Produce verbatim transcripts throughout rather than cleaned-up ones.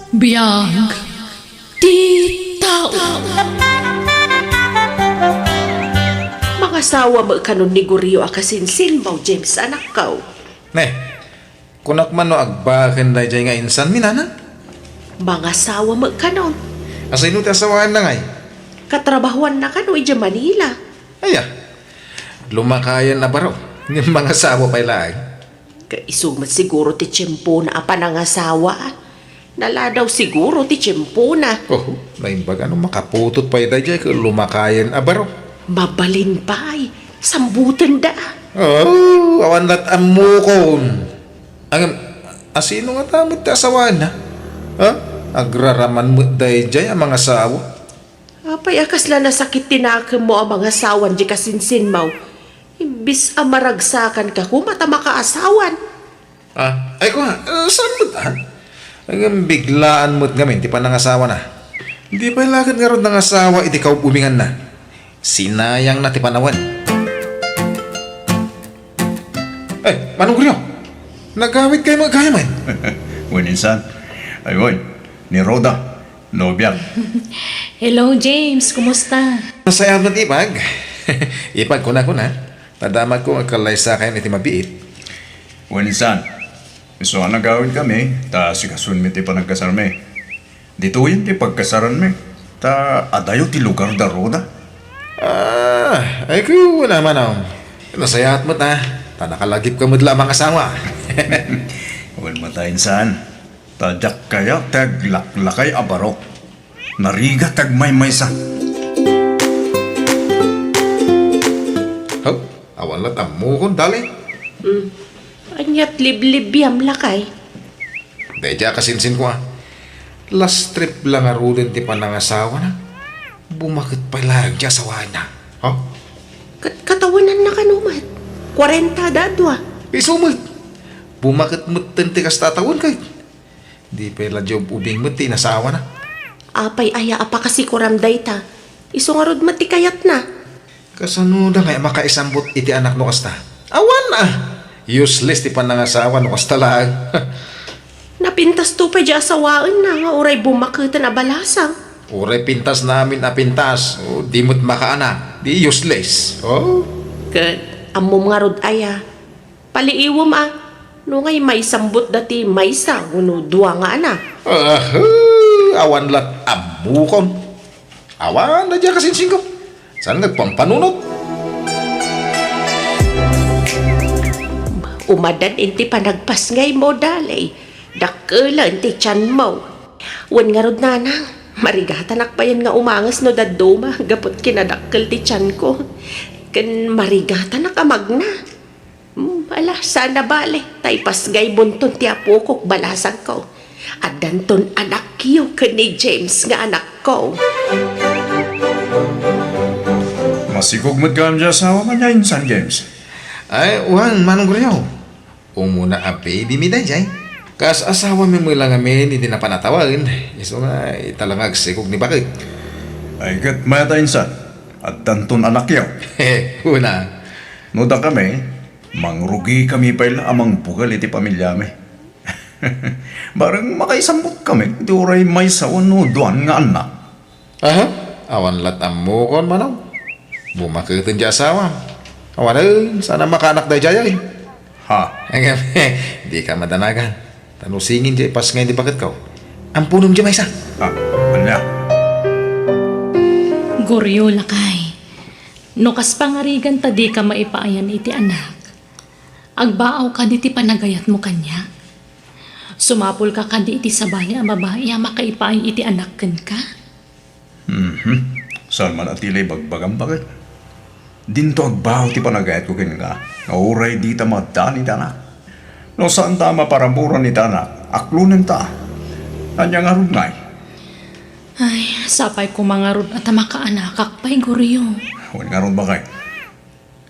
Biag ti tao. Mangasawa met kanon ni Gorio a kasinsinmo, James, anakko. Ne, kunak man no agbaaken daydiay nga insanmi, nanang? Mangasawa met kanon. Asino ti asawaenna ngay? Katrabahoanna kano idiay Manila. Aya, lumakayen a baro. Ngem mangasawa pay laeng. Ket isu met siguro ti tiempona a panangasawa. Naladaw siguro ti tiempona. Oh, naimbag a no makaputot pay daydiay ket lumakayen a baro. Mabalin pay, sambutenda. Oh, awan lat ammokon. Ngem, asino ngata met ti asawaenna? Ha? Agraraman met daydiay a mangasawa. Apay a kasla nasakit ti nakemmo a mangasawan diay kasinsinmo? Imbes a maragsakanka koma ta makaasawan. Ah, ay ko nga, eh, saan met, ah? Ngem biglaan met ngamin ti panangasawana. Di pay la ket ngarud nangasawa iti kaub-ubinganna. Sinayangna ti panawen. Eh, Manong Rio, nagawidkay met gayamen? Wen insan. Ay, wen, ni Rhoda, nobiak. Hello, James. Kumusta? Nasayaat met, Ipag. Ipag, kuna-kuna. Nadamagko nga agkallaysakayon iti mabiit. Wen insan, isu a nagawidkami, ta asikasoenmi ti panagkasarmi. Ditoyen ti pagkasaranmi, ta adayo ti lugar da Rhoda. Ah, ay ko, wala man, oh. Nasayaat met, ah. Ta nakalagipka met la a mangasawa. Wen met, insan. Ta diak kayat ti aglaklakay a baro. Narigat ti agmaymaysa. Haw, awan lat ammokon, dali. Hmm. Aniat liblibiam, lakay? Daydiay a kasinsinko, ah. Last trip la ngaruden ti panangasawana. Bumaket pay laeng ti asawaenna. Ha? Kat-, katawenanna kano met? Kuarenta da a dua. Isu met. Bumaket metten ti kasta a tawen, kay. Di pay la diay ub-ubing met ti inasawana. Apay aya a pakasikoram dayta? Isu ngarud met ti kayatna. Kasano da ngay a makaisambut iti anak no kasta? Awan a! Useless ti panangasawa no kasta laeng. Napintasto pay diay asawaenna nga uray bumaketen a balasang. Uray pintasna amin a pintas, o, di met makaanak, di useless. Oh? Ket, ammom ngarud aya? Paliiwem a, no ngay maisambutda ti maysa wenno dua nga anak. Ah, awan lat ammokon. Awan daydiay a kasinsinko. Saan nga agpampanunot? Umadan iti panagpasngaymo, dali. Dakkelen ti tianmo. Wen ngarud, nanang, marigatanak payen nga umanges no dadduma gapu ti kinadakkel ti tianko. Ken marigatanak a magna. Hmm, ala, saan a bale, ta ipasngaybonton ti apokok, balasangko. Addanton anakyo ken ni James nga anakko. Masikog met gayam diay asawam ania insan, James? Ay, wen, Manong Gorio. Umuna a baby mi daydiay. Kas asawami met la ngamin iti napan a tawen, isu nga ita la nga agsikog ni baket. Ay, ket mayat a insan, addanton anakyo. He, una. No dakami, mangrugikami pay la a mangbukel iti pamiliami. Bareng makaisambutkami iti uray maysa wenno duan nga annak. Aha, awan lat ammokon, Manong. Bumaketen diay asawam. Awanen, saan a makaanak daydiay, ay. Ha? Ngem, dika madanagan. Ta no singin diay ipasngay ni baketko, amponem diay maysa. Ah, ania? Gorio, lakay. No kas pangarigan ta dika maipaayan iti anak, agbaawka kadi ti panagayatmo kaniak? Sumapulka kadi iti sabali a babai a makaipaay iti anak kenka? Mhm. Saan man a ti la ibagbagam, baket? Dinto agbao ti panagayatko kenka, nga uray dita maaddaan iti anak. No saanta a maparaburan iti anak, aklonenta. Ania ngarud ngay? Ay, sapay koma ngarud a ta makaanakak pay, Gorio. Wen ngarud, baket.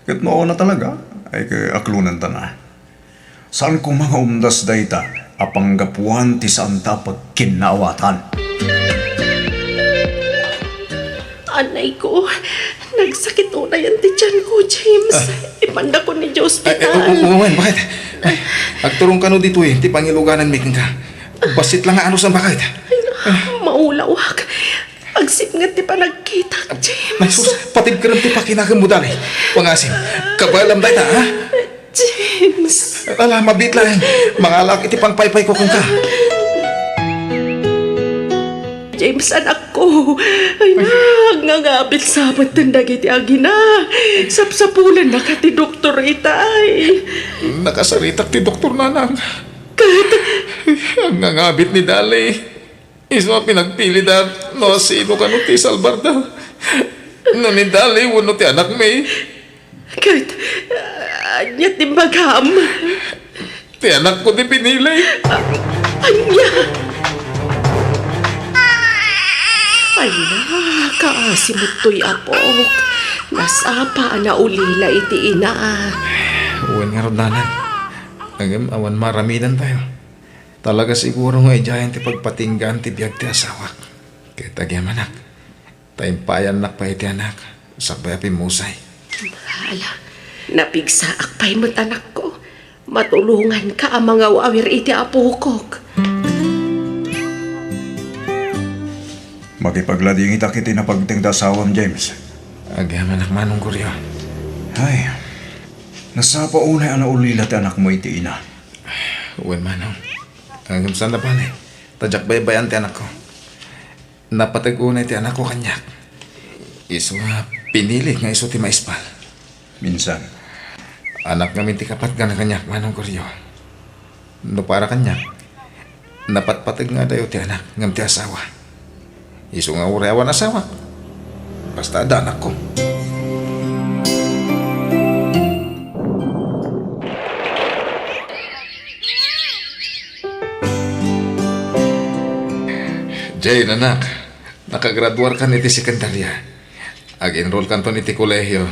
Ket no awan a talaga, ay ket aklonenta na. Saan koma nga umdas dayta a panggapuan ti saanta a pagkinnaawatan. Anay ko, nagsakit unayen ti tian ko, James. Ah. Ipandakon idiay ospital. Ay, ay, u-, u-, uwan, baket? Ay, agturong kano ditoy, ti pangilugananmi kenka. Bassit la nga anus a baket. Maulawak. Agsipnget ti panagkitak, James. Ay, sus, patibkerem ti pakinakemmo, Dali. Pangasim, kabaelam dayta, ha? James. Ala, mabiit laeng. Mangalaak iti pangpaypayko kenka. James, anakko. Ay, nangangabit sa metten dagiti agina. Sapsapulennaka ti doktor itay. Nakasaritak ti doktor, nanang. Ket? Nangangabit ni Dali. Isu a pinagpilida no sino kano ti salbarda. No ni Dali wenno ti anakmi. Ket, ania ti imbagam? Ti anakko ti pinili. A-, ania? Ay, nakaasim toy apok. Nasapa a naulila iti ina. Wen ngarud, nanang. Ngem awan maaramidantayo. Talaga siguro nga idiayen ti pagpatinggaan ti biag ti asawak. Ket agyamanak, ta impayannak pay iti anak, sakbay a pimmusay. Ala, napigsaak pay met, anakko. Matulonganka a mangawawir iti apokok. Makipagladingitak iti napagteng ti asawam, James. Agyamanak, Manong Goryo. Ay, nasapa unay a naulila ti anakmo iti ina. Wen, Manong. Ngem saan a bale, ta diak baybay-an ti anakko. Napateg unay ti anakko kaniak. Isu nga pinilik nga isu ti maispal. Minsan. Anak ngamin ti kapatgan kaniak, Manong Goryo. No para kaniak, napatpateg nga adayo ti anak ngem ti asawa. Isu nga uray awan asawa, basta adda anakko. Jane, anak, nakagraduarkan iti sekundarya. Ag-enrollkanton iti kolehio.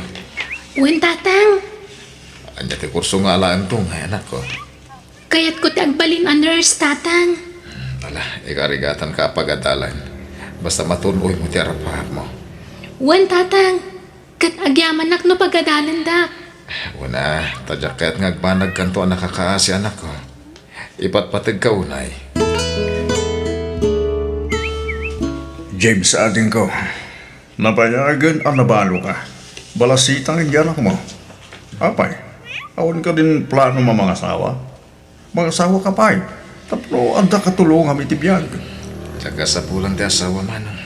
Wen, Tatang. Ania ti kurso nga alaenton, anakko? Kayatko ti agbalin a nurse, Tatang. Ala, ikarigatanka a pagadalan. Basta matun-oymo ti arap-arapmo. Wen, Tatang. Ket agyamanak no pagadalandak. Wen a, ta diak kayat nga agbanagkanto a nakakaasi, anakko. Ipatpategka unay. James, adingko, nabayagen a nabaloka. Balasitang iti anakmo. Apay, awan kadin plano a mangasawa? Mangasawaka pay, tapno adda katulongam iti biag. Diak kasapulan ti asawa, Manong.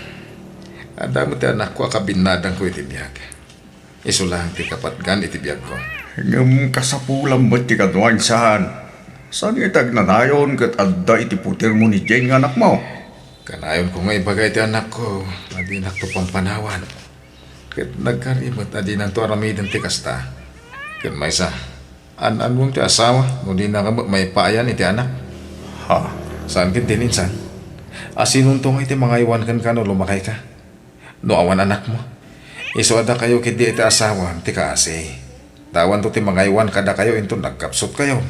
Adda met ti anakko a kabinnadangko iti biag. Isu laeng ti kapatgan iti biagko. Ngem kasapulam met ti kano, insan. Saan nga iti agnanayon ket adda iti putermo ni Jane nga anakmo? Kanayonko nga ibaga iti anakko a dinakto pampanawan. Ket nagkari met a dinanto aramiden ti kasta. Ket maysa, an-annom ti asawa no dinaka met maipayan iti anak. Ha? Saan ketdin, insan? Asinonto nga iti mangaywan kenka no lumakayka? No awan anakmo, isu a dakayo ketdi iti asawam ti kaasi. Ta awanto ti mangaywan kadakayo inton nagkapsutkayo.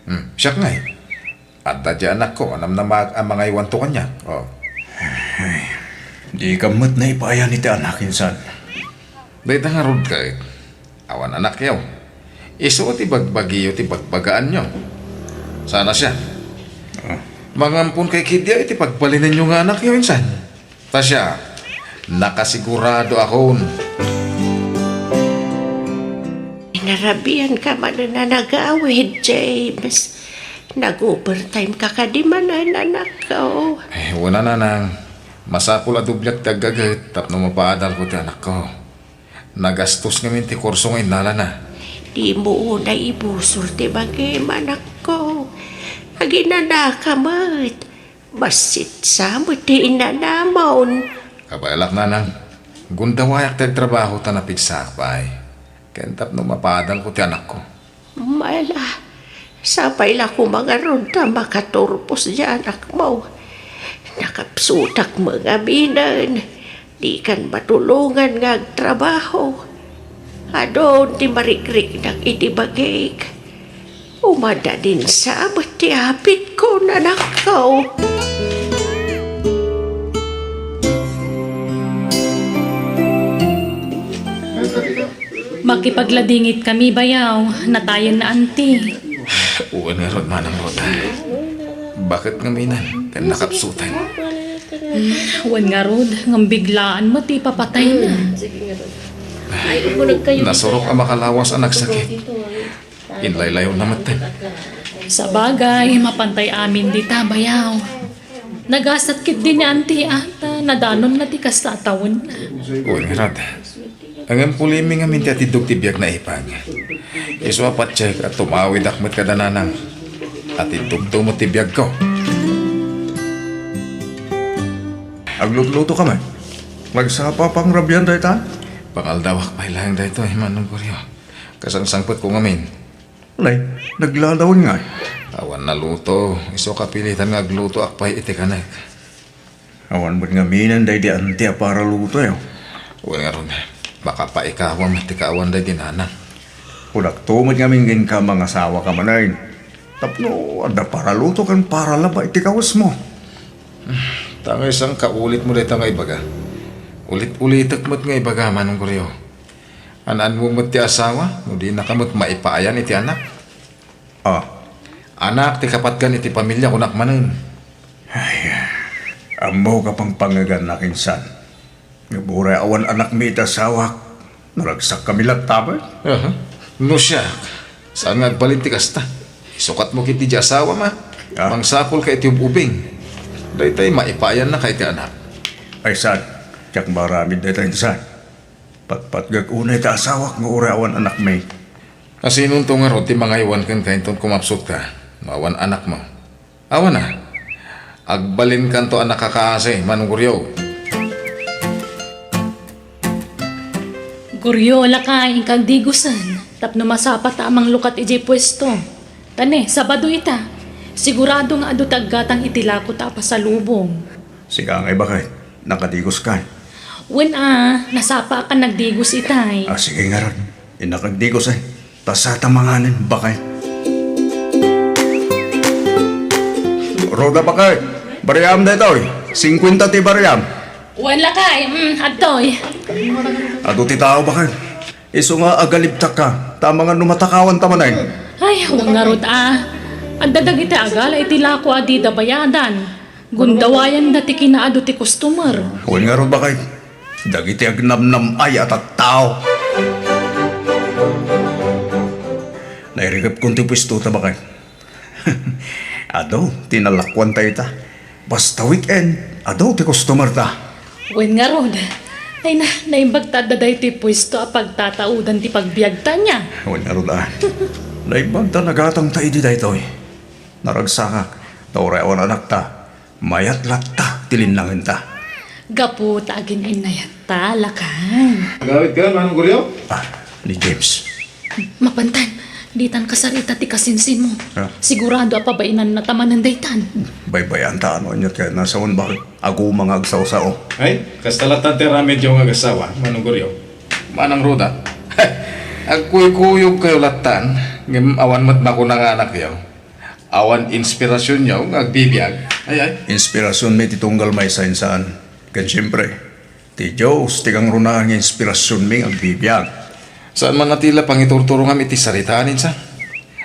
Hmm, siak ngay, adda diay anakko a namnamaak a mangaywanto kaniak. Oh. Ay, dika met naipayan iti anak, insan. Dayta ngarud ket, awan anakyo. Isu ti bagbagiyo ti bagbagaanyo. Sana siak. Ah. Mangampon kay ketdi iti pagbalinenyo nga anakyo, insan. Ta siak, nakasigurado akon. Narabianka manen a nagawid, James. Nag-overtime ka kadi manen, anakko. Eh, wen a, nanang. Masapul a dobliak ti aggaget tapno mapaadalko ti anakko. Nagastos ngamin ti kurso nga innalana. Dimo unay ibusor ti bagim, anakko. Aginanaka met. Bassit sa met ti inanamon. Kabaelak, nanang. Gundawayak ti agtrabaho ta napigsaak pay. Ken tapno mapaadalko ti anakko. Ala, sapay la koma ngarud ta makaturpos diay anakmo. Nakapsutak met ngaminen. Dikan matulongan nga agtrabaho. Adun ti marikriknak iti bagik. Umadadin sa met ti apitko, anakko. Makipagladingit kami, bayaw. Natayen na, anti. Wen ngarud, Manang Rhoda. Baket ngaminen ken nakapsutan. Wen ngarud, ngem biglaan met ti ipapatayna. Nasurok a makalawas a nagsakit. Inlaylayonna metten. Sabagay, mapantay amin dita, bayaw. Nagasat ketdi ni Auntie a ta nadanonna ti kasta a tawenna. Wen ngarud. Ngem pulimi ngamin ti atiddog ti biag na ipag. Isu a patiek a tumawidak met kada nanang. Atiddogto met ti biagko. Aglutluto ka met? Nagsapa pangrabian dayta? Pangaldawak pay laeng daytoy, Manong Goryo. Kasangsangpetko ngamin. Nay, nagladawen ngay? Awan naluto. Isu a kapilitan nga aglutoak pay iti kanek. Awan met ngaminen daydi Auntie a paralutoyo. Wen ngarud, makapaikawa met ti kaawan daydi nanang. Kunakto met ngamin kenka, mangasawaka manen. Tapno adda paraluto ken paralaba iti kawesmo. Ta ngay saan kaulitmo dayta nga ibaga? Ulit-ulitek met nga ibaga, Manong Goryo. An-anmo met ti asawa, no dinaka met maipaayan iti anak. Ah. Anak ti kapatgan iti pamilia, kunak manen. Ay, ammok a pangpangegannak insan. Ngem uray awan anakmi iti asawak, naragsakkami latta met. Aha. No siak, saan nga agbalin ti kasta? Isukatmo ketdi diay asawam a. Ah. Mangsakolka iti ub-ubing. Daytay maipayannaka iti anak. Ay, saan? Diak maaramid dayta insan. Patpatgek unay ti asawak nga uray awan anakmi. Asinonto ngarud ti mangaywan kenka inton kumapsutka no awan anakmo? Awan a. Agbalinkanto a nakakaasi, Manong Goryo. Goryo, lakay, inka agdigusen tapno masapata a manglukat idiay puesto. Ta ne, Sabado ita. Sigurado nga adu ti aggatang iti lakota a pasalubong. Sika ngay, baket, nakadigoskay? Wen a, nasapaakan nagdigos itay. Ah, sige ngarud. Innak agdigos, eh. Ta sata manganen, baket. Roda, baket. Bariam daytoy. Singkuenta ti bariam. Wen lakay, mm, adtoy. Adu ti tao, baket. Isu nga agalibtakka, ta amangan no matakawanta manen. Ay, wen ngarud a. Adda dagiti agala iti lako a dida bayadan. Gundawayanda ti kinaadu ti customer. Wen ngarud, baket. Dagiti agnamnam-ay a tattao. Nairikepkon ti puestota, baket. Adu ti nalakuanta ita. Basta weekend, adu ti customerta. Wen ngarud. Ay na, naimbag ta adda daytoy puesto a pagtataodan ti pagbiagta nia. Wen ngarud a. Naimbag ta nagatangta idi daytoy. Naragsakak, ta uray awan anakta, mayat latta ti linnangenta. Gapu ta agin-innayatta, lakay. Agawidka, Manong Goryo? Ah, ni James. Mapantan, ditan kasarita ti kasinsinmo. Ah. Sigurado a pabainanna ta manen daytan. Baybay-anta no aniat kayatna, saan, baket? Aguma nga agsao-sao. Ay, kasta lattan ti aramidyo nga agassawa, Manong Goryo. Manang Roda, agkuykuyogkayo lattan, ngem awan met makuna nga anakyo. Awan inspirasionyo nga agbibiag. Ay, ay. Inspirasionmi ti tunggal maysa insan. Ken siempre, ti Dios ti kangrunaan nga inspirasionmi nga agbibiag. Saan man a ti la pangiturturongam iti saritaan insan.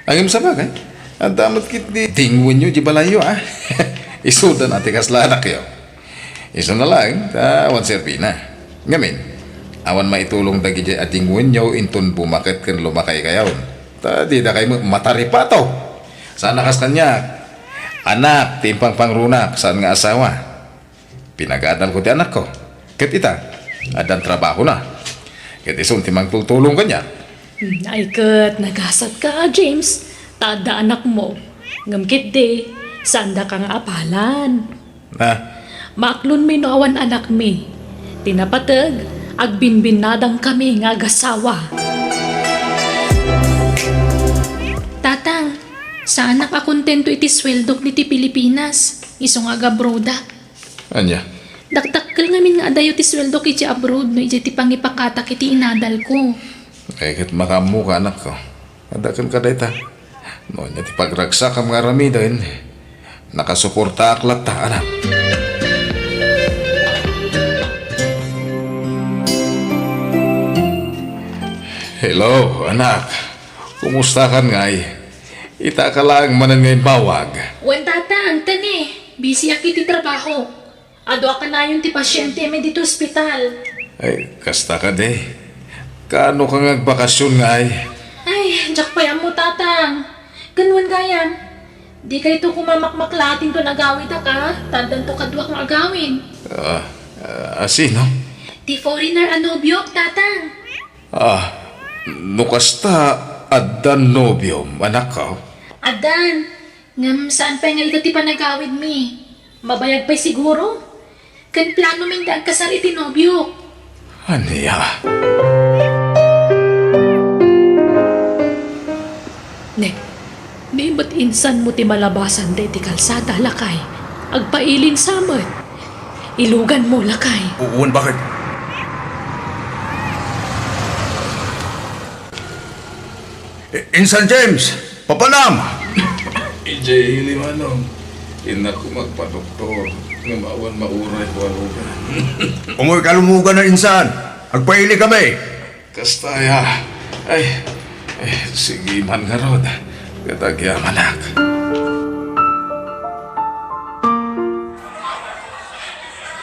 Ngem sabagay, adda met ketdi dingwenyo di balayyo, a. Isudan a ti kasla anakyo. Isuna laeng ta awan serbina. Ngamin, awan maitulong dagidiay a dingwenyo inton bumaket ken lumakaykayon. Ta didakay met mataripato. Saan a kas kaniak. Anak ti impangpangrunak, saan nga asawa. Pinagadalko ti anakko. Ket ita, addan trabahona. Ket isun ti mangtultulong kaniak. Hmm, ay ket, nagasatka a, James. Ta adda anakmo. Ngem ketdi, saandaka nga apalan. Ah. Maaklonmi no awan anakmi. Ti napateg, agbinbinnadangkami nga agassawa. Tatang, saanak a kontento iti sueldok diti Pilipinas, isu nga agabrodak. Ania? Dakdakkel ngamin nga adayo ti sueldok idiay abroad no idiay ti pangipakatak iti inadalko. Ay, ket makaammoka, anakko. Adda kenka dayta. No ania ti pagragsakam nga aramiden, nakasuportaak latta, anak. Hello, anak. Kumustakan ngay? Itaka laeng manen nga immawag. Wen, Tatang, ta ne, busyak iti trabaho. Adu a kanayon ti pasientemi ditoy ospital. Ay, kasta kadi. Kaano ka nga agbakasyon ngay? Ay, diak pay ammo, Tatang. Ken wen gayam, dikayto koma makmaklaat inton agawidaka, ta addanto kaduak nga agawid. Ah, ah, a sino? Ti foreigner a nobiok, Tatang. Ah, no kasta, addan nobiom, anakko? Addan. Ngem saan pay nga ita ti panagawidmi? Mabayag pay siguro? Ken planomin ti agkasar iti nobiok. Ania? Ne, di met insanmo ti malabasan daydi kalsada, lakay. Agpailin sa met. Iluganmo, lakay. Wen, bakit? I-, Insan James, papanam! Idiay ili, Manong. Innak koma agpadoktor, ngem awan mauray ko a lugan. Umoy ka lumugan a, Insan. Agpaili kami. Kasta aya. Ay, ay, sige man ngarud. Ket agyamanak.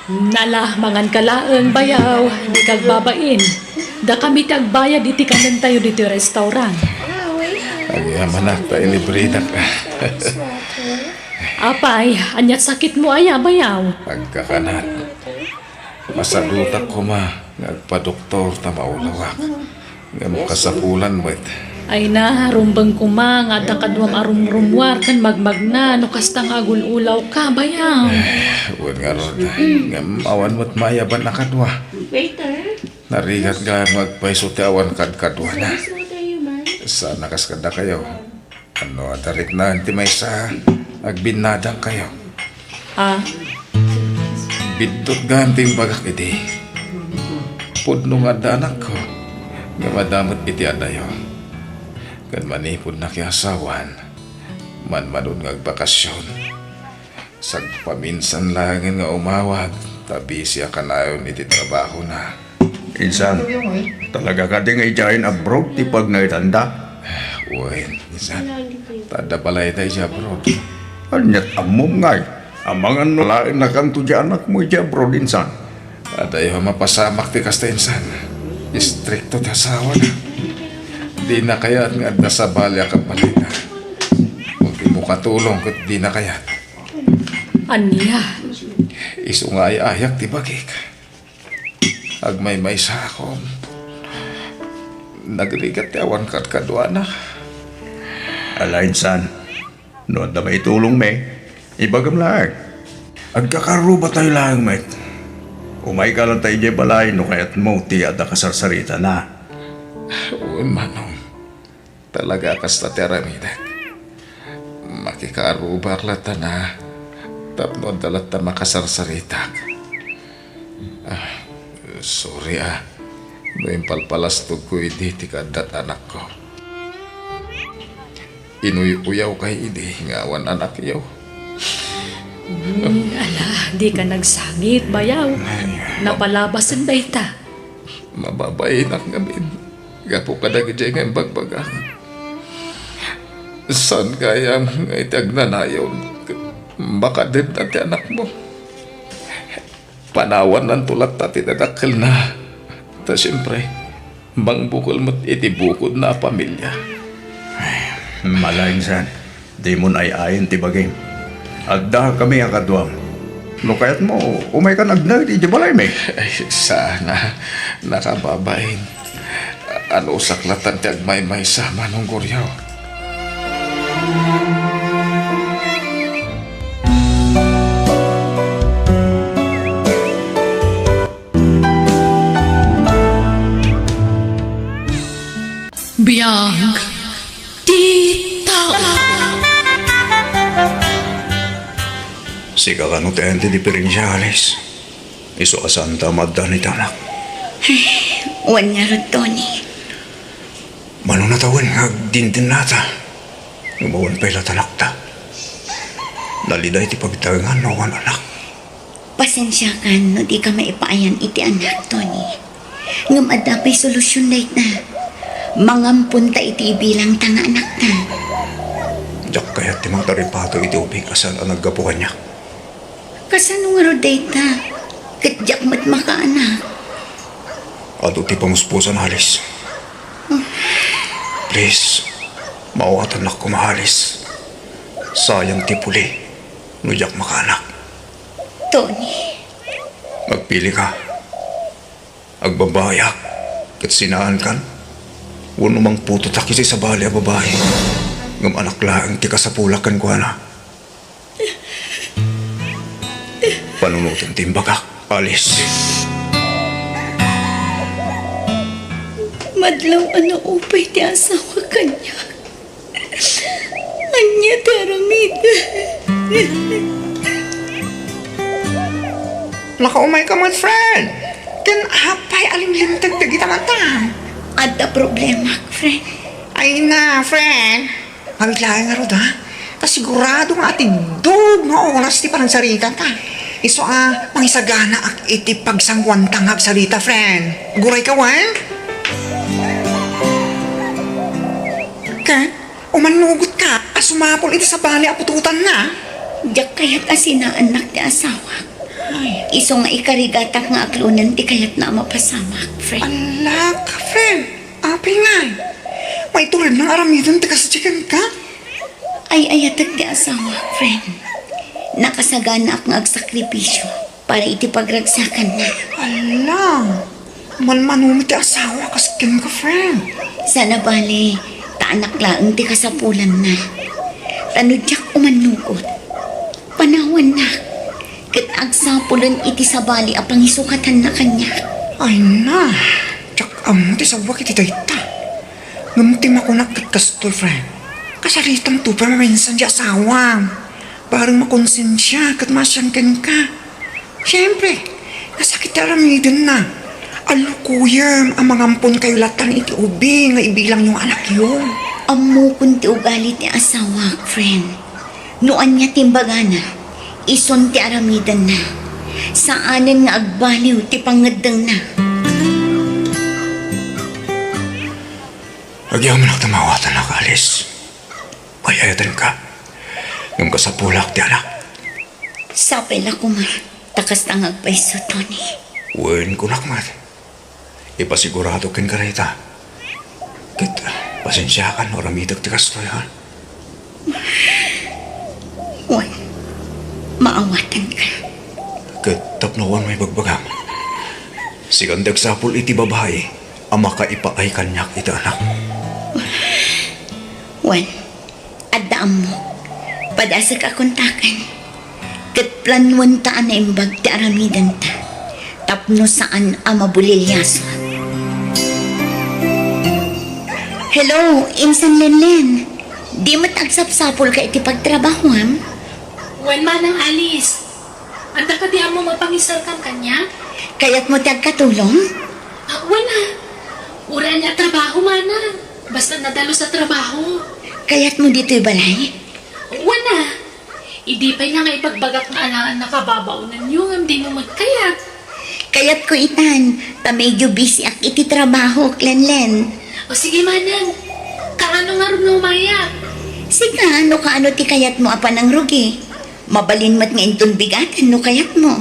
Nala, manganka laeng, bayaw, dika agbabain. Dakami ti agbayad iti kanentayo ditoy restaurant. Agyamanak ta ilibridak. Apay, aniat sakitmo aya, bayaw? Agkakanat. Masalutak koma nga agpadoktor ta maulawak. Ngem kasapulan met. Ay na, rumbeng koma nga adda kaduam a rumrummuar ken magmagna no kasta nga agul-ulawka, bayaw. Eh, wen ngarud, ngem awan met mayaban a kadua. Waiter? Narigat nga agpayso ti awan kadkaduana. Service water, you man. Saan a kas kadakayo? Ano, adda riknaen ti maysa, agbinnadangkayo. Ah. Biddut gayam ti imbagak idi. Pudno nga adda anakko, ngem adda met iti adayo. Ken manipud nakiasawan, manmanon nga agbakasyon. Sagpaminsan laengen nga umawag, ta busy a kanayon iti trabahona. Insan, talaga kadi nga idiayen abroad ti pagnaedanda? Wen, insan. Ta adda balayda idiay abroad. Aniat ammom ngay? Amangan no laennakanto diay anakmo idiay abroad, insan? Adayo a mapasamak ti kasta, insan. Istrikto ti asawana. Dina kayat nga adda sabali a kabalayna. Ket ti makatulong ket dina kayat. Ania? Isu nga ay-ayak ti bagik. Agmaymaysaakon. Nagrigat ti awan kadkaduana. Ala, insan, no adda maitulongmi, ibagam laeng. Agkakaarrubatayo laeng met. Umayka latta idiay balay no kayatmo ti adda kasarsaritana. Wen, Manong. Talaga a kasta ti aramidek. Makikaarrubak latta na tapno adda latta makasarsaritak. Ah, sorry, ah, no impalpalastogko idi ti kaaddat anakko. Inuy-uyawkay idi nga awan anakyo. Hmm, ala, dika nagsangit, bayaw. Ay, ma- Napalabasen dayta. Mababainak ngamin gapu kadagiti nga imbagbagak. Saan gayam nga iti agnanayon, makadedna ti anakmo? Panawannanto latta ti dadakkelna. Ta siempre, mangbukel met iti bukodna a pamilia. Ay, mala, insan. Dimon ay-ayen ti bagim. Addakami a kaduam. No kayatmo, umaykan agnaed idiay balaymi. Ay, saan a, nakababain. Anusak latta ti agmaymaysa, Manong Goryo. Biag ti tao. Sika kano ti ayan ti diperensia, Alice? Isu a saanta a maaddaan iti anak. Ay, wen ngarud, Tony. Mano natawen nga agdindennata? Ngem awan pay latta anakta. Nalida iti pagtaengan no awan anak. Pasensiakan no dika maipaayan iti anak, Tony. Ngem adda pay solusion dayta. Mangamponta iti ibilangta nga anakta. Diak kayat ti mangtaripato iti ubing a saan a naggapu kaniak. Kasano ngarud dayta? Ket diak met makaanak. Adu ti pamuspusan, Alice. Please, maawatannak koma, Alice. Sayang ti puli no diak makaanak. Tony. Agpili ka. Agbabaiak, ket sinaankan, wenno mangputotak iti sabali a babai, ngem anak laeng ti kasapulak kenkuana. Panunoten ti imbagak, Alice. Madlaw a naupay ti asawa kaniak. Ania ti aramid? Nakaumayka met, friend. Ken apay a limlimteg dagita mata? Adda problemak, friend. Ay na, friend. Awid laeng ngarud, ha? Ta sigurado nga atiddog nga oras ti panagsarita ta. Isu a, mangisaganaak iti pagsanguanta nga agsarita, friend. Agurayka wen? Ken, umannugotka a sumapul iti sabali a putotanna? Diak kayat a sinaannak ti asawak. Ay. Isu nga ikarigatak nga aklonen ti kayatna a mapasamak, friend. Ala, ka, friend. Apay ngay? Maituredna nga aramiden ti kasdi kenka? Ay-ayatek ti asawak, friend. Nakasaganaak nga agsakripisio para iti pagragsakanna. Ala, manmano met ti asawa kas kenka, friend. Saan a bale, ta anak laeng ti kasapulanna. Ta no diak umannugot, panawannak, ket agsapulen iti sabali a pangisukatanna kaniak. Ay na, diak ammo ti sawak iti dayta. Ngem ti makunak ket kastoy, friend. Kasaritam to pay maminsan ti asawam. Bareng makonsensia ket masiang kenka. Siempre, nasakit ti aramidenna. Alukuyem a mangamponkayo latan iti ubing nga ibilangyo nga anakyo. Ammokon ti ugali ti asawak, friend. No ania ti imbagana, isun ti aramidenna. Saanen nga agbaliw ti pangngeddengna. Agyamanak ta maawatannak, Alice. Ay-ayatenka. Ngem kasapulak ti anak. Sapay la koma, ta kasta nga agpayso, Tony. Wen, kunak met. Ipasigurado kenka dayta. Ket, pasensiakan no aramidek ti kastoy, ha? Wen, maawatanka. Ket tapno awan maibagbagam, sikan ti agsapul iti babai a makaipaay kaniak iti anak. Wen, adda ammok. Padasek a kontakan. Ket planuenta a naimbag ti aramidenta tapno saan a mabuliliaso. Hello, Insan Lenlen. Di met agsapsapulka iti pagtrabahoam? Wen, Manang Alice. Adda kadi ammom a pangisarkan kaniak? Kayatmo ti agkatulong? Ah, wen a. Uray ania a trabaho, Manang. Basta nadalus a trabaho. Kayatmo ditoy balay? Wen a. Idi pay nga ibagbagak nga alangan a kababaonanyo ngem dimo met kayat. Kayatko itan, ta medyo busy-ak iti trabahok, Lenlen. O sige, Manang. Kaano ngarud nga umayak? Sika, no kaano ti kayatmo a panangrugi? Mabalin met nga inton bigaten no kayatmo.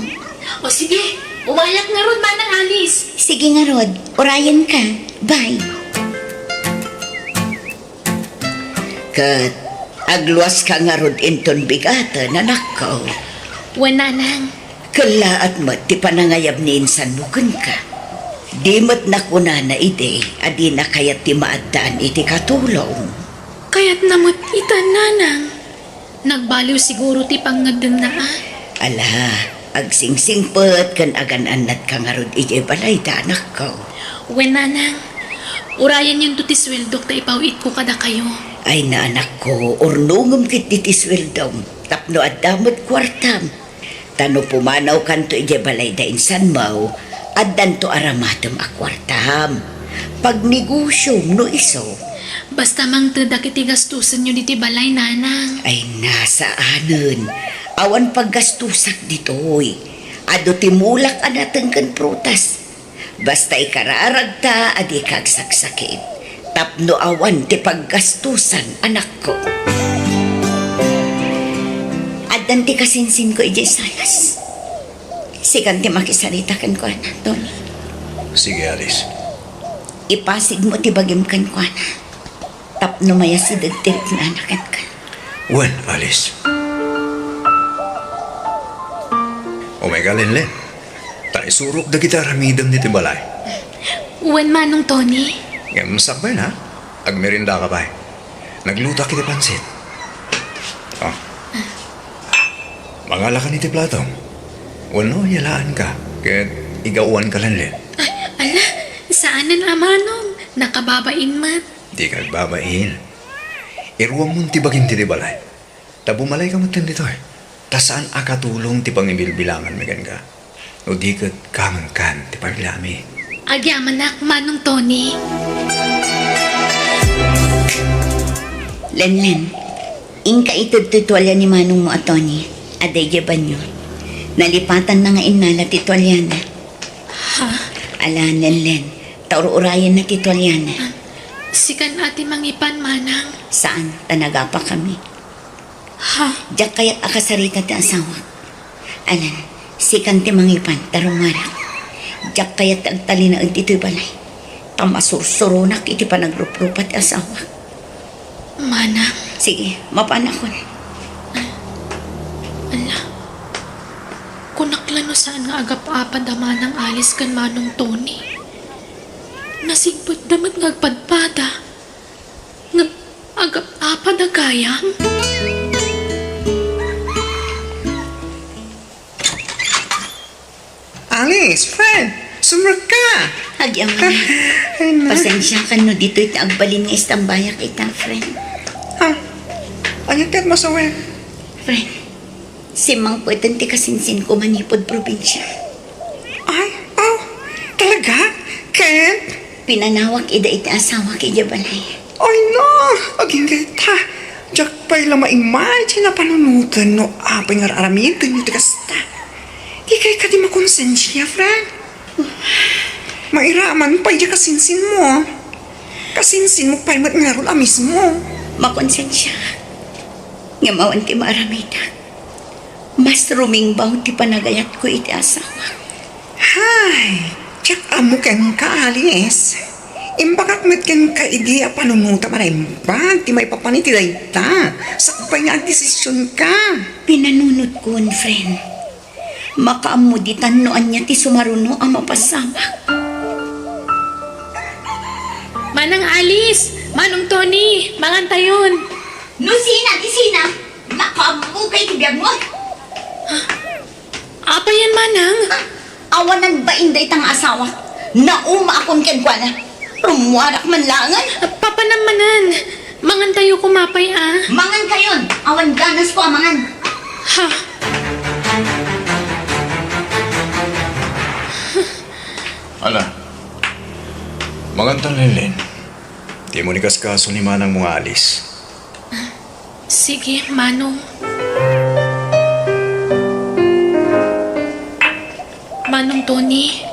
O sige, umayak ngarud, Manang Alice. Sige ngarud, urayenka. Bye. Ket agluaska ngarud inton bigaten, anakko. Wen, Nanang. Kellaat met ti panangayab ni insanmo kenka. Di met nakunana idi a dina kayat ti maaddaan iti katulong. Kayatna met ita, Nanang. Nagbaliw siguro ti pangngeddengna, a? Ala, agsingsingpet ken agan-annatka ngarud idiay balayda, anakko. Wen, Nanang. Urayenyonto ti sueldok ta ipaw-itko kadakayo. Ay na, anakko, urnongem ketdi ti sueldom tapno adda met kuartam. Ta no pumanawkanto idiay balayda insanmo, addanto aramatem a kuartam. Pagnegosiom no isu. Basta mangtedak iti gastusenyo ditoy balay, Nanang. Ay na, saanen. Awan paggastusak ditoy. Adu ti mulak a nateng ken prutas. Basta ikararagta a dika agsaksakit, tapno awan ti paggastusan, anakko. At Danti kasinsinko idiay salas. Sikan ti makisarita kenkuana, Tony. Sige, Alice. Ipasigmo ti bagim kenkuana. Tapno mayasideg ti riknana kenka. Wen, Alice. Umay ka, Lenlen. Ta isurok dagiti aramidem ditoy balay. Wen, Manong Tony. Ngem sakbay na, agmeriendaka pay. Naglutak iti pansit. Oh. Mangalakan iti platom. Wenno, yalaanka, ket igawanka, Lenlen. Ay, ala, saanen a Manong. Nakababain met. Dika agbabain. Iruamon ti bagim ditoy balay. Ta bumalayka metten ditoy. Ta saan a katulong ti pangibilbilanganmi kenka. No di ket kamengkan ti pamiliami. Agyamanak, Manong Tony. Lenlen, inka ited toy tualia ni manongmo a Tony, a daydiay banio. Nalipatanna nga innala ti tualiana. Ha? Ala, Lenlen, ta ur-urayenna ti tualiana. Ah, sikan a ti mangipan, Manang. Saan, ta nagapakami. Ha? Diak kayat a kasarita ti asawak. Alan, sikan ti mangipan, ta rumuarak. Diak kayat ti agtalinaed ditoy balay. Ta masursuronak iti panagruprupa ti asawak. Manang. Sige, mapanakon. Ala. Kunak la no saan nga agap-apad a Manang Alice ken Manong Tony. Nasigpetda met nga agpadpada. Nga agap-apad a gayam? Alice, friend, sumrekka. Agyamanak. Ay, na. Pasensiakan no ditoy ti agbalin nga istambayak ita, friend. Ha? Ania ti masawem? Friend, simmangpeten ti kasinsinko manipud probinsia. Ay, aw, talaga? Ket? Pinanawak ida iti asawak idiay balay. Ay, no! Agingga ita. Diak pay la maimay ti napanunoten no apay nga ar-aramidenyo ti kasta. Dikay kadi makonsensia, friend? Mairaman pay diay kasinsinmo. Kasinsinmo pay met ngarud a mismo. Makonsensia. Ngem awan ti maaramidak. Mas rumingbaw ti panagayatko iti asawak. Hay, diak ammo kenka, Alice. Imbagak met kenka idi a panunotam a naimbag ti maipapan iti dayta, sakbay nga agdesisionka. Pinanunotkon, friend. Makaammo ditan no ania ti sumaruno a mapasamak. Manang Alice, Manong Tony, mangantayon. No sina ti sina, makaammo kay ti biagmo. Apay yan, Manang? Awanan bain dayta nga asawa. Naumaakon kenkuana. Rumuarak man laengen. Papanam manen. Mangantayo koma pay, a. Mangankayon. Awan ganasko a mangan. Ha? Ala. Mangantan, Lenlen. Dimo ni kaskaso ni manangmo nga Alice. Sige, Manong. Manong Tony,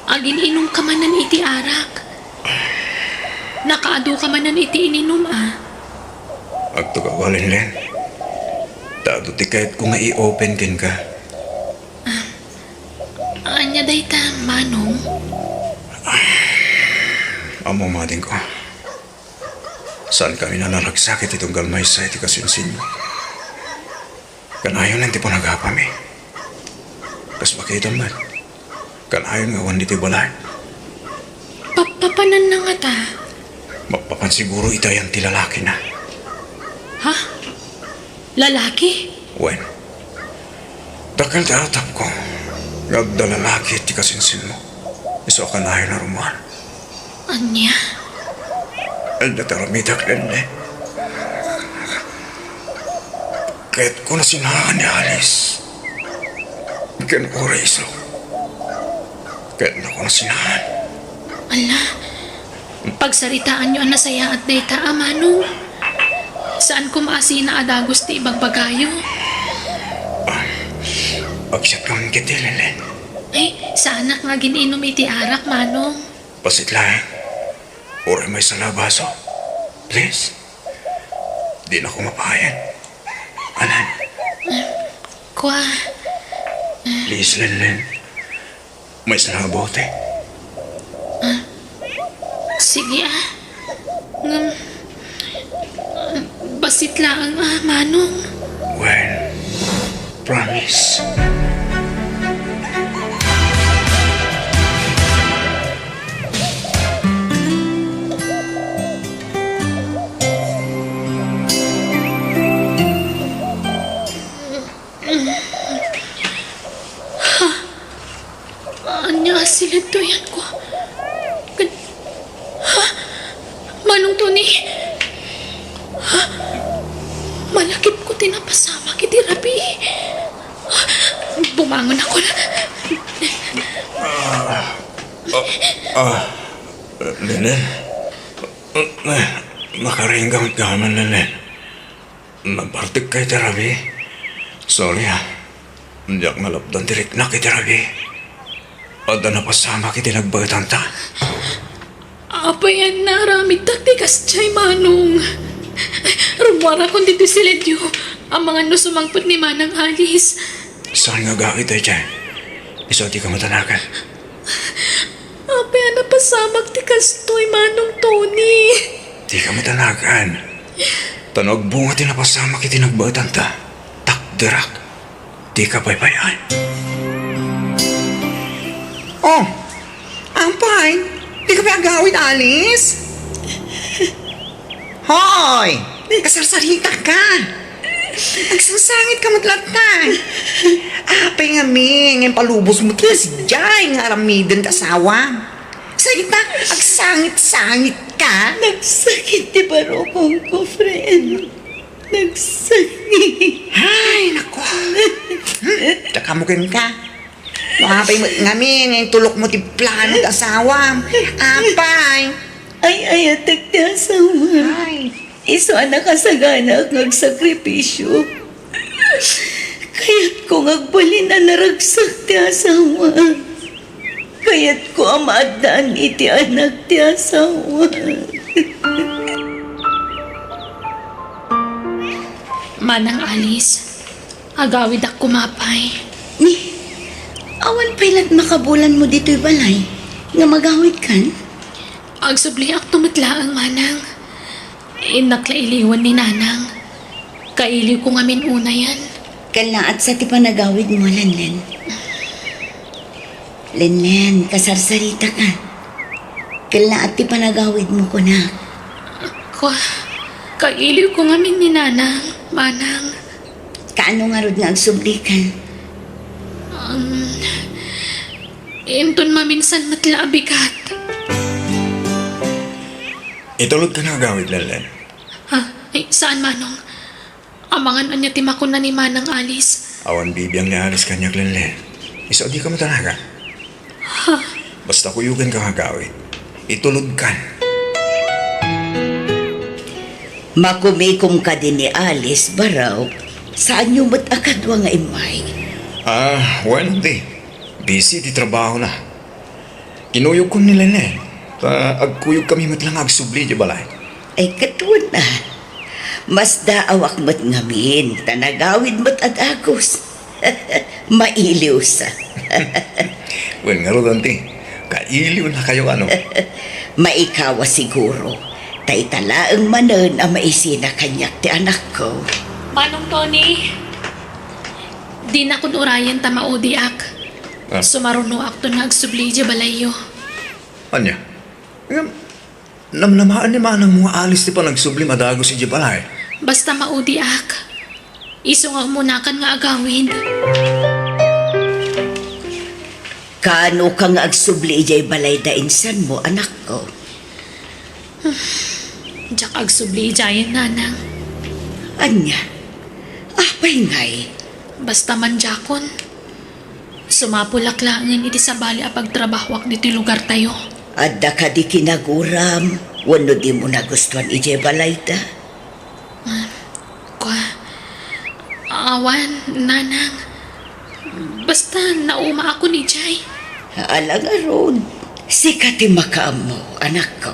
agin-inumka manen iti arak. Nakaadu ka manen iti ininum, a. Agtugaw, Lenlen. Ta adu ti kayatko nga i-open kenka. Ania dayta, Manong? Ammom, adingko. Saankami a naragsak iti tunggal maysa iti kasinsinmo. Kanayon ti panagapami. Kas makitam met, kanayon nga awan ditoy balay. Papapananna ngata? Mapapan siguro ita yan ti lalakina. Ha? Lalaki? Wen, dakkel ti atapko nga adda lalaki ti kasinsinmo. Isu a kanayon a rumuar. Ania? Adda ti aramidak, Lenlen. Kayatko a sinaan ni Alice. Ken uray isu. Kayatnako a sinaan. Ala, pagsaritaanyo a nasayaat dayta a Manong. Saan koma a sina a dagus ti ibagbagayo. Ah, agsiatkam ketdi, Lenlen. Ay, saanak nga agin-inum iti arak, Manong. Bassit laeng. Uray maysa la a baso. Please. Dinako mapayen. Alan. Kua. Please, Lenlen. Maysa nga bote. Sige, ah. Ngem, ah, bassit laeng, ah, Manong. Well, promise. Ha? Ania a siled dayta? Ha? Manong Tony? Ha? Malakipko ti napasamak iti rabii. Bumangonakon. Ah, ah, ah, Lenlen. Makaringgam ka man, Lenlen. Napartekka iti rabii. Sorry, ah. Diak nalapdan ti riknak iti rabii. Adda napasamak iti nagbaetanta. Apay a naaramidtak ti kasdiay, Manong? Rummuarakon ditoy siledyo. Amangan no sumangpet ni Manang Alice. Saan nga agawid daydiay? Isu a dika madanagan. Apay a napasamak ti kastoy, Manong Tony? Dika madanagan. Ta no agbunga ti napasamak iti nagbaetanta, takderak. Dika paypay-an. Oh, apay, dika pay agawid, Alice? Hoy! Kasarsarita ka! Agsangsangit ka met latta! Apay ngamin nga impalubos mo ti kasdiay nga aramiden ti asawa? Sagita, agsangit-sangit ka? Nagsakit ti barukongko, friend. Nagsakit. Ay, naku. Hmm, dakamuken ka. No apay met ngamin nga intulokmo ti plano ti asawam. Apay. Ay-ayatek ti asawa. Ay. Isu a nakasaganak nga agsakripisio. Kayatko nga agbalin a naragsak ti asawa. Kayatko a maaddaan iti anak ti asawa. Manang Alice, agawidak koma pay. Ni, awan pay lat makabulanmo ditoy balay nga magawidkan? Agsubliakto met laeng, Manang. Innak la iliwen ni Nanang. Kailiwko ngamin unayen. Kellaat sa ti panagawidmo, Lenlen. Lenlen, kasarsarita ka. Kellaat ti panagawidmo, kunak. Kua, kailiwko ngamin ni Nanang, Manang. Kaano ngarud nga agsublika? Um, inton maminsan met la a bigat. Itulodka nga agawid, Lenlen. Ha? Ay, saan, Manong? Amangan ania ti makuna ni Manang Alice? Awan bibiang ni Alice kaniak, Lenlen. Isu a dika madanagan. Ha? Basta kuyoganka nga agawid. Itulodkan. Makumikom kadi ni Alice, Barok. Saanyo met a kadua nga immay? Ah, well, di. Busy ti trabahona. Kinuyogkon ni Lenlen, ta agkuyogkami met la nga agsubli idiay balay. Ay, kaduana. Masdaawak met ngamin, ta nagawid met a dagus. Mailiwsa. Wen ngarud, anti, kailiwnakayo, ano? Maikawa siguro, ta ita laeng manen a maisina kaniak ti anakko. Manong Tony, dinakon urayen ta maudiak. Ah. Sumarunoakton nga agsubli idiay balayyo. Ania? Ngem, namnamaen ni manangmo nga Alice ti panagsublim a dagus idiay balay? Basta maudiak. Isu nga umunakan nga agawid. Kaanoka nga agsubli idiay balay da insanmo, anakko? Diak agsubli idiayen, Nanang. Ania? Apay ngay? Basta man diakon. Sumapulak laengen iti sabali a pagtrabahoak ditoy lugartayo. Adda kadi kinaguram wenno dimo nagustuan idiay balayda? Ah, kua, awan, Nanang. Basta naumaakon idiay. Ala ngarud, sika ti makaammo, anakko.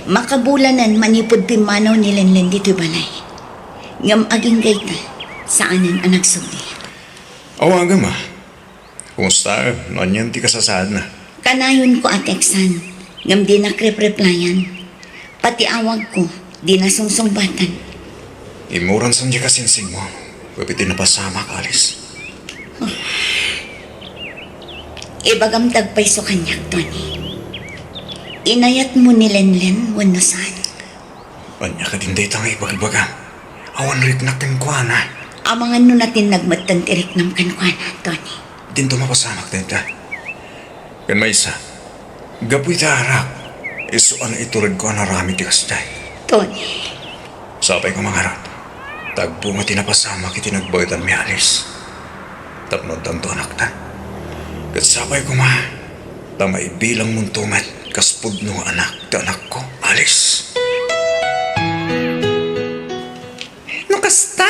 Makabulanen manipud pimmanaw ni Lenlen ditoy balay. Ngem agingga ita, saanen a nagsubli. Awagam, a. Kumusta? No anian ti kasasaadna? Kanayonko a teksan, ngem dinak repreplayan. Pati awagko, dina sungsungbatan. Immuran san diay kasinsinmo, ket iti napasamak, Alice. Ibagam ti agpayso kaniak, Tony. Inayatmo ni Lenlen wenno saan? Ania kadin dayta nga ibagbagam? Awan riknak kenkuana. Amangan no natinnag metten ti riknam kenkuana, Tony. Dinto mapasamak dayta. Ken maysa, gapu iti arak, isu a naituredko a naramid ti kasdiay. Tony. Sapay koma ngarud, ta agbunga ti napasamak iti nagbaetanmi, Alice. Tapno addanto anaktan. Ket sapay koma, ta maibilangmonto met kas pudno nga anak ti anakko, Alice. No kasta,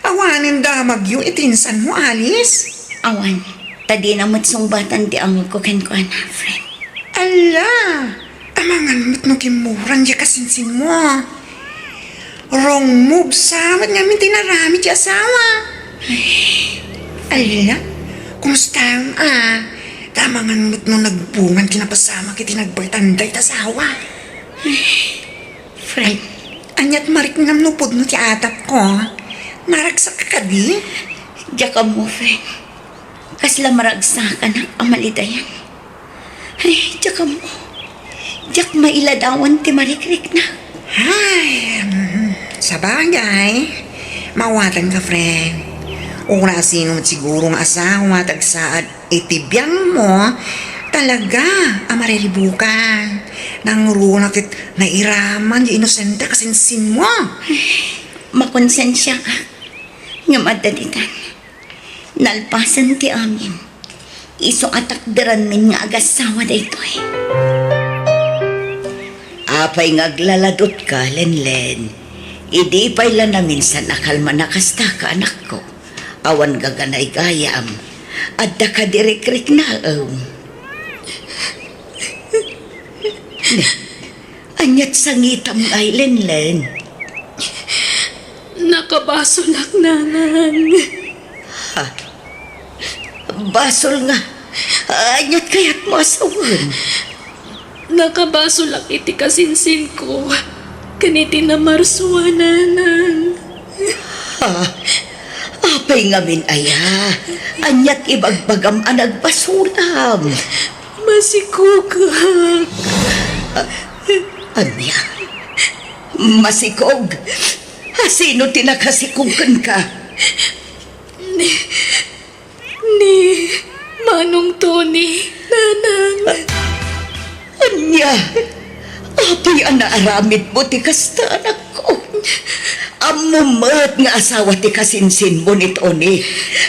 awanen damagyo iti insanmo, Alice? Awan, ta dina met sungbatan ti awagko kenkuana, friend. Ala, amangan met no kimmuran diay kasinsinmo. Wrong move sa met ngamin ti naramid ti asawa. Ala, kumusta, a? Ta amangan met no nagbungan ti napasamak iti nagbaetan dayta asawa. Friend. Aniat mariknam no pudno ti atapko? Naragsak kadi? Diak ammo, friend. Kasla maragsakanak a malidayan. Ay, diak ammo. Diak mailadawan ti marikriknak. Ay, mm, sabagay. Mawatanka, friend. Urasino met siguro nga asawa ti agsaad iti biangmo, talaga a mariribukan. Nangruna ket nairaman ti inosente a kasinsinmo. Makonsensiaak, ngem adda ditan. Nalpasen ti amin. Isu a takderanmin nga agassawa daytoy. Apay nga aglaladutka, Lenlen? Idi pay la naminsan a kalman a kastaka, anakko. Awan gaganaygayam. Adda kadi rikriknaem? Ne, aniat sangitam ngay, Lenlen? Nakabasolak, Nanang. Ha? Basol nga? Aniat kayatmo a sawen? Nakabasolak iti kasinsinko ken iti namarsoa, Nanang. Ha? Apay ngamin aya? Aniat ibagbagam a nagbasolam? Masikogak. A-, ania? Masikog? Asino ti nakasikog kenka? Ni, ni Manong Tony, Nanang. Ania? Apay a naaramidmo ti kasta, anakko? Ammom met nga asawa ti kasinsinmo ni Tony.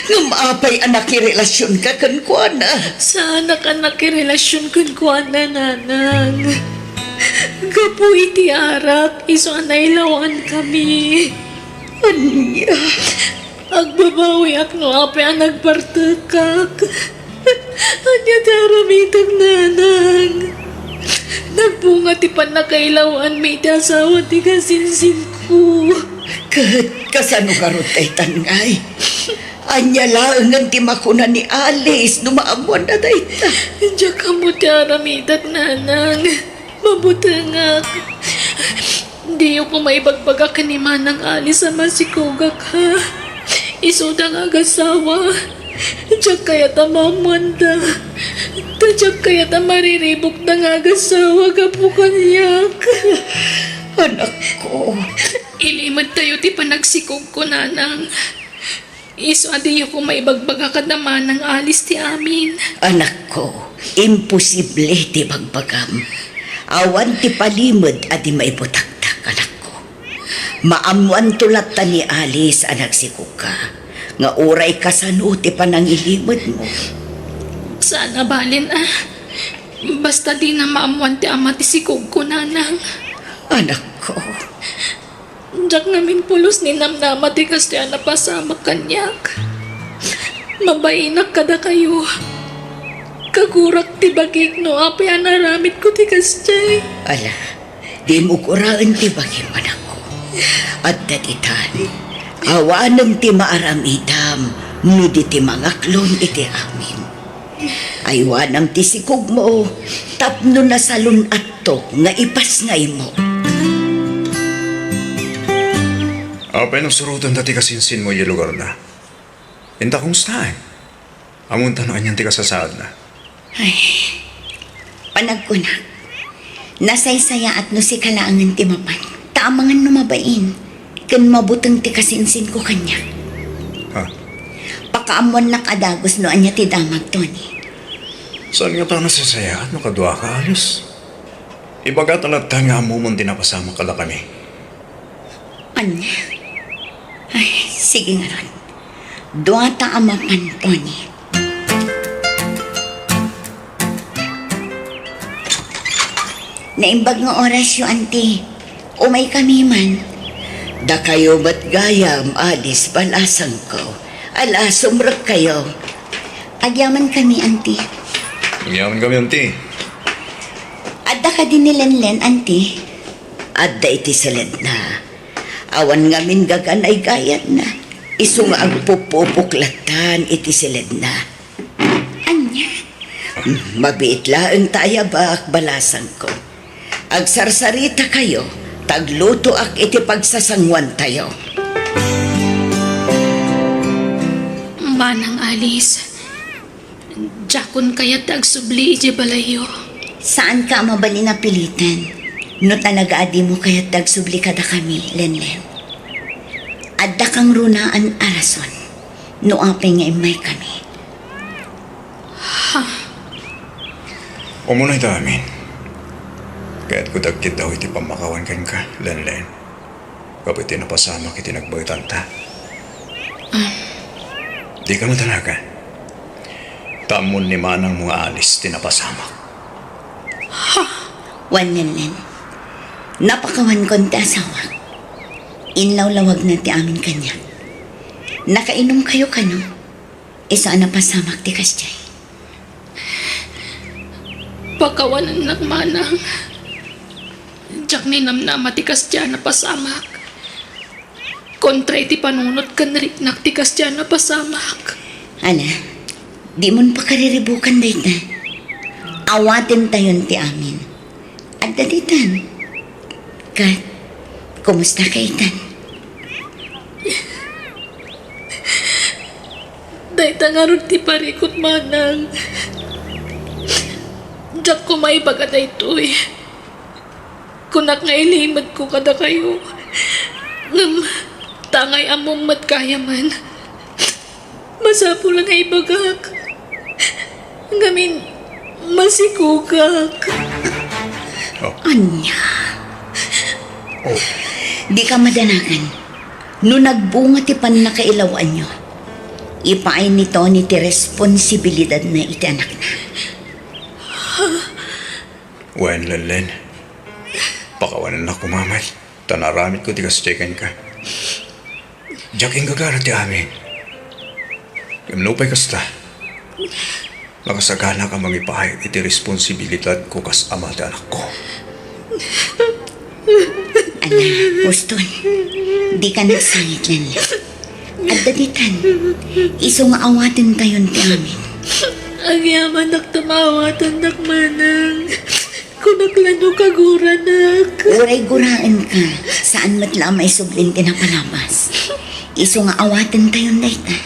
Ngem apay a nakirelasionka kenkuana? Saanak a nakirelasion kenkuana, Nanang. Gapu iti arak, isu a nailawaankami. Ania? Agbabawiak no apay a nagbartekak. Ania ti aramidek, Nanang? Nagbunga ti pannakailawaanmi iti asawa ti kasinsinko. Ket kasano ngarud daytan ngay? Ania laengen ti makuna ni Alice no maammoanna dayta? Diak ammo ti aramidek, Nanang. Mabutengak. Diyo koma ibagbaga ken ni Manang Alice a masikogak, ha? Isuda nga agasawa. Diak kayat a maammoanda. Ta diak kayat a mariribukda nga agasawa gapu kaniak. Anakko. Ilimedtayo ti panagsikogko, Nanang. Isu a diyo koma ibagbaga kada Manang Alice ti amin. Anakko, imposible ti bagbagam. Awan ti palimed a di maibutaktak, anakko. Maammoanto latta ni Alice a nagsikogka, nga uray kasano ti panangilimedmo. Saan a balen a. Basta dina maammoan ti ama ti sikogko, Nanang. Anakko. Diak ngamin pulos ninamnama ti kastoy a napasamak kaniak. Mabainak kadakayo. Kagurak ti bagik no apay a naramidko ti kasdiay. Ala, dimo guraen ti bagim, anakko. Adda ditan, awanen ti maaramidam no di ti mangaklon iti amin. Aywanam ti sikogmo tapno nasalun-atto nga ipasngaymo. Apay no surotenta ti kasinsinmo idiay lugarna? Inta kumustaen? Ammonta no anian ti kasasaadna? Ay, panagkunak, nasaysayaat no sika laengen ti mapan, ta amangan no mabain ken mabuteng ti kasinsinko kaniak. Ha? Pakaammoannak a dagus no ania ti damag, Tony. Saan ngata a nasaysayaat no kaduaka, Alice? Ibagata latta nga ammomon ti napasamak kadakami. Ania? Ay, sige ngarud. Duata a mapan, Tony. Naimbag nga orasyo, Auntie. Umaykami man. Dakayo met gayam, Alice, balasangko. Ala, sumrekkayo. Agyamankami, Auntie. Agyamankami, Auntie. Adda kadi ni Lenlen, Auntie? Adda iti siledna. Awan ngamin gaganaygayatna. Isu nga agpupupok lattan iti siledna. Ania? Hmm, mabiit laeng ta ayabak, balasangko. Agsarsaritakayo, ta aglutoak iti pagsasanguantayo. Manang Alice, diakon kayat ti agsubli idiay balayyo. Saanka a mabalin a piliten no talaga a dimo kayat ti agsubli kadakami, Lenlen. Adda kangrunaan a rason no apay nga immaykami. Ha? Umunayta amin. Kayatko ti agkiddaw iti pammakawan kenka, Lenlen. Gapu iti napasamak iti nagbaetanta. Ah. Dika madanagan. Ta ammon ni manangmo nga Alice ti napasamak. Ha? Wen, Lenlen. Napakawankon ti asawak. Inlawlawagna ti amin kaniak. Nakainumkayo kano? Isu a napasamak ti kasdiay. Pakawanennak, manang. Diak ninamnama ti kasdiay a napasamak. Kontra iti panunot ken riknak ti kasdiay a napasamak. Ala, dimon pakariribukan dayta. Awatentayon ti amin. Adda ditan. Kat, kumusta ka itan? Dayta ngarud ti parikut, manang. Diak koma ibaga daytoy. Kunak nga ilimedko kadakayo. Ngem, tangay ammom met gayamen. Masapul nga ibagak. Ngamin, masikugak. Oh. Ania? Oh. Dika madanagan. No nagbunga ti pannakailaw-anyo, ipaay ni Tony ti responsibilidadna iti anakna. Wen, Lenlen. Pakawanennak koma met, ta naaramidko ti kasdiay kenka. Diak inggagara ti amin. Ngem nupay kasta, makasaganak a mangipaay iti responsibilidadko kas ama ti anakko. Ala, Boston, dika nagsangit, Lenlen. Adda ditan, isu nga awatentayon ti amin. Agyamanak ta maawatennak, manang. Kunak la no kaguranak. Uray guraenka, saan met la a maisublin ti napalabas. Isu nga awatentayon dayta.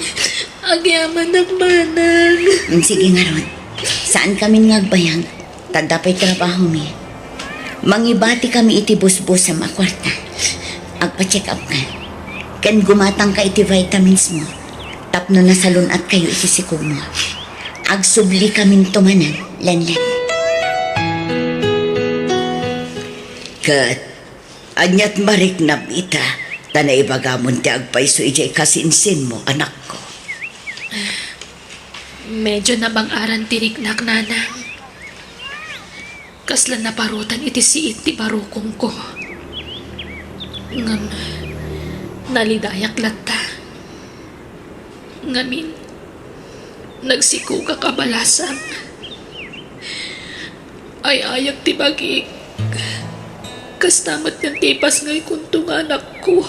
Agyamanak, manang. Mm, sige ngarud. Saankamin nga agbayag. Ta adda pay trabahomi. Mangibatikami iti busbusem a kuarta. Agpa-check up ka. Ken gumatangka iti vitamins mo. Tapno nasalun-atkayo iti sikogmo. Agsubli kaminto manen, Lenlen. Ket, aniat mariknam ita, ta naibagamon ti agpayso idiay kasinsinmo, anakko. Medyo nabang-aran ti riknak, nanang. Kasla naparutan iti siit ti barukongko. Ngem, nalidayak latta. Ngamin, nagsikogak a balasang. Ay-ayek ti bagik. Kasta met ti ipasngaykonto nga anak. Ko.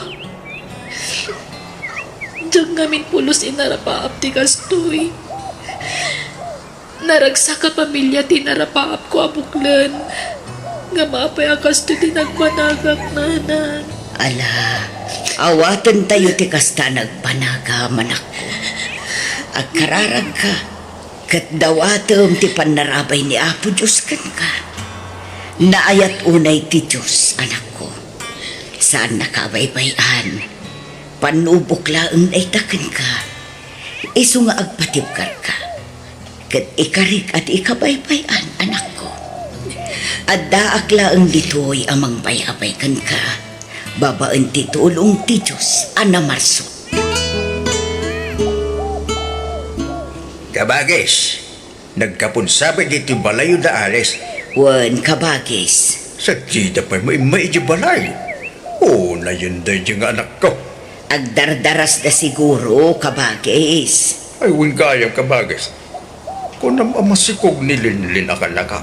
Diak ngamin pulos inarapaap ti kastoy. Naragsak a pamilia ti inarapaapko a buklen. Ngem apay a kastoy ti nagbanagak, nanang? Ala, awatentayo ti kasta a nagbanagam, anakko. Agkararagka, ket dawatem ti pannarabay ni Apo Dios kenka. Naayat unay ti Dios, anakko. Saannaka a baybay-an. Pannubok laeng dayta kenka. Isu nga agpatibkarka. Ket ikarik a di ikabaybay-an, anakko. Addaak laeng ditoy a mangbayabay kenka, babaen ti tulong ti Dios a namarsua. Kabagis, nagkapon sa pay ditoy balayyo da Alice? Wen, kabagis. Sadida pay maimmay idiay balay. Unayen daydiay nga anakko. Agdardarasda siguro, kabagis. Ay, wen gayam, kabagis. Kunam a masikog ni Linlin a kanaka.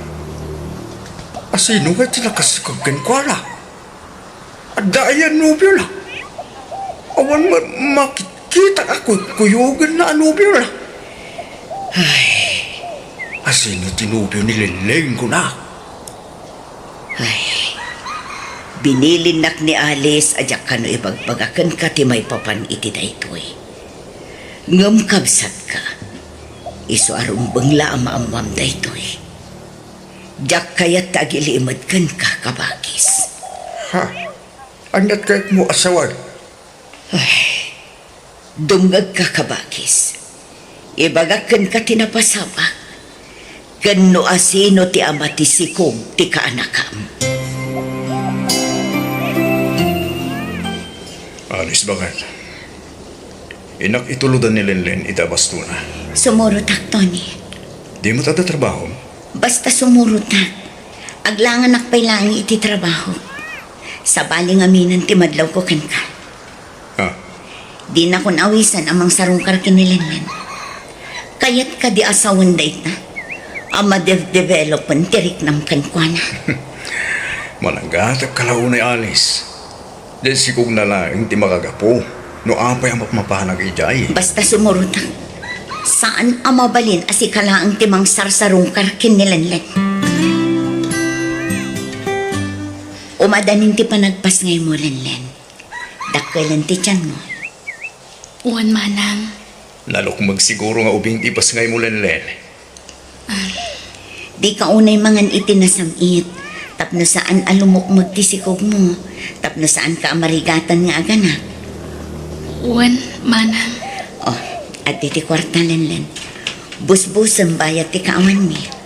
Asino ngay ti nakasikog kenkuana? Adda aya nobiona? Awan ma-, makitkitak a kuykuyogenna a nobiona. Ay. Asino ti nobio ni Linlin, kunak? Ay. Binilinnak ni Alice a diak kano ibagbaga kenka ti maipapan iti daytoy. Ngem kabsatka, isu a rumbeng la a maammoam daytoy. Diak kayat ti agilimed kenka, kabagis. Ha? Ania't kayatmo a sawen? Ay, dumngegka, kabagis. Ibagak kenka ti napasamak, ken no asino ti ama ti sikog ti kaanakam. Alice, bakit? Innak itulodan ni Lenlen ita bastona. Sumurotak, Tony. Di met adda trabahom? Basta sumurotak. Aglanganak pay laeng iti trabaho. Sabali ngaminen ti madlawko kenka. Ha? Dinakon awisan a mangsarungkar ken ni Lenlen. Kayat kadi a sawen dayta a madevdevelopen ti riknam kenkuana? Mananggatak ka la unay, Alice. Diay sikogna laeng ti makagapu no apay a mapmapanak idiay. Basta sumurotak. Saan a mabalin a sika laeng ti mangsarsarungkar ken ni Lenlen. Umadanin ti panagpasngaymo, Lenlen. Dakkelen ti tianmo. Wen, manang. Nalukmeg siguro nga ubing ti ipasngaymo, Lenlen. Ah, dika unay mangan iti nasam-it, tapno saan a lumukmeg ti sikogmo, tapno saanka a marigatan nga aganak. Wen, manang. Oh, adda ti kuarta, Lenlen. Busbusem bayat ti kaawanmi.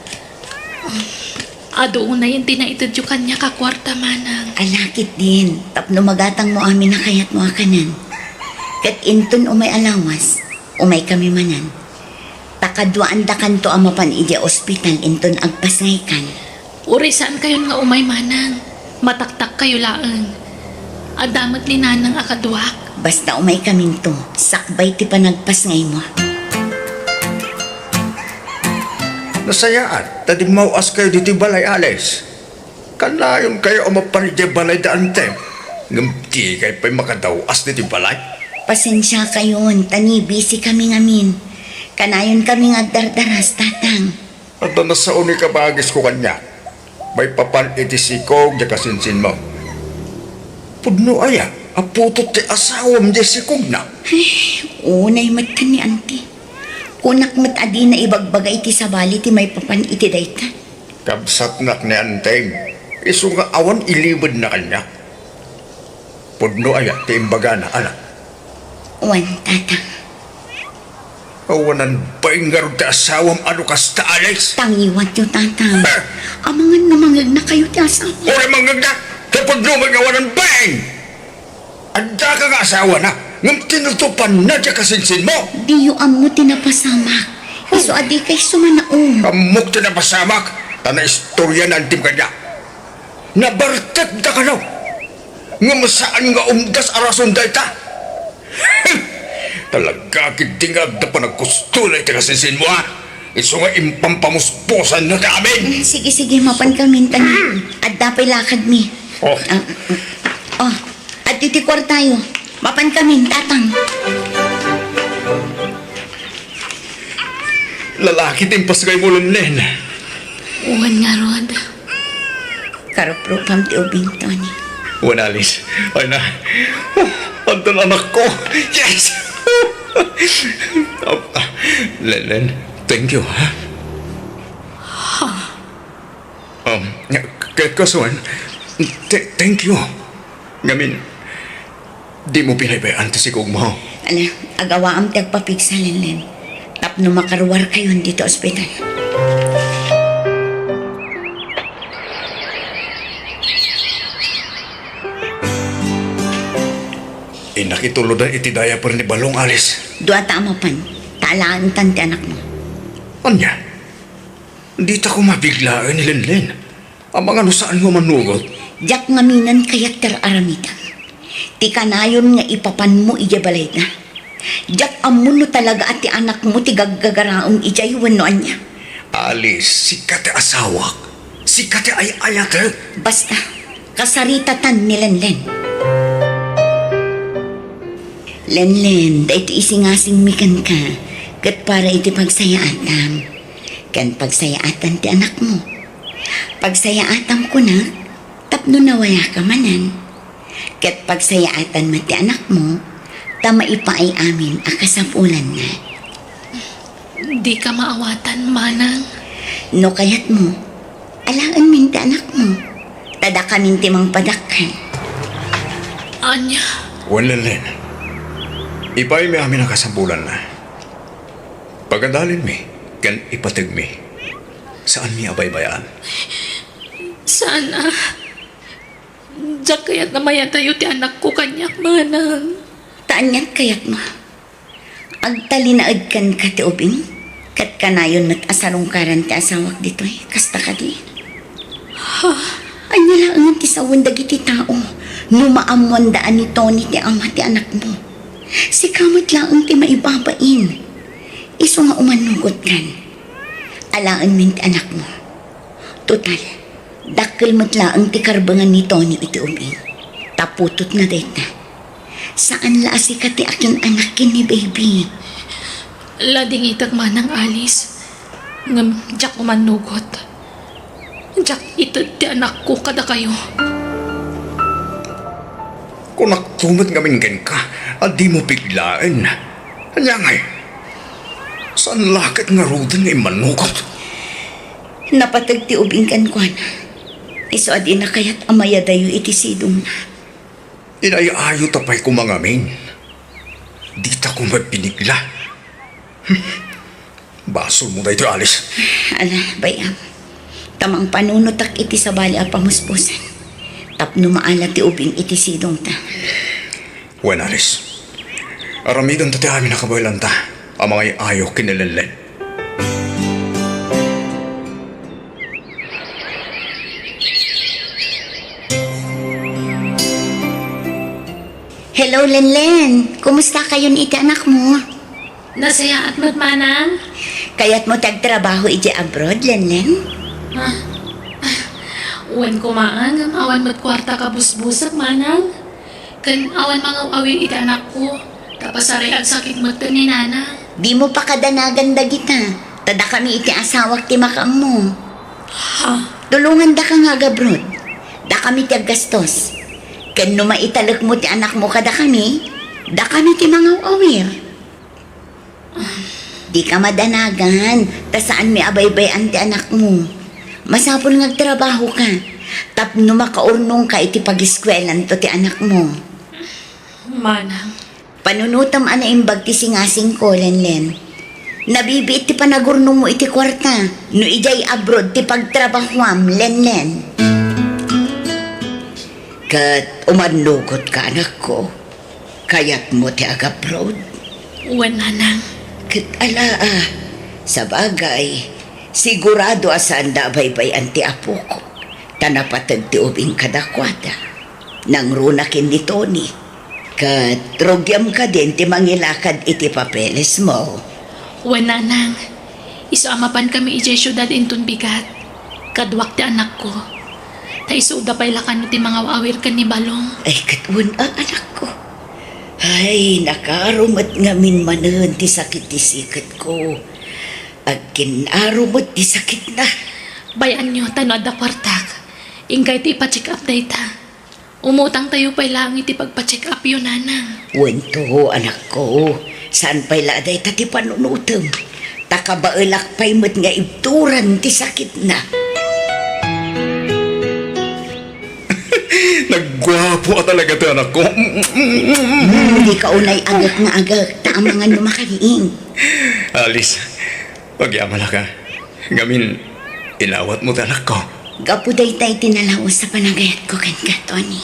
Adu unayen ti naitedyo kaniak a kuarta, manang. Ala ketdin, tapno magatangmo amin a kayatmo a kanen. Ket inton umay a lawas, umaykami manen. Ta kaduaandakanto a mapan idiay ospital inton agpasngaykan. Uray saankayon nga umay, manang. Mataktakkayo laeng. Adda met ni nanang a kaduak. Basta umaykaminto, sakbay ti panagpasngaymo. Nasayaat ta dimmaw-askayo ditoy balay, Alice. Kanayonkayo a mapan idiay balay da Antem, ngem dikay pay makadaw-as ditoy balay. Pasensiakayon, ta ni-busy kami ngamin. Kanayon kami nga agdardaras, Tatang. Adda nasao ni kabagisko kaniak. Maipapan iti sikog diay kasinsinmo. Pudno aya a putot ti asawam diay sikogna? Ay, unay met ken ni Auntie. Kunak met a dina ibagbaga iti sabali ti maipapan iti dayta. Kabsatnak ni Antem, isu nga awan ilimedna kaniak. Pudno aya ti imbagana, anak? Wen, Tatang. Awanan bain ngarud ti asawam a no kasta, Alex? Tangiwatyo, Tatang. Ah! Amangan no mangegnakayo ti asawam. Uray mangngegnak, ta pudno met nga awanan bain! Addaka nga asawana, ngem tinutopanna ti kasinsinmo. Diyo ammo ti napasamak. Isu a dikay sumanaom. Ammok ti napasamak, ta naistorya ni Antem kaniak. Nabartekda kano. Ngem saan nga umdas a rason dayta. Talaga ketdi nga adda panagkustona iti kasinsinmo, a? Isu nga impampamuspusanna ti amin. Mm, sige, sige, mapankamin, Tatang. Adda pay lakadmi. Oh. Ah, mm, mm. Oh. Adtoy ti kuartayo. Mapankamin, Tatang. Lalaki ti impasgaymo, Lenlen. Wen ngarud, karuprupam ti ubing, Tony. Wen, Alice. Ay na. Oh, addan anakko. Yes! Ah, Lenlen, thank you, ha? Um, k-, k-, kasuan, th-, thank you. Ngamin, dimo pinaybay-an ti sigugmo. Ala, agawaam ti agpapigsa, Lenlen. Tapno makaruarkayon ditoy ospital. Innak itulod iti diaper ni Balong, Alice. Dua ta a mapan, ta alaentan ti anakmo. Ania? Dita koma biglaen ni Lenlen. Amangan no saanmo a mannugot? Diak ngamin kayat ti ar-aramidem. Ti kanayon nga ipapanmo idiay balayda. Diak ammo no talaga a ti anakmo ti gaggagaraem idiay wenno ania. Alice, sika ti asawak. Sika ti ay-ayatek. Basta, kasaritatan ni Lenlen. Lenlen, daytoy isingasingmi kenka, ket para iti pagsayaatam. Ken pagsayaatan ti anakmo. Pagsayaatam kunak, tapno nawayaka manen. Ket pagsayaatan met ti anakmo, ta maipaay amin a kasapulanna. Dika maawatan, manang. No kayatmo, alaenmin ti anakmo. Ta dakamin ti mangpadakkel. Ania? Wen, Lenlen. Ipaaymi amin a kasapulanna. Pagadalinmi ken ipategmi. Saanmi a baybay-an. Saan a. Diak kayat a mayadayo ti anakko kaniak, manang. Ta aniat kayatmo? Agtalinaed kenka ti ubing, ket kanayon met a sarungkaran ti asawak ditoy, kasta kadi? Ha? Ania laengen ti sawen dagiti tao no maammoanda a ni Tony ti ama ti anakmo? Sika met laeng ti maibabain. Isu nga umannugotkan. Alaenmin ti anakmo. Total, dakkel met laeng ti karbengan ni Tony iti ubing. Ta putotna dayta. Saan la a sika ti akin-anak ken ni baby. Ladingitek manang, Alice. Ngem diak umannugot. Diak ited ti anakko kadakayo. Kunakto met ngamin kenka a dimo biglaen. Ania ngay? Saan la ket ngaruden nga immannugot? Napateg ti ubing kenkuana. Isu a dina kayat a mayadayo iti sidongna. Inay-ayo ta pay koma ngamin. Dita koma binigla. Basolmo daytoy, Alice. Ala, bay-am. Ta mangpanunotak iti sabali a pamuspusan. Tapno maala ti ubing iti sidongta. Wen, Alice. Aramidenta ti amin a kabaelanta a mangay-ayo ken ni Lenlen. Hello, Lenlen. Kumusta kayon iti anakmo? Nasayaat met, manang. Kayatmo ti agtrabaho idiay abroad, Lenlen? Ah, ah, wen koma, ngem awan met kuarta kabusbusek, manang. Ken awan mangaw-awir iti anakko, ta pasaray agsakit met ken ni nana. Dimo pakadanagan dagita, ta dakami iti asawak ti makaammo. Ha? Tulongandaka nga agabrod. Dakami ti aggastos. Ken no maitalekmo ti anakmo kadakami, dakami ti mangaw-awir. Dika madanagan, ta saanmi a baybay-an ti anakmo. Masapul nga agtrabahoka, tapno makaurnongka iti pagiskuelanto ti anakmo. Manang. Panunotem a naimbag ti singasingko, Lenlen. Nabibiit ti panagurnongmo iti kuarta, no idiay abroad ti pagtrabahoam, Lenlen. Ket umannugotka, anakko. Kayatmo ti agabroad? Wen, nanang. Ket ala a, sabagay, sigurado a saanda a baybay-an ti apok, ta napateg ti ubing kadakuada. Nangruna ken ni Tony. Ket rugiam kadin ti mangilakad iti papelesmo. Wen, nanang. Isu a mapankami idiay siudad inton bigat. Kaduak ti anakko. Ta isuda pay la kano ti mangaw-awir ken ni Balong. Ay, ket wen a, anakko. Ay, nakaro met ngamin manen ti sakit ti siketko. Agkin-aro met ti sakitna. Bay-anyo, ta no adda kuartak, inkayto ipa-check up dayta. Umutangtayo pay laeng iti pagpa-check upyo, nanang. Wen to, anakko. Saan pay la a dayta ti panunotem. Ta kabaelak pay met nga ibturan ti sakitna. Nagguapo a talaga ti anakko. Hmm, dika unay agek nga agek, ta amangan no makariing. Alice, agyamanak a. Ngamin, inawatmo ti anakko. Gapu dayta iti nalaus a panagayatko kenka, Tony.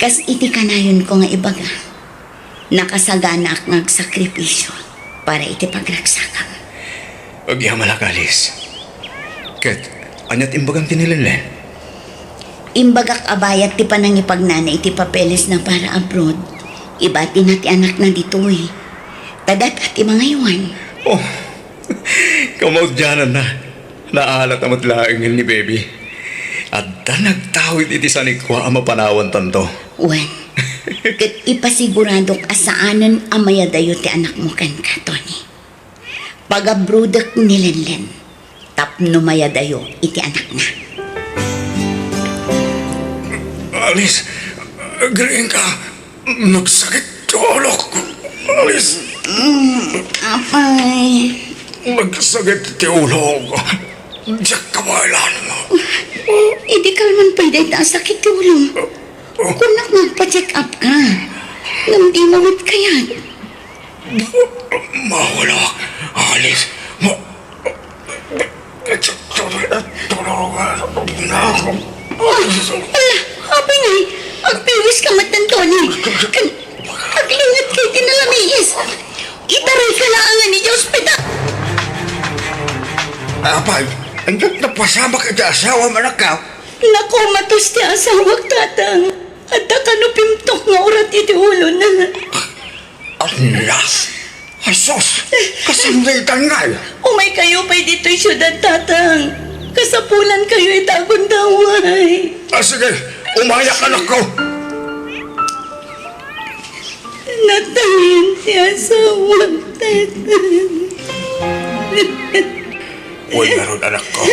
Kas iti kanayonko nga ibaga, nakasaganaak nga agsakripisio para iti pagragsakam. Agyamanak, Alice. Ket, ania ti imbagam ken ni Lenlen? Imbagak a bayat ti panangipagnana iti papelesna para abroad, ibatina ti anakna ditoy. Ta data ti mangaywan. Oh, kamaudiananna. Naalata met laeng ni Baby. Adda nagtawid iti sanikua a mapanawantanto. Wen, ket ipasiguradok a saanen a mayadayo ti anakmo kenka, Tony. Pagabrodek ni Lenlen tapno mayadayo iti anakna. Alice, agriingka. Nagsakit ti ulok. Alice. Mm, apay. Nagsakit ti ulok. Diak kabaelan. Idi kalman pay dayta a sakit ti ulom. Kunak nga agpa-check up ka. Ngem dimo met kayat. Mawala, Alice. Ma-, Tulungan. Ala, apay ngay, agpiwis ka met, Tony. Ken, aglinget ka iti nalamiis. Itarayka laeng idiay ospital. Apay, ania ti napasamak iti asawam, anakko? Nakomatos ti asawak, Tatang. Adda kano pimtok nga urat iti ulona. Ala! Asus! Kasano dayta ngay? Umaykayo pay ditoy siudad, Tatang. Kasapulankayo ita a gundaway. Ah, sige. Umayak, anakko. Natayen ti asawak, Tatang. Wen ngarud, anakko.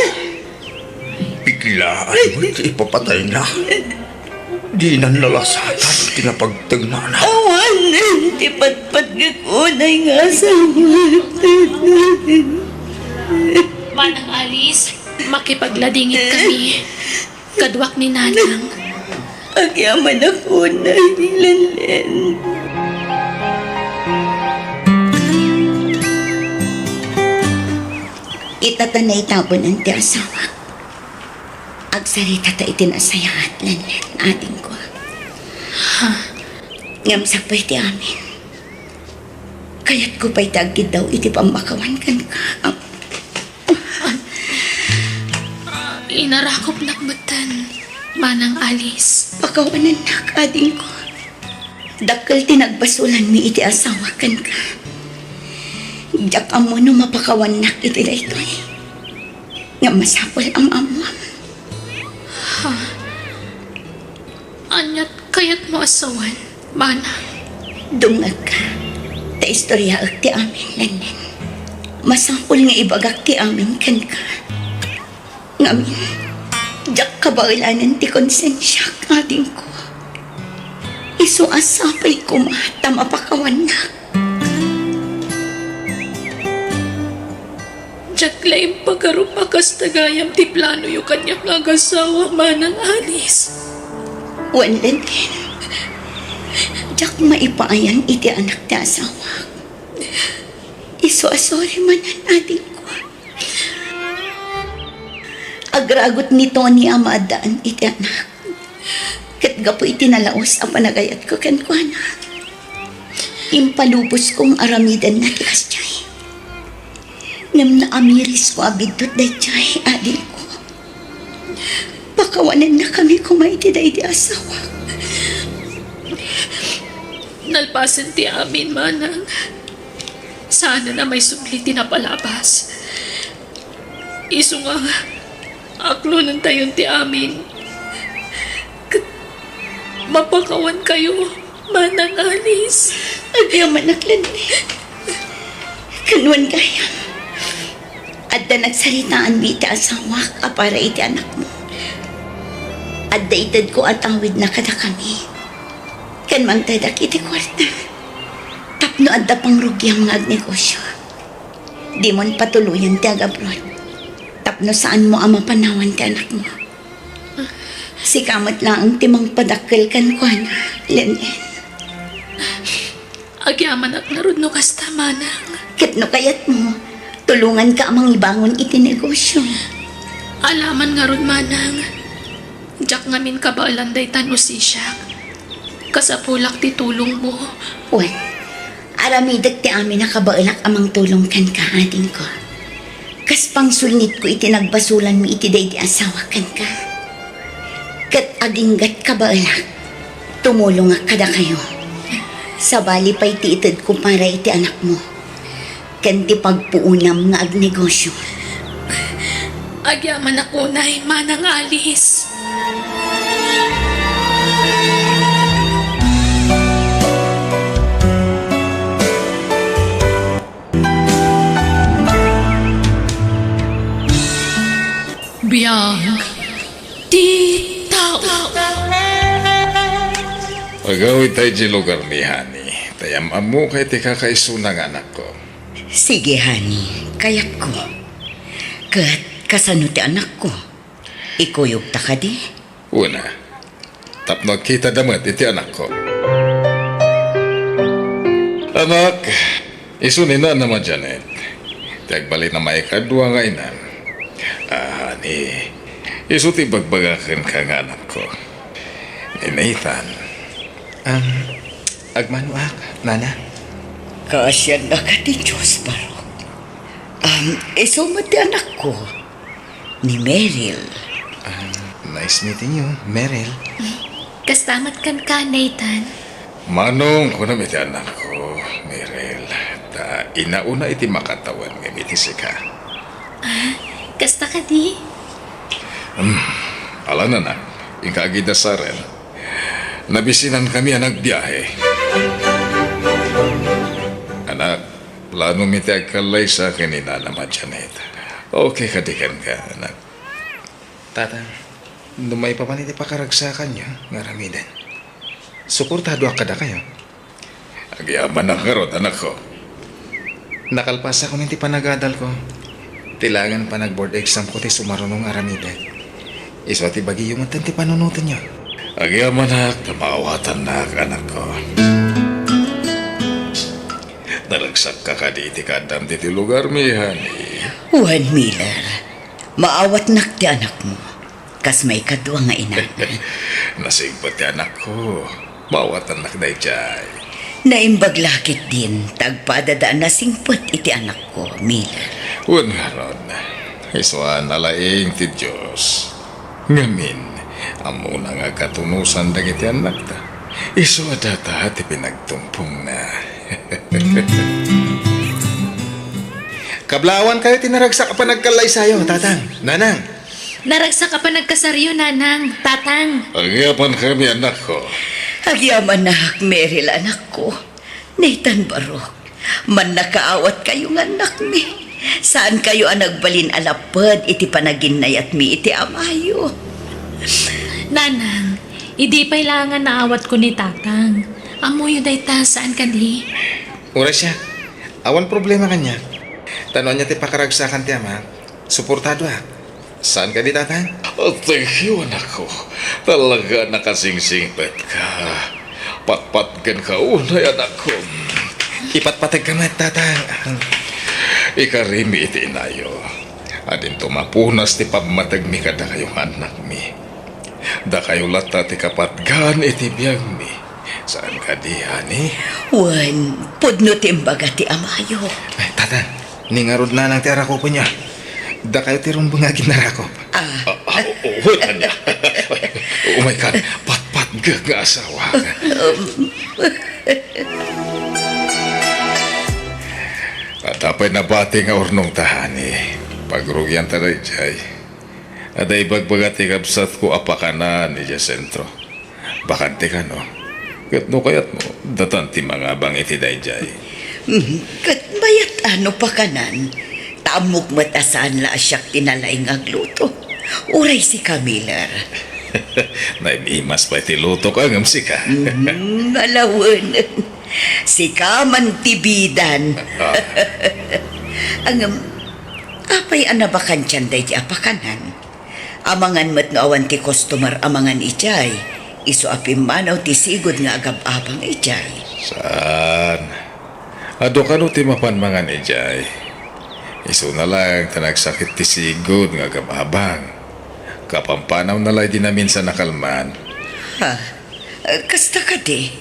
Biglaan met ti ipapatayna. Dinan nalasatan ti napagtegnana. Awanen ti patpatgek unay nga asawa. Manang Alice, makipagladingit kami kaduak ni Nanang. Agyamanak unay, Lenlen. Ita ta naitabunan ti asawak. Agsaritata iti nasayaat, Lenlen, adingko. Ha? Ngem sakbay ti amin, kayatko pay ti agkiddaw iti pammakawan kenka. Ah, inarakopnak metten, Manang Alice. Pakawanennak, adingko. Dakkel ti nagbasolanmi iti asawak kenka. Diak ammo no mapakawannak iti daytoy. Ngem masapul a maammuam. Ha? Ania ti kayatmo a sawen, Manang? Dumngegka, ta istoriaek ti amin, Lenlen. Masapul nga ibagak ti amin kenka. Ngamin, diak kabaelanen ti konsensiak, adingko. Isu a sapay koma ta mapakawannak. Diak la impagarup a kasta gayam ti planoyo kaniak nga agasawa, Manang Alice. Wen, Lenlen, diak maipaayan iti anak ti asawak. Isu a sorry manen, adingko. Agragut ni Tony a maaddaan iti anak. Ket gapu iti nalaus a panagayatko kenkuana, impalubosko nga aramidenna ti kasdiay. Ngem naamirisko a biddut daydiay, adingko. Pakawanennakami koma iti daydi a sawak. Nalpasen ti amin, Manang. Saanen a maisubli ti napalabas. Isu nga, aklonentayon ti amin. Mapakawankayo, Manang Alice. Agyamanak, Lynette. Kanuan gayam. Adda nagsaritaanmi iti asawak a para iti anakmo. Adda itedko a tawidna kadakami. Ken mangtedak iti kuarta. Tapno adda pangrugiam nga agnegosyo. Dimon patuloyan ti agabroad. Tapno saanmo a mapanawan ti anakmo. Sika met laeng ti mangpadakkel kenkuana, Lynette. Agyamanak ngarud no kasta, Manang. Ket no kayatmo, tulonganka a mangibangon iti negosyo. Alaman ngarud, Manang. Diak ngamin kabaelan dayta no sisiak. Kasapulak ti tulongmo. Wen, aramidek ti amin a kabaelak a mangtulong kenka, adingko. Kas pangsulnitko iti nagbasolanmi iti daydi asawa kenka. Ket aginggat kabaelak, tumulongak kadakayo. Sabali pay ti itedko para iti anakmo ken ti pagpuonam nga agnegosyo. Agyamanak unay, Manang Alice. Biag ti tao. Agawidta idiay lugarmi, honey. Ta am-ammok ti kakaisuna nga anakko. Sige, honey. Kayatko. Ket kasano ti anakko? Ikuyogta kadi? Una, tapno agkitada met iti anakko. Anak, isu ni Nanam a Janet, ti agbalin a maikadua nga inam. Ah, ni, isu ti ibagbaga kenka nga anakko. Ni Nathan. Um, agmanoak, Nana. Kaasiannaka ti Dios, Barok. Um, isu met ti anakko. Ni Meryl. Ah, nice meeting you, Meryl. Kasta met kenka, Nathan. Manong, kunam iti anakko, Meryl. Ta inauna iti makatawen ngem iti sika. Ah, kasta kadi? Hmm, ala, Nana, inka agidasaren. Nabisinankami a nagbiahe. Anak, planomi ti agkallaysa ken ni Nanam a Janet. Okay kadi kenka, anak? Tata, no maipapan iti pakaragsakanyo nga aramiden, suportadoak kadakayo. Agyamanak ngarud, anakko. Nakalpasakon iti panagadalko. Ti laengen panag-board examko ti sumaruno nga aramidek. Isu a ti bagiyo metten ti panunotenyo. Agyamanak ta maawatannak, anakko. Naregsakka kadi iti kaaddam ditoy lugarmi, honey? Wen, Miller, maawatnak ti anakmo. Kas maikadua nga inam. Nasingpet ti anakko. Maawatannak daydiay. Naimbag la ketdin ta agpadada a nasingpet iti anakko, Miller. Wen ngarud, isu a nalaing ti Dios. Ngamin, ammona nga agkatunosan dagiti annakta. Isu a data ti pinagtumpongna. Kablawankayo ti naragsak a panagkallaysayo, Tatang, Nanang. Naragsak a panagkasaryo, Nanang, Tatang. Agyamankami, anakko. Agyamanak, Meryl, anakko. Nathan, Barok, mannakaawatkayo nga annakmi. Saankayo a nagbalin a lapped iti panaginnayatmi iti amayo. Nanang, idi pay la nga naawatko ni Tatang. Ammoyo dayta, saan kadi? Uray siak, awan problema kaniak. Ta no ania ti pakaragsakan ti amak, suportadoak. Saan kadi, Tatang? Oh, thank you, anakko. Talaga a nakasingsingpetka. Patpatgenka unay, anakko. Ipatpategka met, Tatang. Ikarimi iti inayo. Adinto mapunas ti pammategmi kadakayo nga annakmi. Dakayo latta ti kapatgan iti biagmi. Saan kadi, honey? Wen, pudno ti imbaga ti amayo. Ay, Tatang, ni ngarud, Nanang, ti arakupenyo. Dakayo ti rumbeng nga aginarakop. Ah. Ah, ah, oh, oh, ania? Umaykan, patpatgek nga asawa. Adda pay nabati nga urnongta, honey. Pagrugianta daydiay. Adda ibagbaga ti kabsatko a pakanan idiay sentro. Bakante kano? Ket no kayatmo, datan ti mangabang iti daydiay. Mhm. Ket mayat a no pakanan, ta ammok met a saan la a siak ti nalaing nga agluto. Uray sika, Miller. Naim-imas pay ti lutok, ngem sika. Mhm, alawen. Sika man ti bidan. Ah. Ngem, apay a nabakantian daydi a pakanan? Amangan met no awan ti customer a mangan idiay, isu a pimmanaw ti sigud nga agab-abang idiay. Saan? Adu kano ti mapan mangan idiay? Isuna laeng ta nagsakit ti sigud nga agab-abang. Kapampanawna la idi naminsan a kalman. Ha? Kasta kadi?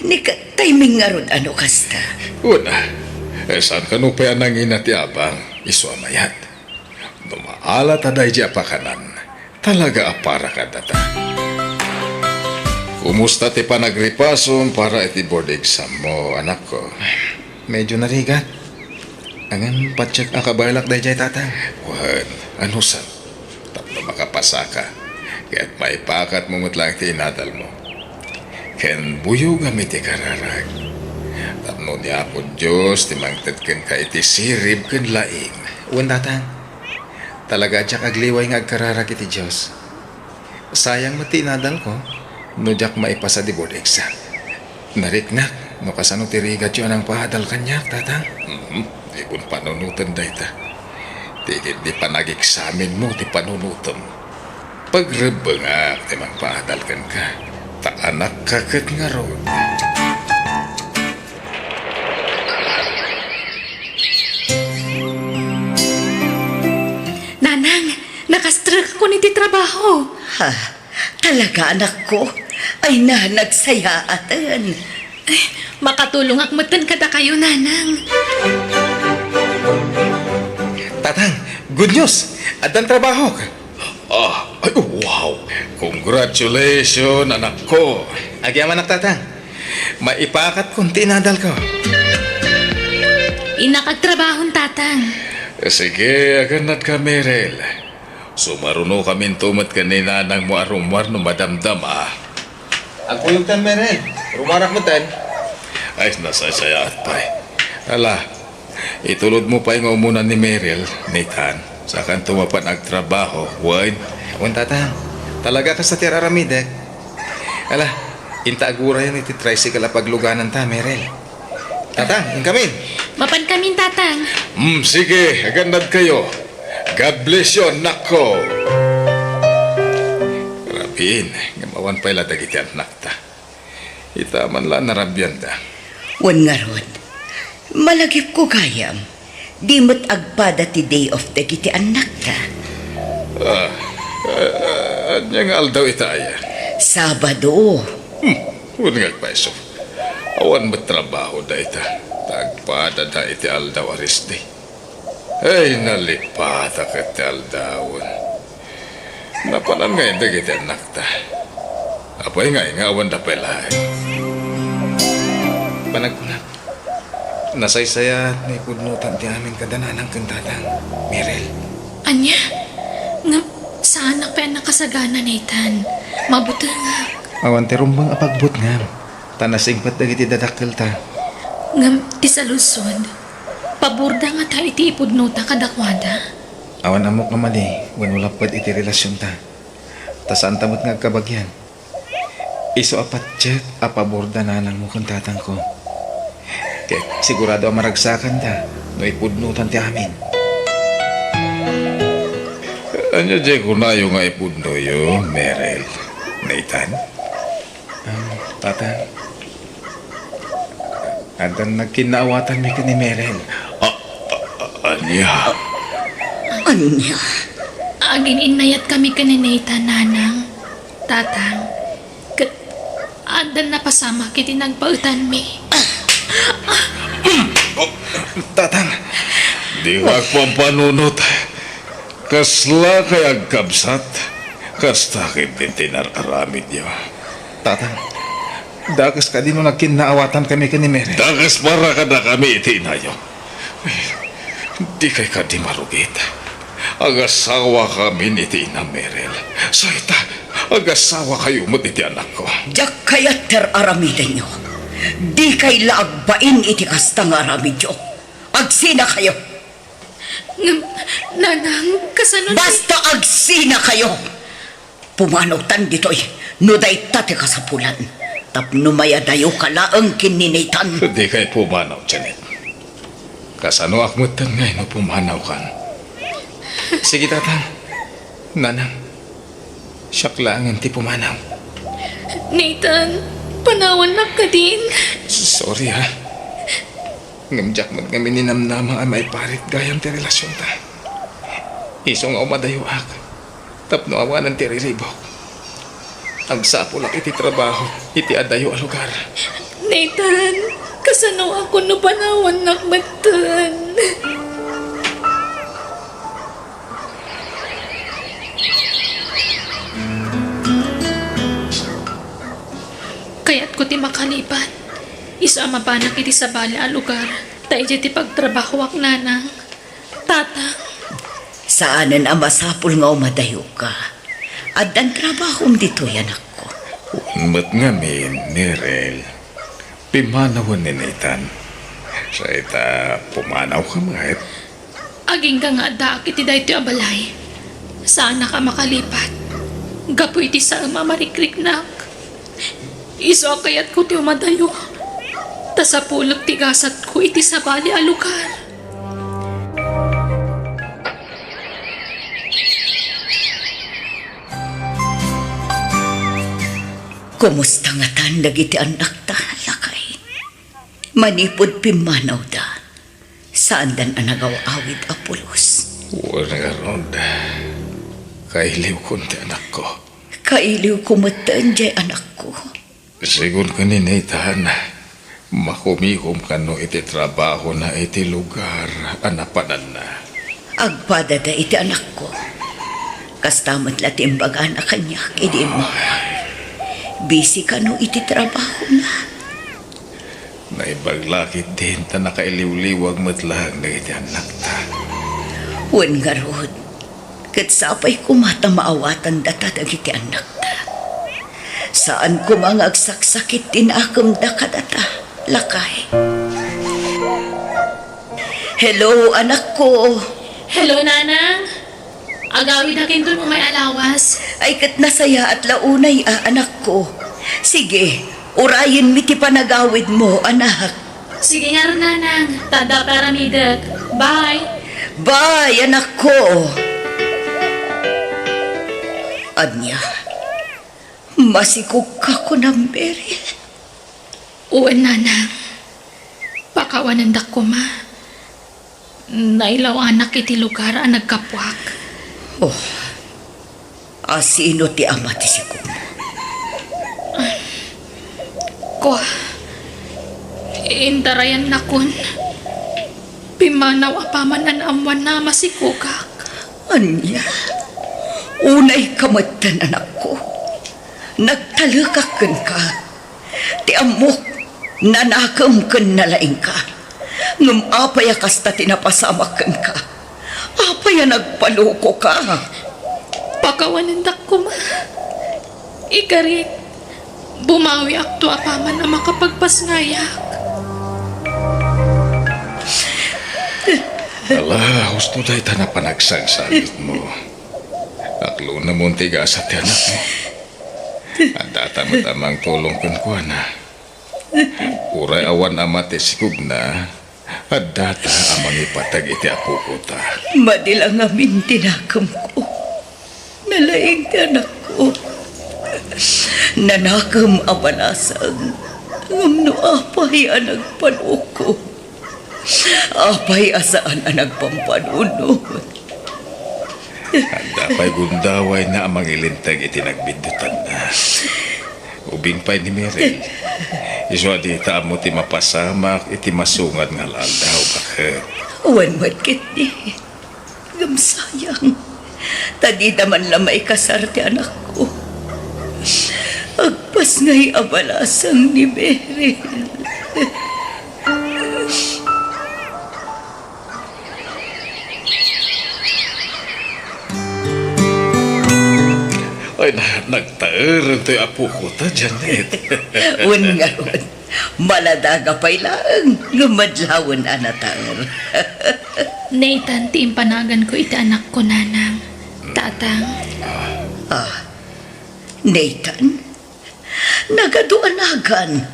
Ni ka-, timing ngarud a no kasta? Una, saan kano pay a nangina ti abang? Isu a mayat. No maala ta daydi a pakanan, talaga a para kadata. Kumusta ti panagripasom para iti board exam mo, anakko? Medyo narigat. Ngem, patiek a kabaelak daydiay, Tatang. Wen, anusan? Tapno makapasaka, ket maipakatmo met laeng ti inadalmo. Ken buyogam iti kararag. Tapno ni Apo Dios ti mangted kenka iti sirib ken laing. Wen, Tatang. Talaga a diak agliway nga agkararag iti Dios. Sayang met ti inadalko no diak maipasa ti board exam. Nariknak no kasano ti rigatyo a nangpaadal kaniak, Tatang. Mhm. Dikon panunoten dayta. Ti ketdi panagexamenmo ti panunotem. Pagrebbengak ti mangpaadal kenka, ta anakka ket ngarud. Nanang, nakastrek ako iti trabaho. Ha? Talaga, anakko? Ay na, nagsayaaten. Ay, makatulongak metten kadakayo, Nanang. Tatang, good news! Addan trabahok! Ah, ay, wow! Congratulations, anakko! Agyamanak, Tatang. Maipakatkon ti inadalko. Innak agtrabahon, Tatang. Sige, agannadka, Merel. Sumarunokaminto met ken ni nanangmo a rummuar no madamdama. Agkuyogtan, Merel. Rummuarak metten. Ay, nasaysayaat pay. Ala, itulodmo pay nga umuna ni Merel, Nathan. Sakanto mapan agtrabaho, wen? Wen, Tatang. Talaga kasta ti ar-aramidek. Ala, inta agurayan iti tricycle a paglugananta, Merel. Tatang, inkamin. Mapankamin, Tatang. Mm, sige, agannadkayo. God bless you, annakko. Rabin, ngem awan pay la dagiti annakta. Ita man la narabianda. Wen ngarud, malagipko gayam, di met agpada ti day off dagiti annakta. Ah, ah, ah, ania nga aldaw ita aya? Sabado. Hmm, wen nga agpayso. Awan met trabaho dayta. Ta agpadada iti aldaw a rest day. Ay, nalipatak iti aldawen. Napanan ngay dagiti annakta. Apay ngay nga awan da pay laeng? Panagkunak, nasaysayaat nga ipudnotan ti amin kada nanang ken tatang, Merel. Ania? Ngem, saanak pay a nakasagana, Nathan. Mabutengak. Awan ti rumbeng a pagbutngam. Ta nasingpet dagiti dadakkelta. Ngem ti saludsod, paborda ngata iti ipudnota kadakuada? Awan ammok a madi wenno lapped iti relasionta. Ta saanta met nga agkabagian. Isu a patiek a paborda nanangmo ken tatangko. Ket sigurado a maragsakanda no ipudnotan ti amin. Ania diay kunayo nga ipudnoyo, Merel? Nathan? Ah, Tatang, addan nagkinnaawatanmi ken ni Merel. Ah, ah, ah, ania? Ania? Agin-innayatkami ken ni Nathan, Nanang, Tatang. Ket addan napasamak iti nagbaetanmi. Tatang. Dika agpampanunot. Kasla kay agkabsat, kasta ketdi ti inar-aramidyo. Tatang, dakes kadi no nagkinnaawatankami ken ni Merel? Dakes para kadakami iti inayo. Dikay kadi marugit. Agasawakamin iti ina, Merel. Sayta, Agasawakayo met iti anakko. Diak kayat ti ar-aramidenyo. Dikay la agbain iti kasta nga aramidyo. Agsinakayo. Ngem, nanang, kasano ni— Basta agsinakayo! Pumanawtan ditoy no dayta ti kasapulan. Tapno mayadayoka laeng ken ni Nathan. Dikay pumanaw, Janet. Kasanoak metten ngay no pumanawkan? Sige, tatang. Nanang, siak laengen ti pumanaw. Nathan, panawannak kadin. Sorry, ha. Ngem diak met ngamin ninamnama a maiparit gayam ti relasionta. Isu nga umadayoak tapno awanen ti riribuk. Agsapulak iti trabaho iti adayo a lugar. Nathan, kasanoakon no panawannak metten? Kayatko ti makalipat. Isu a mapanak iti sabali a lugar, ta idiay ti pagtrabahoak, nanang. Tatang. Saanen a masapul nga umadayoka. Addan trabahom ditoy, anakko. Wen met ngamin, Mirel. Pimmanawen ni Nathan. Sa ita, pumanawka met. Agingga nga addaak iti daytoy a balay. Saanak a makalipat. Gapu iti saem a marikriknak. Isu a kayatko ti umadayo. Ta sapulek ti gasatko iti sabali a lugar. Kumusta ngatan dagiti annakta, lakay? Manipud pimmanawda, saandan a nagaw-awid a pulos. Wen ngarud, kailiwkon ti anakko. Kailiwko metten diay anakko. Sigun ken ni Nathan, makumikom kano iti trabahona iti lugar a napananna. Agpadada iti anakko. Kasta met la ti imbagana kaniak idi immawang. Busy kano iti trabahona. Naimbag la ketdin ta nakailiwliwag met laeng dagiti annakta. Wen ngarud, ket sapay koma ta maawatandata dagiti annakta. Saan koma nga agsaksakit ti nakemda kadata, lakay. Hello, anakko. Hello, nanang. Agawidakinto no may alawas. Ay, ket nasayaat la unay a, anakko. Sige, urayenmi ti panagawidmo, anak. Sige ngarud, nanang. Ta adda paramidek. Bye. Bye, anakko. Ania, masikogka kunam, Beryl? Wen, nanang. Pakawanendak koma. Nailawanak iti lugar a naggapuak. Oh, a sino ti ama ti sikogmo? Kua, indarayannakon. Pimmanaw apaman a naammoanna a masikogak. Ania? Unayka metten, anakko. Nagtalekak kenka. Ti ammok, nanakem ken nalaingka. Ngem apay a kasta ti napasamak kenka? Apay a nagpalokoka? Pakawanendak koma. Ikarik, bumawiakto apaman a makapagpasngayak. Ala, husto dayta a panagsagsagitmo. Aklonamon ti gasat ti anakmo. Addata met a mangtulong kenkuana. Uray awan ama ti sikogna, addata a mangipateg iti apokota. Madi la ngamin ti nakemko. Nalaing ti anakko. Nanakem a balasang. Ngem no apay a nagpanoko? Apay a saan a nagpampanunot? Adda pay gundawayna a mangilinteg iti nagbiddutanna. Ubing pay ni Mirel, isu a dita ammo ti mapasamak iti masungad nga aldaw, baket. Wen met ketdi. Ngem sayang, ta dida man la maikasar ti anakko. Agpasngay a balasang ni Beryl. Ay, Nagtaer toy apoko ta, Janet. Wen ngarud, maladaga pay laeng nga madlawen a nataer. Nathan ti impanaganko iti anakko, Nanang. Tatang. Ah, Nathan? Nagadu a nagan.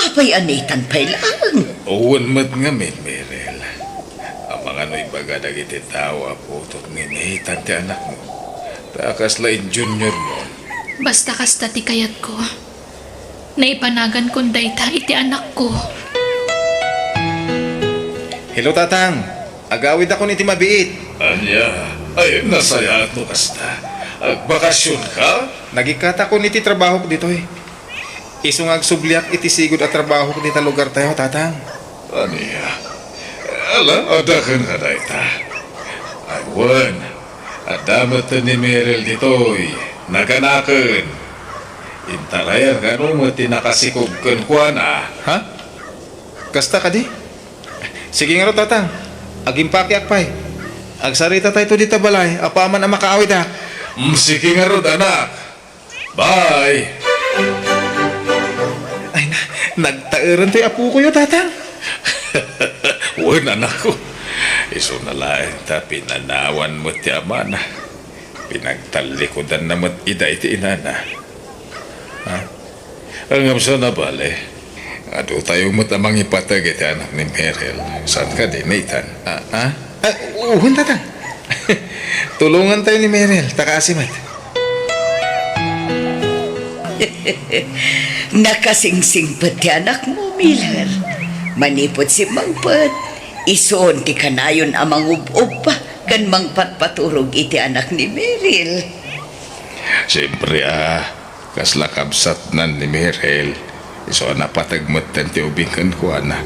Apay a Nathan pay laeng? Wen met ngamin, Meryl. Amangan no ibaga dagiti tao a putot ni Nathan ti anakmo. Ta kasla in junior mo. Basta kasta ti kayatko. Naipanagan kon dayta iti anakko. Hello, Tatang. Agawidakon iti mabiit. Ania? Ay, nasayaat no kasta. Agbakasionka? Nagikkatakon iti trabahok ditoy. Isu nga agsubliak iti sigud a trabahok dita lugartayo, Tatang. Ania? Ala, adda kenka dayta. Ay, wen, adda met ni Meryl ditoy, naganaken. Intarayarka no met ti nakasikog kenkuana. Ha? Kasta kadi? Sige ngarud, Tatang. Agimpakiak pay. Agsaritatayto dita balay, apaman a makaawidak. Mm, sige ngarud, anak. Bye! Ay na, nagtaeran toy apokoyo, Tatang. Wen, anakko. Isuna laeng ta pinanawan met ti amana. Pinagtallikudanna met ida iti inana. Ha? Ngem saan a bale, adutayo met a mangipateg iti anak ni Meryl. Saan kadi, Nathan? Ah, ah? Ah, wen, Tatang. Tulongantayo ni Meryl, ta kaasi met. Nakasingsingpet ti anakmo, Miller. Manipud simmangpet, isun ti kanayon a mangub-ubba ken mangpatpaturog iti anak ni Meryl. Siempre a, kasla kabsatnan ni Meryl, isu a napateg metten ti ubing kenkuana.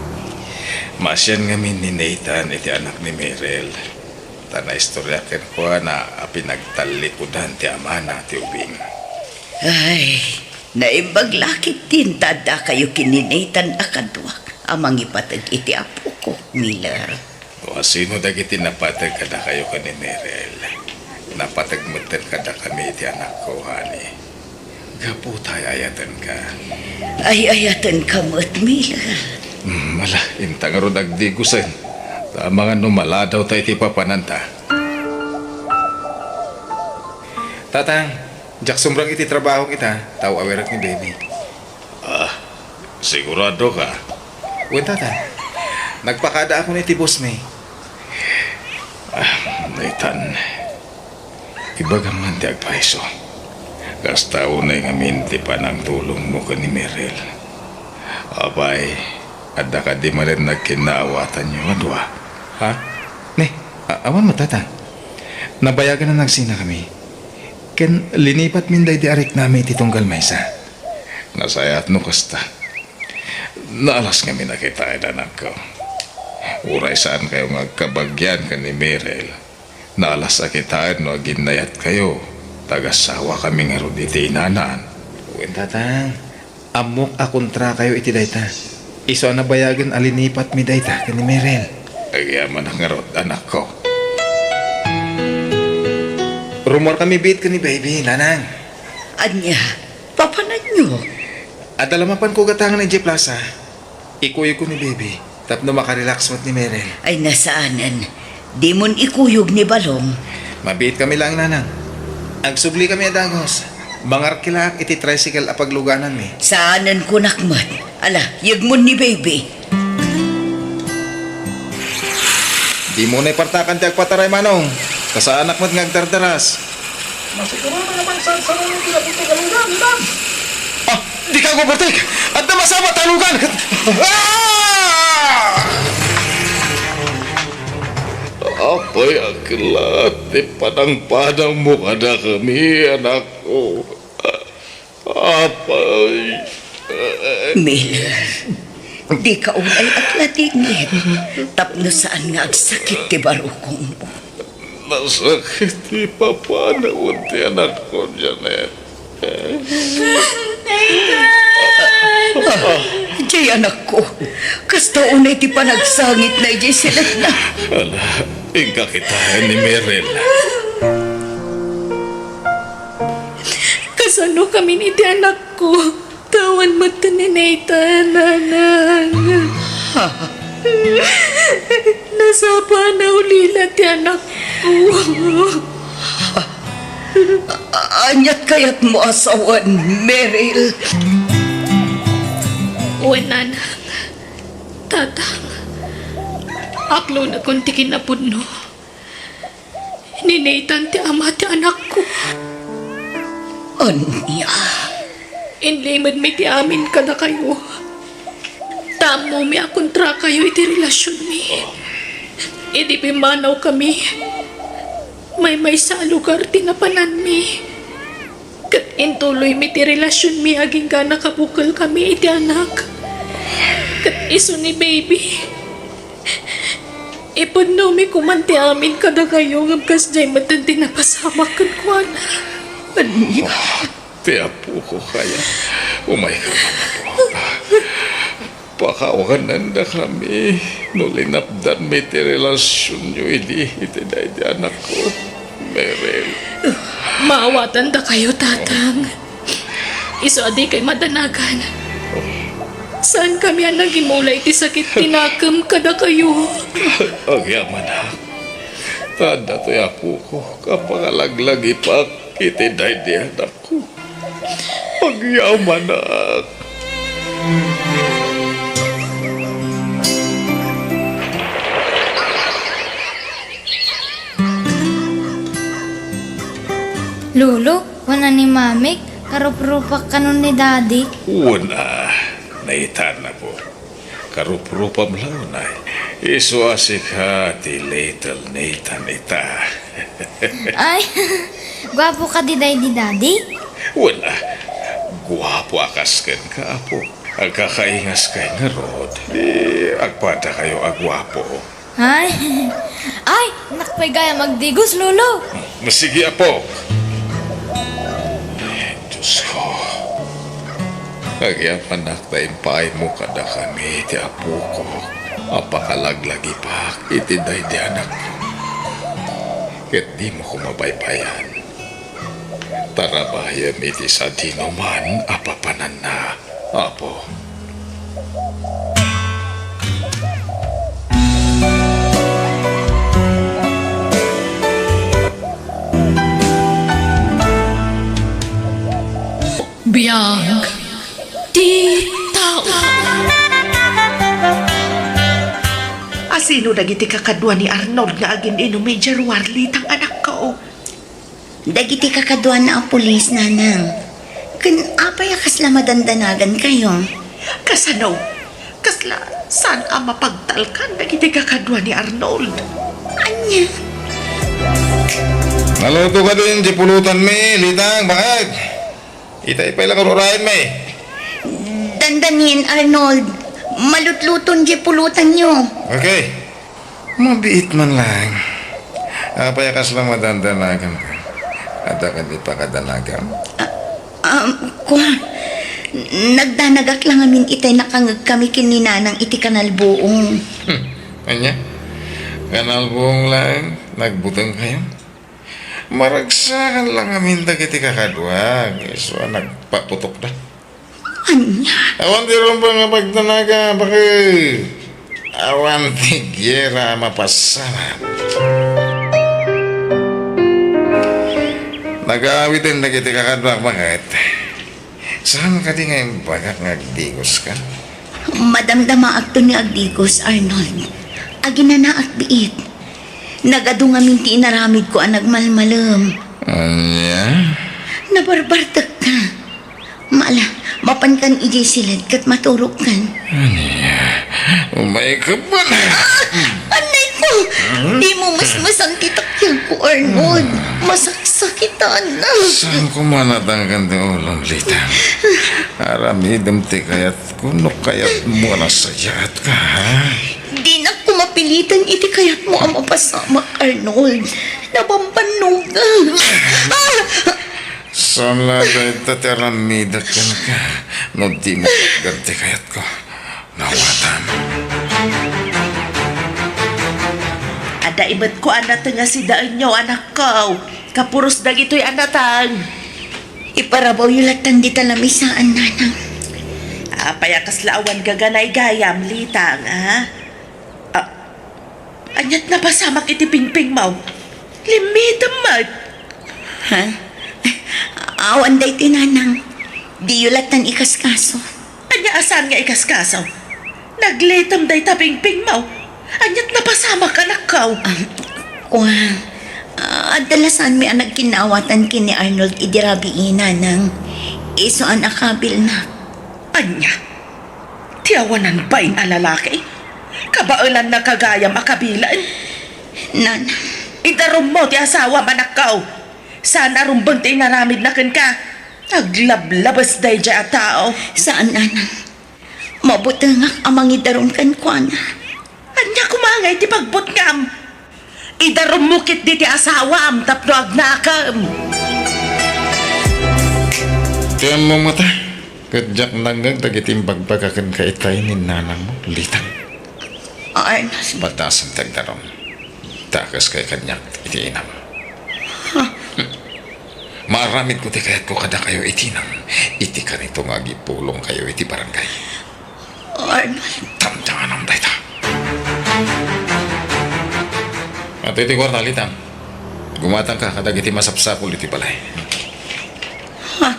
Maasian ngamin ni Nathan iti anak ni Meryl, ta naistorya kenkuana a pinagtallikudan ti amana ti ubing. Ay, naimbag la ketdin ta addakayo ken ni Nathan a kaduak a mangipateg iti apokok, Miller. Asino dagiti napateg kadakayo ken ni Meryl? Napateg metten kadakami iti anakko, honey. Gapu ta ay-ayatenka. Ay-ayatenka met, Miller. Hmm, ala, inta ngarud agdigusen. Ta amangan no maladawta iti papananta. Tatang, diak sumrek iti trabahok ita, ta aw-awirek ni baby. Ah, sigurado ka? Wen, Tatang. Nagpakadaakon iti boss mi. Ah, Nathan, ibagam man ti agpayso. Kasta unay ngamin ti panangtulongmo ken ni Meryl. Apay, adda kadi manen nagkinnaawatanyo nga dua? Ha? Ne, a-, awan met, Tatang. Nabayagan a nagsinakami. Ken linipatmin daydi a riknami iti tunggal maysa. Nasayaat no kasta. Naalas ngamin a kitaen, anakko. Uray saankayo nga agkabagian ken ni Meryl, naalas a kitaen no aginnayatkayo, ta agasawakami ngarud iti inanan. Wen, Tatang, ammok a kontrakayo iti dayta. Isu a nabayagen a linipatmi dayta ken ni Meryl. Agyamanak ngarud, anakko. Rummuarkami biit ken ni baby, Nanang. Ania? Papananyo? Adda la mapanko gatangen idiay plaza. Ikuyogko ni baby tapno makarelax met ni Meryl. Ay, nasaanen. Dimon ikuyog ni Balong. Mabiitkami laeng, Nanang. Agsublikami a dagus. Mangarkilaak iti tricycle a paglugananmi. Saanen kunak met. Ala, yegmon ni baby. Dimo unay partakan ti agpataray, Manong. Ta saanak met nga agdardaras. Masigurado nga maisarsarang ti napito kalugan, Inan. Ah, dika agbabartek! Adda masaba a talugan! Ah! Apay a kellat ti panangpanangmo kadakami, anakko? Apay. Miller, dika unay agladingit tapno saan nga agsakit ti barukongmo. Nasakit ti ipapanawen ti anakko, Janet. Nathan! Ah, diay anakko, kasta unay ti panagsangitna idiay siletna. Ala, inka kitaen ni Meryl. Kasano kamin iti anakko? Tawan met ni Nathan, nanang. Nasapa a naulila ti anakko. Aniat kayatmo a sawen, Meryl? Wen, nanang. Tatang, aklonakon ti kinapudno. Ni Nathan ti ama ti anakko. Ania? Inlimedmi ti amin kadakayo. Ta ammomi a kontrakayo iti relasionmi. Idi pimmanawkami, maymaysa a lugar ti napananmi. Ket intuloymi ti relasionmi agingga nakabukelkami iti anak. Ket isu ni baby. Ipudnomi koman ti amin kadakayo, ngem kasdiay metten ti napasamak kenkuana. Ania? Ah, ti apoko kaya. Umayka man, apo. Pakawanendakami no linapdanmi ti relasionyo idi iti daydi anakko, Meryl. Maawatandakayo, Tatang. Isu a dikay madanagan. Saankami a nagimula iti sakit ti nakem kadakayo. Agyamanak. Ta adda toy apoko a pangalaglagipak iti daydi anakko. Agyamanak. Lolo, kuna ni Mamik, karuprupak kanon ni Daddy. Kuna, Nathan, apo. Karuprupam la unay. Isu a sika ti little Nathan ita. Ay, guapo kadi daydi, Daddy? Wen a, guapo a kas kenka, apo. Agkakaingaskay ngarud, di agpadakayo a guapo. Ay, ay, nak pay gayam agdigos, Lolo. Sige, apo. Diosko, agyamanak ta impaaymo kadakami ti apoko a pakalaglagipak iti daydi anakko. Ket dimo koma baybay-an. Tarabahayem iti sadinoman a papananna, Apo. Biag ti tao. Asino dagiti kakadua ni Arnold nga agin-inum idiay ruar, Litang, anakko? Dagiti kakaduana a pulis, nanang. Ken apay a kasla madandanagankayo? Kasano? Kasla saan a mapagtalkan dagiti kakadua ni Arnold? Ania? Naluto kadin diay pulutanmi, Litang, baket? Itay pay la karuraenmi. Dandanien, Arnold. Malutluton diay pulutanyo. Okay. Mabiit man laeng. Apay a kasla madandanagan? Adda kadi pakadanagam? Ah, um, kua, nagdanagak la ngamin itay nakangegkami ken ni Nanang iti kanalbuong. Hmm, ania? Kanalbuong laeng? Nagbutengkayo? Maragsakan la ngamin dagiti kakaduak, isu a nagpaputokda. Ania? Awan ti rumbeng nga pagdanaga, baket. Awan ti giyera a mapasamak. Nagaawiden dagiti kakaduak, baket. Saan kadi nga imbagak nga agdigoska? Madamdamaakto nga agdigos, Arnold. Aginanaak biit. Nagadu ngamin ti inaramidko a nagmalmalem. Ania? Nabarbartekka. Mala, mapankan idiay siled ket maturogkan. Ania? Umayka man. Ah! Anay ko! Hmm? Dimo mesmesan ti takyagko, Arnold. Hmm. Masaksakitan. Saan ko manatangkan ti ulom, Lita? Aramidem ti kayatko no kayatmo a nasayaatka, ha? Dinak ko mapilitan iti kayatmo a mapasamak, Arnold. Nabambannogak. Ah! Saan la dayta ti aramidek kenka no dimo patgan ti kayatko? Nawatam. Adda imetko a nateng a sidaenyo, anakko. Kapuros dagitoy a nateng. Iparabawyo lattan dita lamisaan, nanang. Apay a kasla awan gaganay gayam, Litang, ha? Ah, ania't napasamak iti pingpingmo? Limmitem met. Ha? Awan daytoy, nanang. Diyo lattan ikaskaso. Ania a saan nga ikaskaso? Naglitem dayta pingpingmo. Ania't napasamak, anakko? Ah, kua, ah, adda la saanmi a nagkinnaawatan ken ni Arnold idi rabii, nanang. Isu a nakabilna. Ania? Ti awanan bain a lalaki? Kabaelanna gayam a kabilen? Nanang. Idarummo ti asawam, anakko. Saan a rumbeng ti inaramidna kenka. Aglablabes daydiay a tao. Saan, nanang. Mabutengak a mangidarum kenkuana. Ania koma ngay ti pagbutngam? Idarummo ketdi ti asawam tapno agnakem. Ti ammom ngata, ket diak nangngeg dagiti imbagbagaken ka itay ni nanangmo, Litang. Arnold. Padasem ti agdarum. Dakeskayo kaniak iti inam. Maaramidko ti kayatko kadakayo iti inam, iti kanito nga agipulongkayo iti barangay. Arnold. Tamtanganam dayta. Adtoy ti kuarta, Litang. Gumatangka kadagiti masapsapul iti balay. Ha?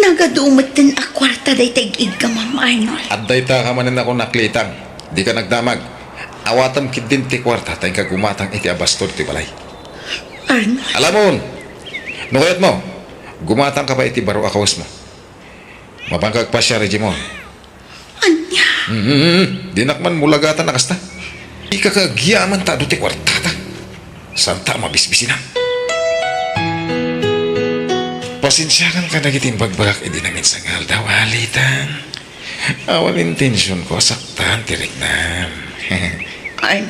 Nagadu metten a kuarta dayta ig-iggamam, Arnold. Adda ita ka manen a kunak, Litang. Dika nagdamag. Awatem ketdin ti kuarta ta inka gumatang iti abastor ti balay. Arnold. Alamon! No kayatmo, gumatangka pay iti baro a kawesmo. Mapanka agpasiar idiay mall. Ania? Mm, dinak man mulagatan a kasta. Ika ka agyaman ta adu ti kuartata. Santa a mabisbisinan. Pasensiakan kadagiti imbagbagak idi naminsan nga aldaw, a, Litang. Awan intensionko a saktan ti riknam. Ay,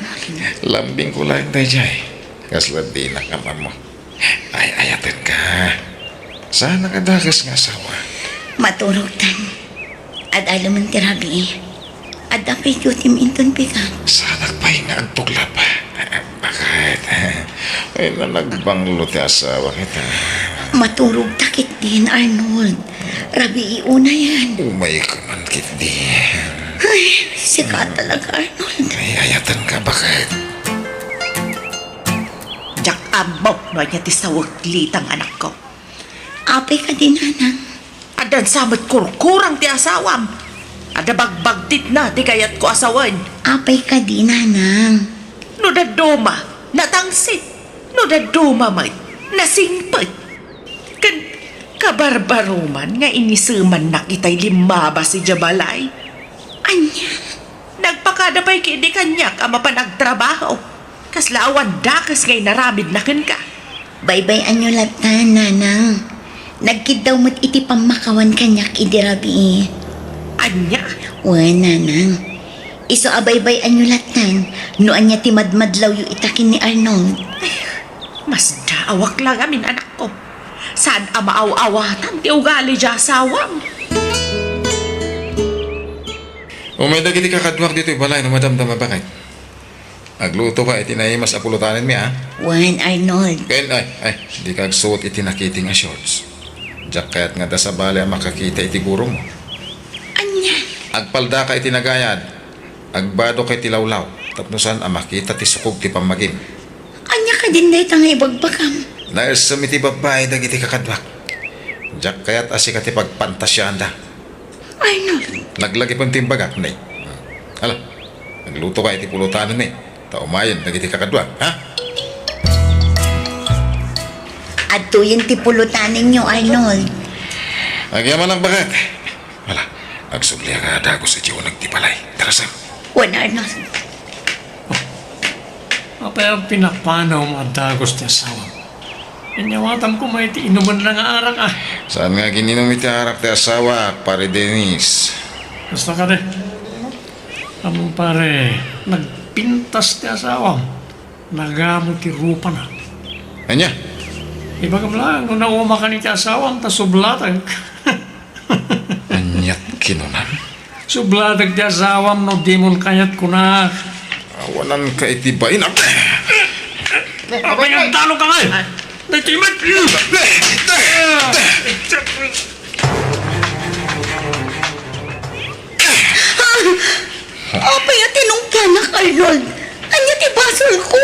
lambingko laeng daydiay. Kasla dinak ammo. Ay-ayatenka. Saanak a dakes nga asawa. Maturogtan. Ad-adu man ti rabii. Adda pay dutim inton pigat. Saanak pay nga agtuglap. Bakit? Ay, nanagbanglo ti asawa kita. Maturogta ketdin, Arnold. Rabii unayen. Umayka man ketdi. Ay, sika talaga, Arnold. Ay, ayatenka, bakit? Diak ammo no ania ti sawek, Litang, anakko. Apay kadi, nanang? Addan sa met kurkurang ti asawam. Adda bagbagtitna ti kayatko a sawen. Apay kadi, nanang? No dadduma, natangsit. No dadduma met, nasingpet. Ken kabarbaroman nga inisemannak itay limmabas idiay balay. Ania? Nagpakada pay ketdi kaniak a mapan agtrabaho. Kasla awan dakes nga inaramidna kenka. Baybay-anyo lattan, nanang. Nagkiddaw met iti pammakawan kaniak idi rabii. Ania? Wen, nanang. Isu a baybay-anyo lattan no ania ti madmadlawyo ita ken ni Arnold. Ay, masdaawak la ngamin, anakko. Saan a maaw-awatan ti ugali ti asawam. Umay dagiti kakaduak ditoy balay no madamdama, bakit? Aglutoka iti naimas a pulutanenmi, a? Wen, Arnold. Ken, ay, ay, dika agsuot iti nakiting a shorts. Diak kayat nga adda sabali a makakita iti gurongmo. Ania? Agpaldaka iti nagayad. Agbadoka iti lawlaw. Tapno saan a makita ti sukog ti pammagim. Ania kadin dayta nga ibagbagam? Naessem iti babbai dagiti kakaduak. Diak kayat a sika ti pagpantasiaanda. Arnold. Naglagipem ti imbagak, ne. Hala, naglutoka iti pulutanenmi, ta umayen dagiti kakaduak, ha? Adtoyen ti pulutanenyo, Arnold. Agyamanak, baket. Hala, agsubliak a dagus iti uneg ti balay. Tara, Sam. Wen, Arnold. Apay a pinapanawmo a dagus ti asawam? Inyawatam koma iti inumenna nga arak, a. Saan nga agin-inum iti arak ti asawak, Pare Dennis? Kasta kadi. Ammom, pare, nagpintas ti asawam. Nagamo ti rupana. Ania? Ibagam laeng no naumakan iti asawam ta sublatag. Ania't kinunam? Sublatag ti asawam no dimon kayat kunak. Awananka iti bainam. Apay nga agtalongka ngay? Daytoy met! Apay a tinungpanak, Arnold? Ania ti basolko?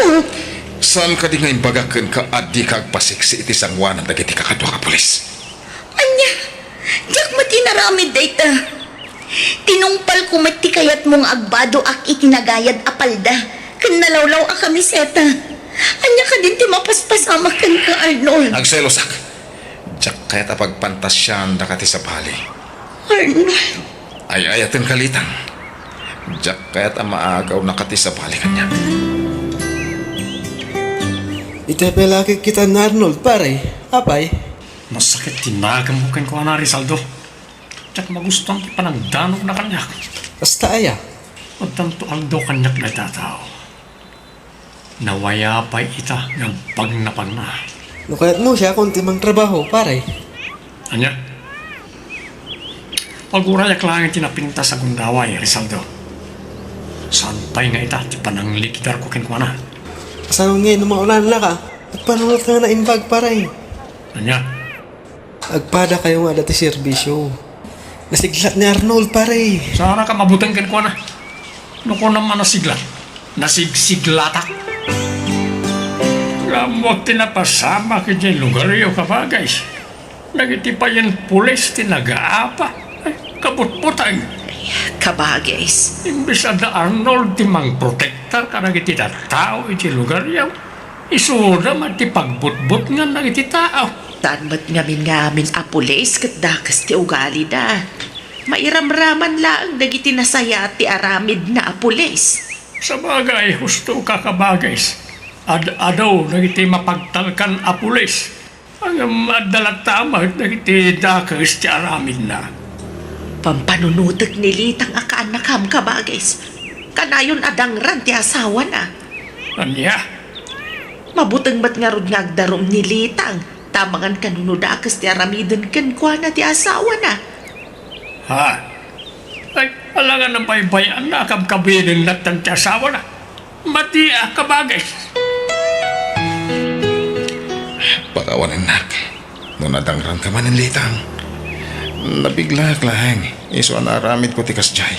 Saan kadi nga imbagak kenka a dika agpasiksi iti sangoanan dagiti kakadua a pulis? Ania? Diak met inaramid dayta. Tinungpalko met ti kayatmo nga agbadoak iti nagayad a palda ken nalawlaw a kamiseta. Ania kadin ti mapaspasamak kenka, Arnold? Agselosak. Diak kayat a pagpantasiaandaka ti sabali. Arnold. Ay-ayatenka, Litang. Diak kayat a maagawnaka ti sabali kaniak. Itay pay la a kikkitan ni Arnold, pare. Apay? Masakit ti naganmo kenkuana, Rizaldo. Diak magustuan ti panagdanogna kaniak. Kasta aya? Addanto aldaw kaniak dayta a tao. Nawaya pay ita nga agpagnapagna. No kayatmo, siakon ti mangtrabaho, pare. Ania? Pagurayak laeng ti napintas a gundaway, Rizaldo. Saan pay nga ita ti pananglikidarko kenkuana. Kasano ngay no maunanka? Agpanunot nga naimbag, pare. Ania? Agpadakayo nga adda ti serbisyo. Nasiglat ni Arnold, pare. Saanka mabuteng kenkuana. No kunam a nasiglat, nasigsiglatak. Ammok ti napasamak idiay lugaryo, kabagis. Dagiti payen pulis ti nagaapa. Ay, kabutbuteng. Kabagis. Imbes adda Arnold ti mangprotektar kadagiti tattao idiay lugaryo. Isuda met ti pagbutbutngan dagiti tao. Saan met ngamin nga amin a pulis ket dakes ti ugalida. Mairamraman laeng dagiti nasayaat ti aramidna a pulis. Sabagay, husto ka, kabagis. Ad-adu dagiti mapagtalkan a pulis. Ngem adda latta met dagiti dakes ti aramidna. Pampanunotek ni Litang a kaannakam, kabagis. Kanayon a dangran ti asawana. Ania? Mabuteng met ngarud nga agdarum ni Litang, ta amangan kano no dakes ti aramiden kenkuana ti asawana. Ha? Ay, alangan a baybay-anna a kabkabiden latta ti asawana. Mati a kabagis. Pakawanennak. No nadangranka manen, Litang. Nabiglaak laeng, isu a naaramidko ti kasdiay.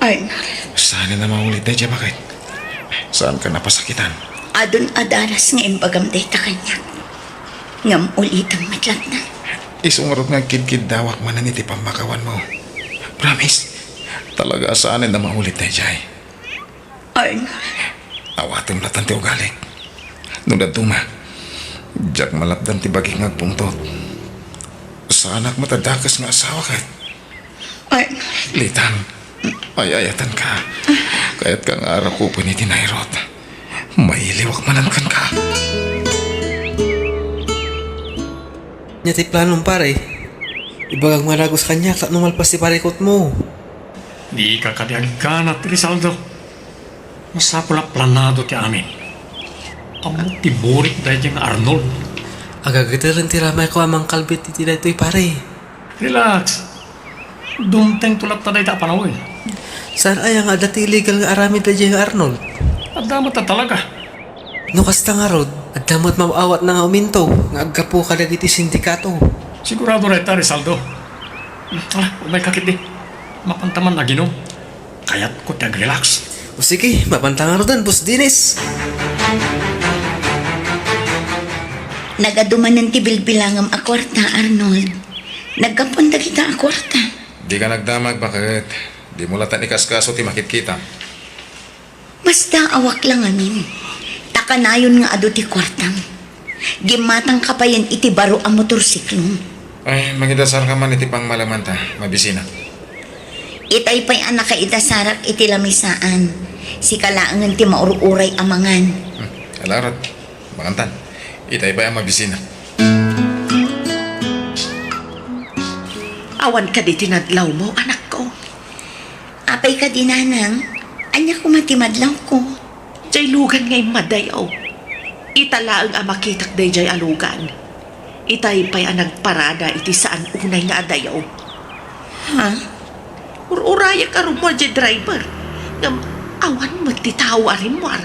Arnold. Saanen a maulit daydiay a baket. Saanka napasakitan. Adun adanas nga imbagam dayta kaniak. Ngem ulitem met latta. Isu ngarud nga agkidkiddawak manen iti pammakawanmo. Promise, talaga a saanen a maulit daydiay. Arnold. Awatem latta ti ugalik. No dadduma, diak malapdan ti bagik nga agpungtot. Saanak met a dakes nga asawa ket. Arnold. Litang, ay-ayatenka. Kayatka nga arakupen iti nairut. Mailiwak manen kenka. Ania ti planom, pare? Ibagam nga dagus kaniak tapno malpas ti parikutmo. Dika kadi agganat, Rizaldo. Masapul a planado ti amin. Ammok ti burik daydiay nga Arnold. Agagiteren ti ramayko a mangkalbit iti daytoy, pare. Relax. Dumtengto latta dayta a panawen. Saan aya nga adda ti illegal nga aramid daydiay nga Arnold? Adda met a talaga. No kasta ngarud, adda met maaw-awatna nga uminto nga aggapu kadagiti sindikato. Sigurado dayta, Rizaldo. Ala, umayka ketdi. Mapanta man aginom. Kayatko ti agrelax. O sige, mapanta ngaruden, Boss Dennis. Nagadu manen ti bilbilangem a kuarta, Arnold. Naggapuan dagita a kuarta. Dika nagdamag, baket. Dimo latta ikaskaso ti makitkitam. Masdaawak la ngamin, ta kanayon nga adu ti kuartam. Gimmatangka payen iti baro a motorsiklo. Ay, mangidasarka man iti pangmalemanta, mabisinak. Itay pay a nakaidasarak iti lamisaan. Sika laengen ti maur-uray a mangan. Hmm, ala ngarud, mangantan. Itay pay a mabisinak. Awan kadi ti nadlawmo, anakko? Apay kadi, nanang? Ania koma ti madlawko? Diay lugan nga immadayo. Ita laeng a makitak daydiay a lugan. Itay pay a nagparada iti saan unay nga adayo. Ha? Ur-urayak a rummuar diay driver. Ngem awan met ti tao a rimmuar.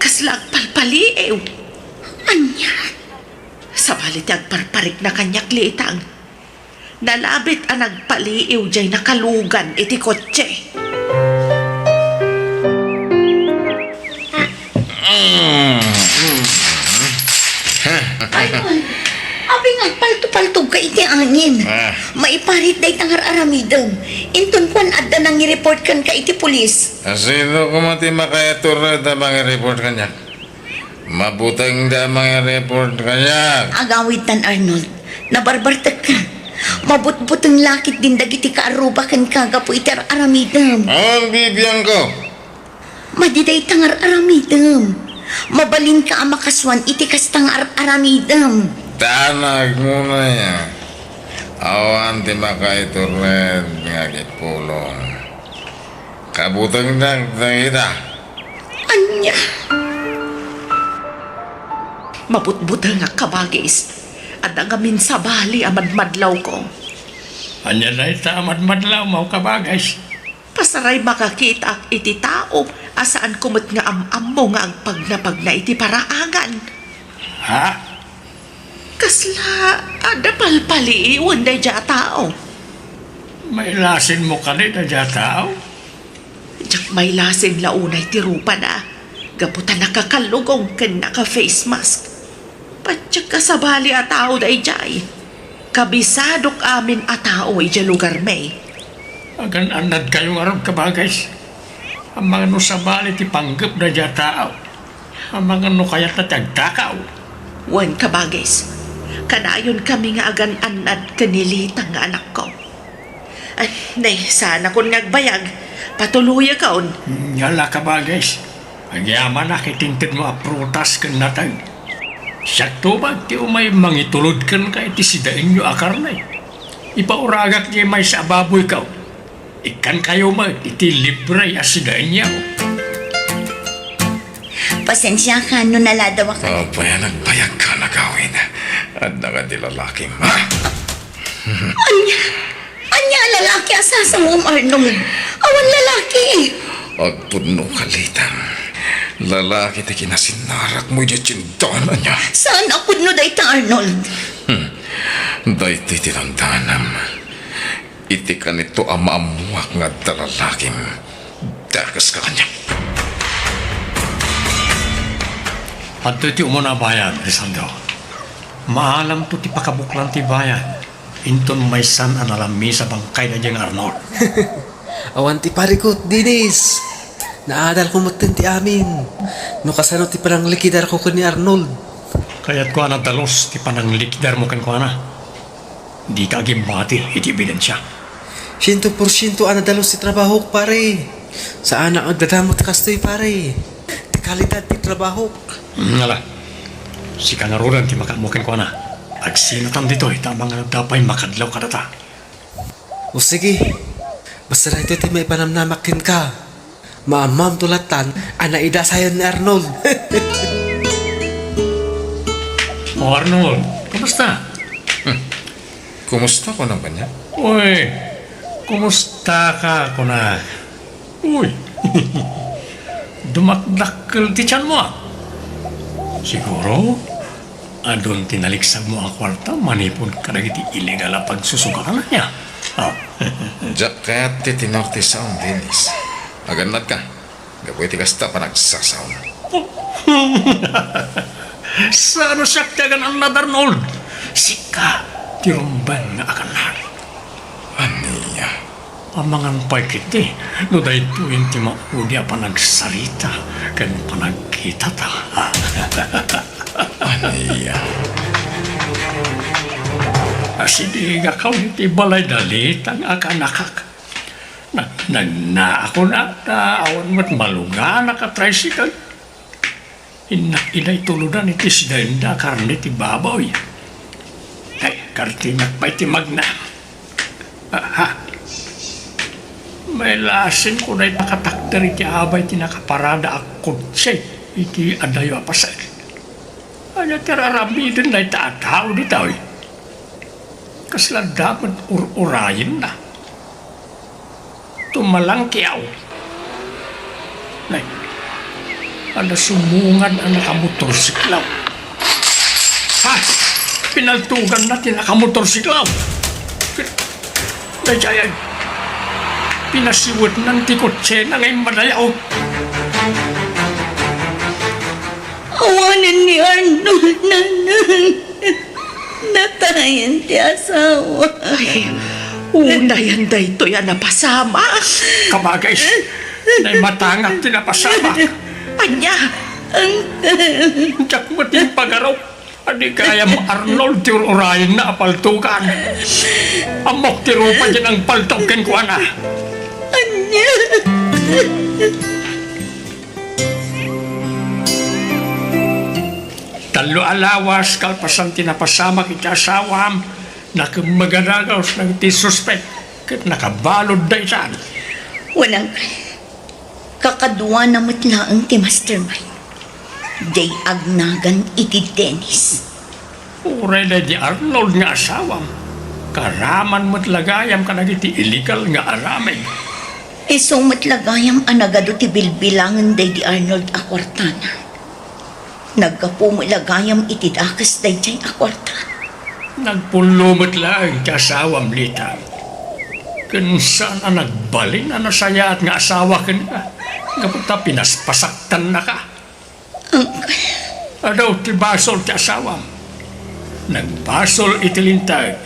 Kasla agpalpaliiw. Ania? Sabali ti agparparikna kaniak, Litang. Nalabit a nagpaliiw diay nakalugan iti kotse. Ay, ay. Abi nga, palto-paltog ka iti angin. Ah. Maiparit dayta nga ar-aramidem. Inton kuan, adda nangi-report kenka iti pulis. Asino koma ti makaiturred a mangi-report kaniak? Mabutengda a mangi-report kaniak. Agawidtan, Arnold. Nabarbartek ka. Mabutbuteng la ketdin dagiti kaarruba kenka gapu iti ar-aramidem. Awan bibiangko. Madi dayta nga ar-aramidem. Mabalinka a makasuan iti kasta nga ar-aramidem. Tanagmo na ya. Awan ti makaiturred nga agipulong. Kabutengnak dagita. Ania? Mabutbutengak, kabagis. Adda ngamin sabali a madmadlawko. Ania dayta a madmadlawmo, kabagis? Pasaray makakitaak iti tao a saanko met nga am-ammo nga agpagnapagna iti paraagan. Ha? Kasla adda palpaliiwen daydiay a tao? Mailasinmo kadi daydiay a tao? Diak mailasin la unay ti rupana, gapu ta nakakallugong ken naka-face mask. Patiek a sabali a tao daydiay. Kabisadok amin a tao idiay lugarmi. Agan-annadkayo ngarud, kabagis. Amangan no sabali ti panggep daydiay a tao. Amangan no kayatna ti agtakaw. Wen, kabagis. Kanayon kami nga agan-annad ken ni Litang nga anakko. Ay, ne, saanakon nga agbayag. Patuloyakon. Ngala, kabagis. Agyamanak iti intedmo a prutas ken nateng. Siak tubat ti umay mangitulod kenka iti sidaenyo a karne. Ipauragak diay maysa a baboyko. Ikkankayo met iti libre a sidaenyo. Pasensiaka no naladawak. Apay a nagbayagka, agawid. Adda kadi lalakim, ha? Ania? Ania a lalaki a sasawam, Arnold? Awan lalaki. Agpudno ka, Litang. Lalaki ti kinasinarakmo idiay tiendanan, ania? Saan a pudno dayta, Arnold? Hmm. Daytoy ti dandanam. Iti kanito a maammuak nga adda lalakim, dakeska kaniak. Adtoy ti umuna a bayad, Lisandro. Maalamto ti pakabuklan ti bayad. Inton maysan a nalamis a bangkay daydiay nga Arnold. Awan ti parikut, Dennis. Naadalko metten ti amin. No kasano ti pananglikidarko ken ni Arnold. Kayatko a nadalus ti pananglikidarmo kenkuana. Dika agimmati iti ebidensia. Siento porsiento a nadalus ti trabahok, pare. Saanak nga agdadamag ti kastoy, pare. Ti kalidad ti trabahok. Ngala, sika ngaruden ti makaammo kenkuana. Agsinatan ditoy ta amangan adda pay makadlaw kadata. O sige, basta daytoy ti maipanamnamak kenka. Maammamto lattan a naidasayon ni Arnold. O Arnold, kumusta? Hmm. Kumusta, kunam kaniak? Uy, kumusta ka, kunak? Uy, dumakdakkel ti tianmo, a. Siguro, adun ti naliksabmo a kuarta manipud kadagiti illegal a pagsusugaanna, a. Ah. Diak kayat ti tenor ti saom, Dennis. Agannadka. Gapu iti kasta, panagsasaom. Saan a siak ti agan-annad, Arnold. Sika ti rumbeng nga agan-annad. Ania? Amangan pay ketdi no daytoyen ti maudi a panagsarita ken panagkitata. Ania? Asidigak iti balay da Litang a kaanakak. Nag-, nagnaakon a, ta awan met maluganak a tricycle. Innak idiay tuludan iti sidaenda a karne ti baboy. Ay, kartinak pay ti magna. Aha. Mailasinko dayta a katakder iti abay ti nakaparada a kotse iti adayo a paset. Ania ti ar-aramiden dayta a tao ditoy? Kasla adda met ur-urayenna. Tumalangkiaw. Nay, adda sumungad a nakamotorsiklaw. Ha? Pinaltuganna ti nakamotorsiklo. Daydiay, pinasiwetnan ti kotsena nga immadayo. Awanen ni Arnold, nanang. Natayen ti asawa. Ay, unayan daytoy a napasamak. Kabagay, naimatangak ti napasamak. Ania? Uncle. Diak met impagarup. Adi gayam, Arnold, ti ur-urayenna a paltogan. Ammok ti rupa diay nangpaltog kenkuana. Ania? Tallo a lawas kalpasan ti napasamak iti asawam, nakemmeg a dagus dagiti suspek ket nakabaludda itan. Wen, uncle, kakaduana met laeng ti mastermind. Diay agnagan iti Dennis. Uray daydi Arnold nga asawam, karaman met la gayam kadagiti illegal nga aramid. Isu met la gayam a nagadu ti bilbilangen daydi Arnold a kuartana. Naggapu met la gayam iti dakes daydiay a kuarta. Nagpullo met laeng ti asawam, Lita. Ken saan a nagbalin a nasayaat nga asawa kenka, gapu ta pinaspasaktannaka. Uncle. Adu ti basol ti asawam. Nagbasol iti linteg.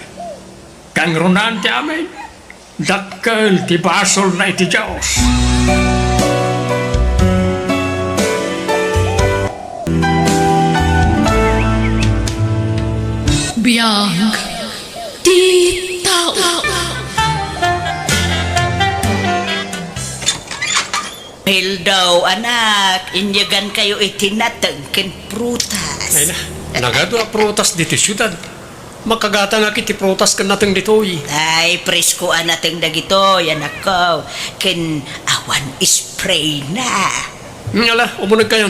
Kangrunaan ti amin. Dakkel ti basolna iti Dios. Biag ti tao. Hello, anak. Inyegankayo iti nateng ken prutas. Ay na, nagadu a prutas ditoy siudad. Makagatangak iti prutas ken nateng ditoy. Ay, presko a nateng dagitoy, anakko. Ken awan spray na. Hmm, ala, umunegkayon.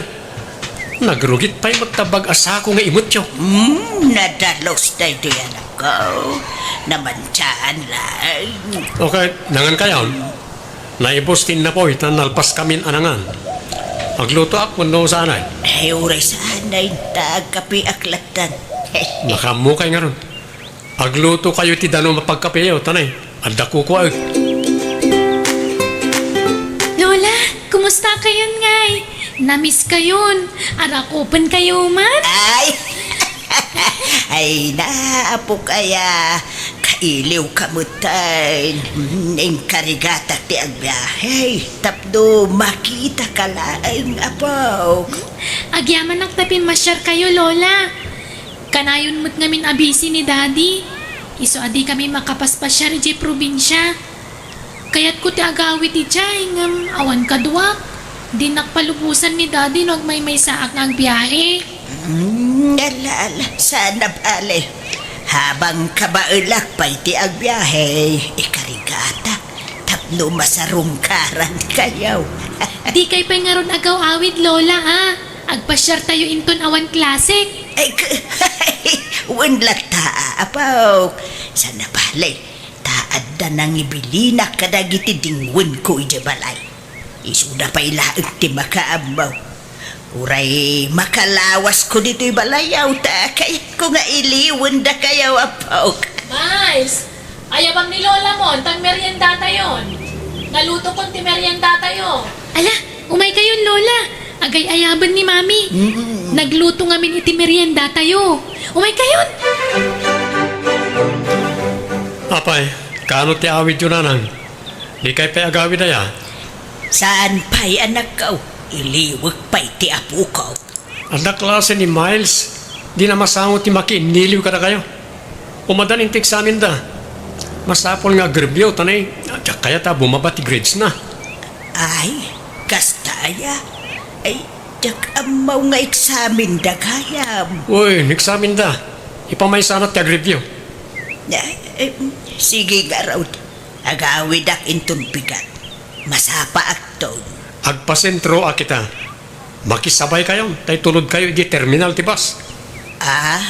Nagrugit pay met ta bag a sako nga imetyo. Hmm, nadalus daytoy, anakko. Namantiaan laeng. Okay, nangankayon. Naibus ti innapuy ta nalpaskamin a nangan. Aglutoak wenno saanay? Ay, uray saanay ta agkapiak lattan. Nakaammokay ngarud. Aglutokayo ti danum a pagkapiyo, ta nay, adda kukuaek. Lola, kumusta kayon ngay? Namiss kayon. Arakupen kayo man? Ay! Ay na, apok aya, kailiwka metten. Inkarigatak ti agbiahe tapno makitaka laeng, apok. Agyamanak ta pimmasyar kayo, Lola. Kanayon met ngamin a busy ni Daddy. Isu a di kami makapaspasyar idiay probinsia. Kayatko ti agawid idiay, ngem awan kaduak. Dinak palubosan ni Daddy no agmaymaysaak nga agbiahe. Mm, ala, ala, saan a bale. Habang kabaelak pay ti agbiahe, ikarigata tapno masarungkarankayo. Dikay pay ngarud agaw-awid, Lola, a. Agpasyartayo inton awan klasek. Ay, k-, wen latta, apok. Saan a bale. Ta adda nangibilinak kadagiti dingwenko idiay balay. Isuda pay laeng ti makaammo. Uray makalawasko ditoy balayaw ta kayatko nga iliwendakayo, apok. Miles, ayabang ni Lola mo, intang meriendatayon. Nalutokon ti meriendatayo. Ala, umay kayon, Lola. Agay-ayaben ni Mami. Mm. Nagluto ngamin iti meriendatayo. Umay kayon. Apay, kaano ti awidyo, nanang? Dikay pay agawid aya? Saan pay, anakko. Iliwek pay ti apoko. Adda klase ni Miles, dina masango ti makiinniliw kadakayo. Umaddan inti eksaminda. Masapul nga agreview, ta nay, diak kayat a bumaba ti gradesna. Ay, kasta aya? Ay, diak ammo nga eksaminda gayam. Uy, eksaminda. Ipamaysana ti agreview. Ay, eh, sige ngarud. Agawidak inton bigat. Masapaakton. Agpasentroak ita. Makisabaykayon, ta itulodkayo idiay terminal ti bus. Ah?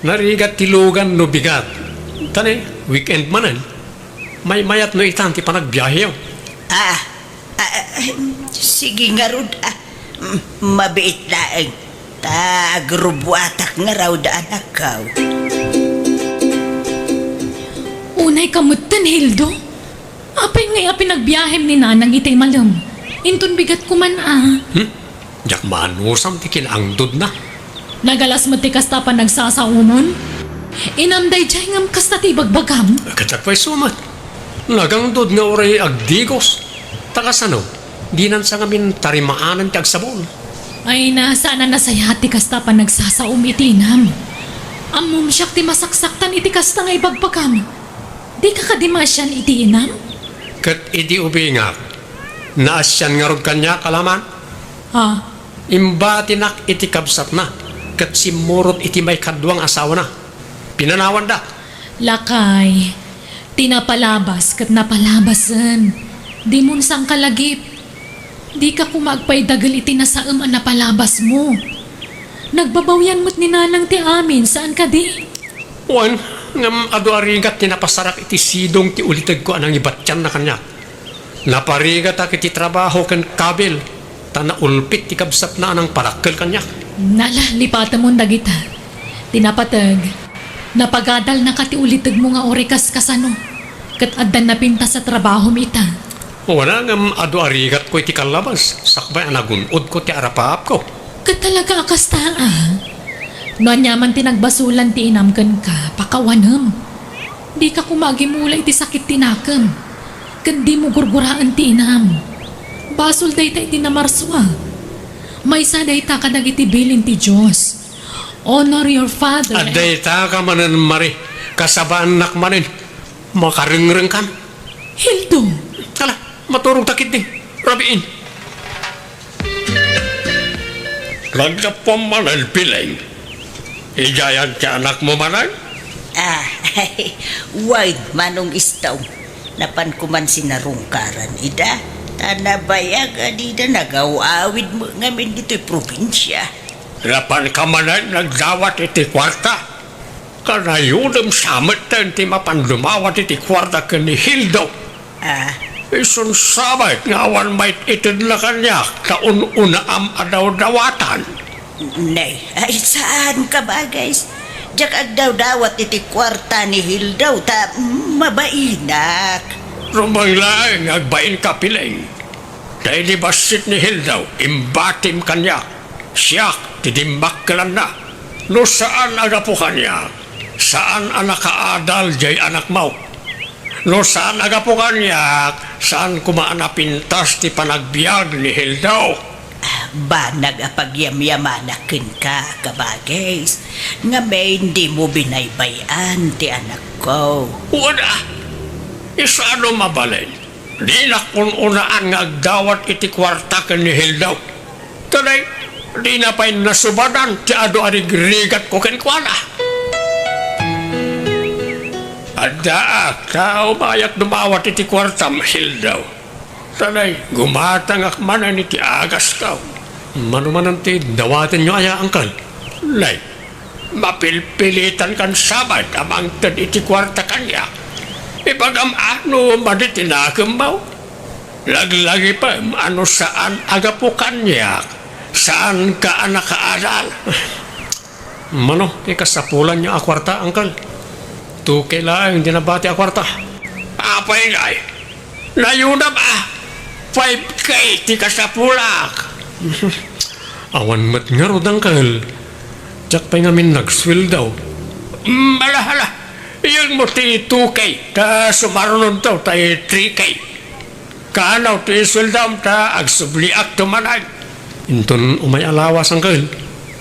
Narigat ti lugan no bigat. Ta nay, weekend manen. Maymayat no itan ti panagbiaheyo. Ah, ah, ah, sige ngarud, ah. Mm, mabiit laeng. Ta agrubbuatak ngarud, anakko. Nay ka metten, Hildo? Apay ngay a pinagbiahem ni Nanang itay malem? Inton bigat ko man a. Hmm? Diak maanusam ti kinaangdodna. Nagalas met ti kasta a panagsasaomon? Inam daydiay ngem kasta ti ibagbagam? Ket apay sumat? Nagangdod nga uray agdigos. Ta kasano? Dinan sa ngamin tarimaanan ti agsabon. Ay, na, saan a nasayaat ti kasta a panagsasaom iti inam. Ammom siak ti masaksaktan iti kasta nga ibagbagam. Dika kadi maasian iti inam? Ket idi ubingak, naasian ngarud kaniak a laman? Ha? Imbatinak iti kabsatna, ket simmurot iti maikadua nga asawana. Pinanawanda. Lakay, ti napalabas ket napalabasen. Dimon sangkalagip. Dika koma agpaidagel iti nasaem a napalabasmo. Nagbabawian met ni Nanang ti amin, saan kadi? Wen, ngem adu a rigat ti napasarak iti sidong ti ulitegko a nangibatianna kaniak. Naparigatak iti trabaho ken kabil, ta naulpit ti kabsatna a nangpadakkel kaniak. Nala, lipatemon dagita. Ti napateg, napagadalnaka ti ulitegmo nga uray kaskasano, ket addan napintas a trabahom ita. Wen a, ngem adu a rigatko iti kallabas, sakbay a nagun-odko ti arapaapko. Ket talaga a kasta a? No aniaman ti nagbasolan ti inam kenka, pakawanem. Dika koma agimula iti sakit ti nakem, ken dimo gurguraen ti inam. Basol dayta iti namarsua. Maysa dayta kadagiti bilin ti Dios. Honor your father. Adda ita ka manen, Mari. Kasabaannak manen. Makarengrengkan. Hildo! Ala, maturogta ketdi. Rabiin. Naggapuam manen, Pileng. Idiayan ti anakmo manen? Ah, wen, Manong Istong. Napanko man sinarungkaran ida. Ta nabayag a dida nagaw-awid met ngamin ditoy probinsia. Napanka manen nagdawat iti kuarta? Kanayodem sa metten ti mapan dumawat iti kuarta ken ni Hildo. Ah. Isun sa met nga awan maititedna kaniak ta un-unaam a dawdawatan. Nay, ay saan ka, Bagay? Diak agdawdawat iti kuarta ni Hildo ta mabainak. Rumbeng laeng nga agbainka, Pileng. Ta idi bassit ni Hildo, imbatim kaniak. Siak ti dimmakkelanna. No saan a gapu kaniak, saan a nakaadal diay anakmo. No saan a gapu kaniak, saan koma a napintas ti panagbiag ni Hildo. Ah, banag a pagyamyamanak kenka, Kabagis, ngamin dimo binaybay-an ti anakko. Wen a, isano mabalin? Dinak un-unaan nga agdawat iti kuarta ken ni Hildo. Today, dina pay nasubadan ti adu a rigrigatko kenkuana. Addaak, ta umayak dumawat iti kuartam, Hildo. Today, gumatangak manen iti agasko. Mano manen ti dawatenyo aya, Angkel? Nay, mapilpilitankan sa met a mangted iti kuarta kaniak. Ibagam a no madi ti nakemmo. Laglagipem a no saan a gapu kaniak, saanka a nakaadal. Mano ti kasapulanyo a kuarta, Angkel? Two K laeng ti nabati a kuarta. Apay ngay? Nayonam a five K ti kasapulak. Awan met ngarud, Angkel. Diak pay ngamin nagsueldo. Mm, ala, ala. Iyegmo ti two K, ta sumarunonto tay three K. Kano ti isueldom ta agsubliakto manen. Inton umay a lawas, Angkel.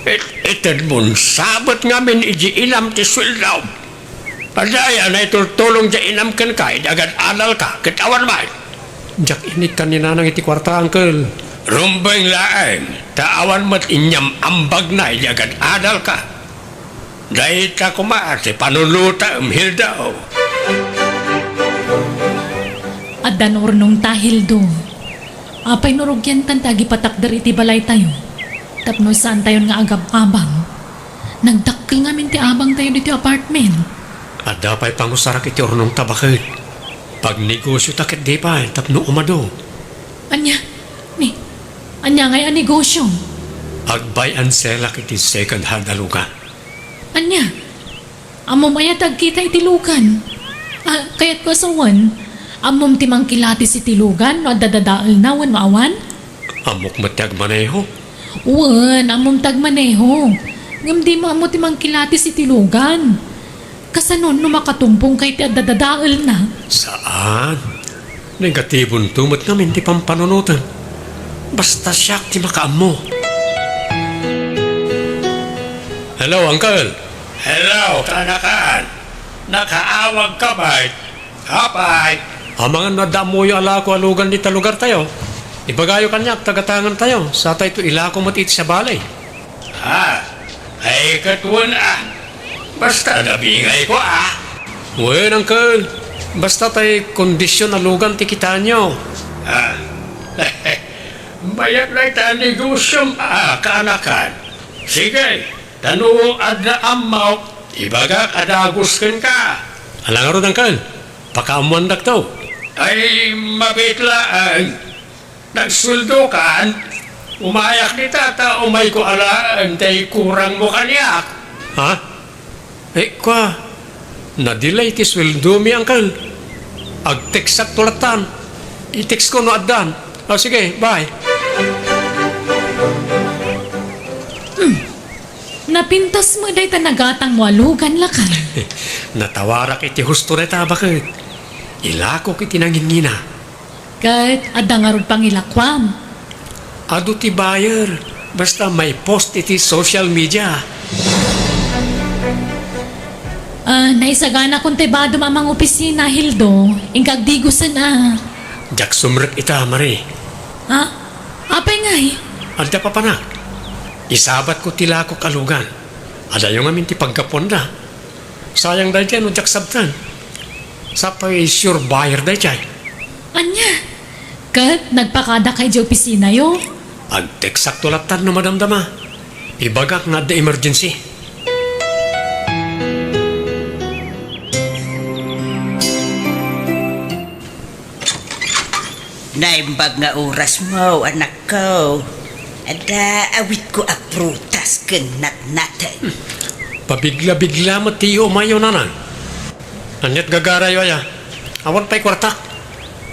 It-, itedmon sa met ngamin idiay inam ti sueldom. Adda aya naitultulong diay inam kenka idi agad-adalka ket awan met. Diak inikkan ni Nanang iti kuarta, Angkel. Rumbeng laeng, ta awan met inyam-ambagna idi agad-adalka. Dayta koma ti panunotem, Hildo. Adda no urnongta, Hildo. Apay no rugiantan ti agipatakder iti balaytayo tapno saantayon nga agab-abang? Nagdakkel ngamin ti abangtayo ditoy apartment. Adda pay pangusarak iti urnongta, baket. Pagnegosiota ketdi pay tapno umadu. Ania? Ni, ania ngay a negosio? Agbay and sell-ak iti second hand a lugan. Ania? Ammom aya ti agkita iti lugan? Ah, kayatko a sawen, ammom ti mangkilatis iti lugan no adda dadaelna wenno awan? Ammok met ti agmaneho. Wen, ammom ti agmaneho. Ngem dimo ammo ti mangkilatis iti lugan. Kasano no makatumbongka iti adda dadaelna? Saan. Negatibonto met ngamin ti pampanunotem. Basta siak ti makaammo. Hello, Uncle. Hello, kaanakan. Nakaawagka met. Apay? Amangan no adda ammoyo a lako a lugan dita lugartayo. Ibagayo kaniak ta gatangantayo, satayto ilako met iti sabali. Ah, ay ket wen a. Basta nabingayko a. Wen, Uncle. Basta tay kondisyon a lugan ti kitaenyo. Ah. Mayat dayta negosyom a, kaanakan. Sige, ta no adda ammok, ibagak a dagus kenka. Ala ngarud, Uncle. Pakaammoandakto. Ay, mabiit laeng. Nagsueldokan? Umayak dita ta umayko alaen tay kurangmo kaniak. Ha? Eh, kua, na-delay ti sueldomi, Uncle. Ag-textakto lattan. I-textko no addan. O, sige, bye. Napintas met dayta nagatangmo a lugan, lakay. Natawarak iti husto dayta, baket. Ilakok iti nangingina. Ket adda ngarud pangilakuam. Adu ti buyer, basta maipost iti social media. Ah, naisaganakon ti badom a mangopisina, Hildo. Inka agdigusen a. Diak sumrek ita, Marie. Ha? Apay ngay? Adda papanak. Isabatko ti lakok a lugan. Adayo ngamin ti paggapuanda. Sayang daydiay no diak sabten. Sapay sure buyer daydiay. Ania? Ket nagpakadaka idiay opisinayo? Ag-textakto lattan no madamdama. Ibagak nga adda emergency. Naimbag nga orasmo, anakko. Adda awitko a prutas ken natnaten. Pabigla-bigla met ti umayyo, nanang. Ania't gagarayo aya? Awan pay kuartak.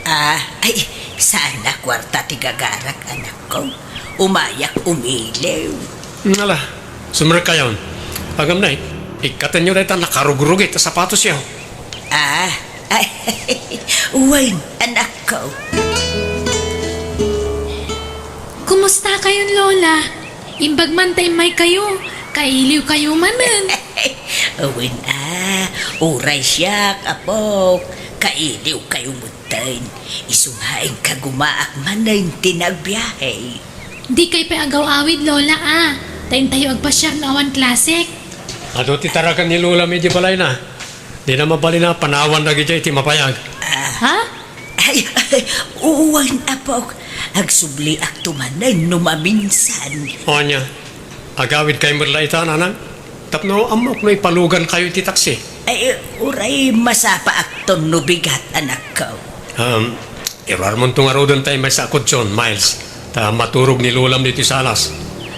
Ah, ay, saan a kuarta ti gagarak, anakko. Umayak umiliw. Ala, sumrekkayon. Agamnay, ikkatenyo dayta nakarugrugit a sapatosyo. Ah, ay, wen, anakko. Kumusta kayon, Lola? Imbag man ta immaykayo, kailiwkayo manen. Wen a, uray siak, apok, kailiwkayo metten. Isu nga inka gumaak manen ti nagbiahe. Dikay pay agaw-awid, Lola, a. Ta intayo agpasiar no awan klasek. Adu ti taragan ni Lola mi idiay balayna. Dina mabalin a panawan dagidiay iti mapayag. Ah. Ha? Ay, wen, apok. Agsubliakto manen no maminsan. O ania, agawidkayo met la ita, nanang? Tapno ammok no ipalugankayo iti taksi. Ay, uray masapaakton no bigat, anakko. Um, Iruarmonto ngaruden tay maysa a kutson, Miles, ta maturog ni Lolam ditoy salas.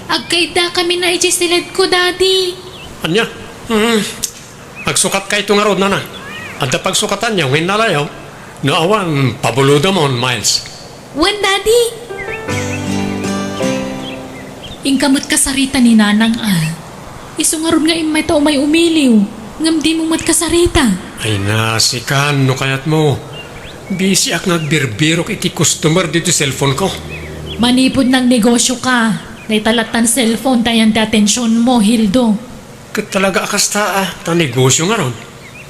Agkaiddakami na idiay siledko, Daddy. Ania? Hmm. Agsukatkayto ngarud, nana. Adda pagsukatanyo nga innalayo? No awan, pabulodamon, Miles. Wen, Daddy. Inka met kasarita ni Nanang, a. Isu ngarud nga immayta umay umiliw, ngem dimo met kasarita. Ay, nasikan no kayatmo. Bisiak nga agbirbirok iti customer ditoy cellphone ko. Manipud nagnegosioka, dayta lattan cellphone ti ayan ti atensionmo, Hildo. Ket talaga a kasta, a, ta negosio ngarud.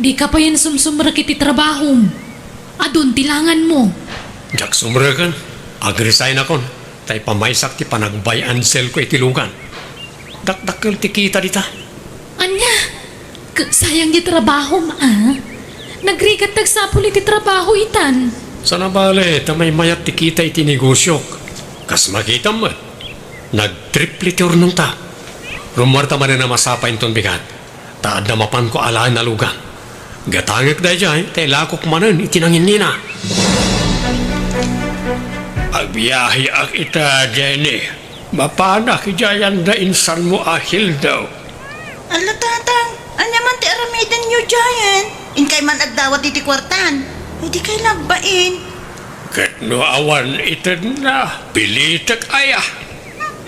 Dika payen sumsumrek iti trabahom. Adun ti langanmo. Diak sumreken. Agresign-akon, ta ipamaysak ti panagbay-and-sell-ko iti lugan. Dakdakkel ti kita dita. Ania? Ket sayang ti trabahom, a? Nagrigat ti agsapul iti trabaho itan. Saan a bale, ta maymayat ti kita iti negosiok. Kas makitam met, nagtriple ti urnongta. Rummuarta manen a masapa inton bigat. Ta adda mapanko alaen a lugan. Gatangek daydiay, ta ilakok manen iti nanginnina. Agbiaheak ita, Jenny. Mapanak idiay anda insanmo a Hildo. Ala, Tatang, ania man ti aramidenyo diayen? Inkay man agdawat iti kuartan. Ay, dikay la agbain. Ket no awan itedna, pilitek aya?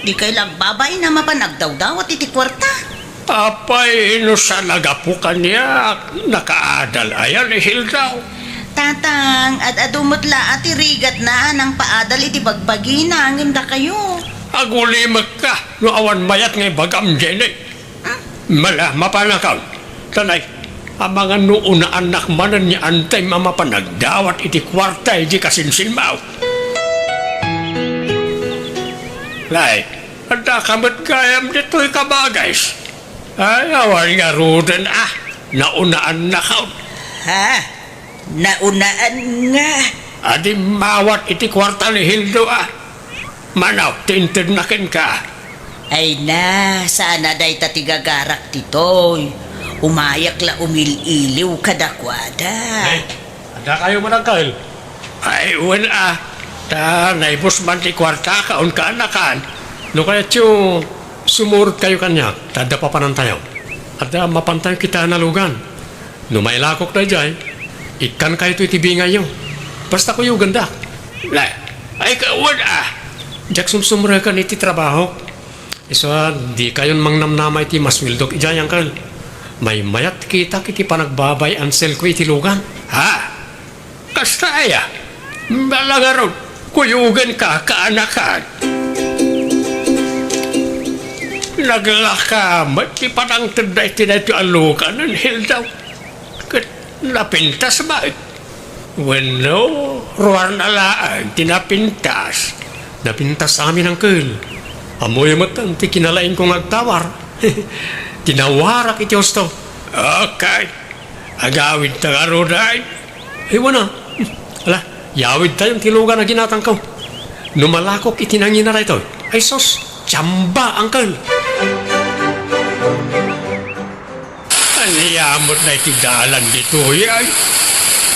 Dikay la agbabain a mapan agdawdawat iti kuarta. Apay, no saan a gapu kaniak, nakaadal aya ni Hilda? Tatang, ad-adu met la a ti rigatna a nangpaadal iti bagbagina ngem dakayo. Agulimekka no awan mayat nga ibagam, Jenny. Mala, mapanakaw. Tanay, amangan no unaannak manen ni Antay a mapan agdawat iti kuarta idi kasinsinmaw. Lay, adda ka met gayam ditoy, kabagis. Ay, awan ngaruden, ah. Naunaannakaw. Ha? Naunaan nga. Adi mawat iti kuarta ni Hildo, ah. Manaw, ti intedna kenka. Ay na, saan a dayta ti gagarak ditoy. Umayak la umil-iliw kadakuada. Ay, adda kayo man, Uncle? Ay, wen, ah. Ta, naibus man ti kuarta, kaon ka, anakan. No kayatyo, sumurot kayo kaniak, ta adda papanantayo. Adda mapantayo kita a nalugan. No mailakok daydiay, ikkan kayto iti bingayyo. Basta kuyogandak. La, ay kawan, ah. Diak sumsumreken iti trabahok. Isu a, di kayon mangnamnama iti masueldok idiay, Uncle. Maymayat kitak iti panagbabay-anselko iti lugan. Ha? Kasta aya? Bala ngarud, kuyoganka, kaanakan. Naglaka met ti panangtedda iti daytoy a lugan, Hilda. Ket napintas met. Wenno, ruarna laeng ti napintas. Napintas amin, Uncle. Ammoyo met ti kinalaingko nga agtawar. Tinawarak iti husto. Okay. Agawidta ngarud, ay? Ay, wana. Ala, yawidtayon ti lugan a ginatangko. No malakok iti nangina daytoy, ay sus, tsamba, Uncle. Ania met daytoy dalan ditoy, ay?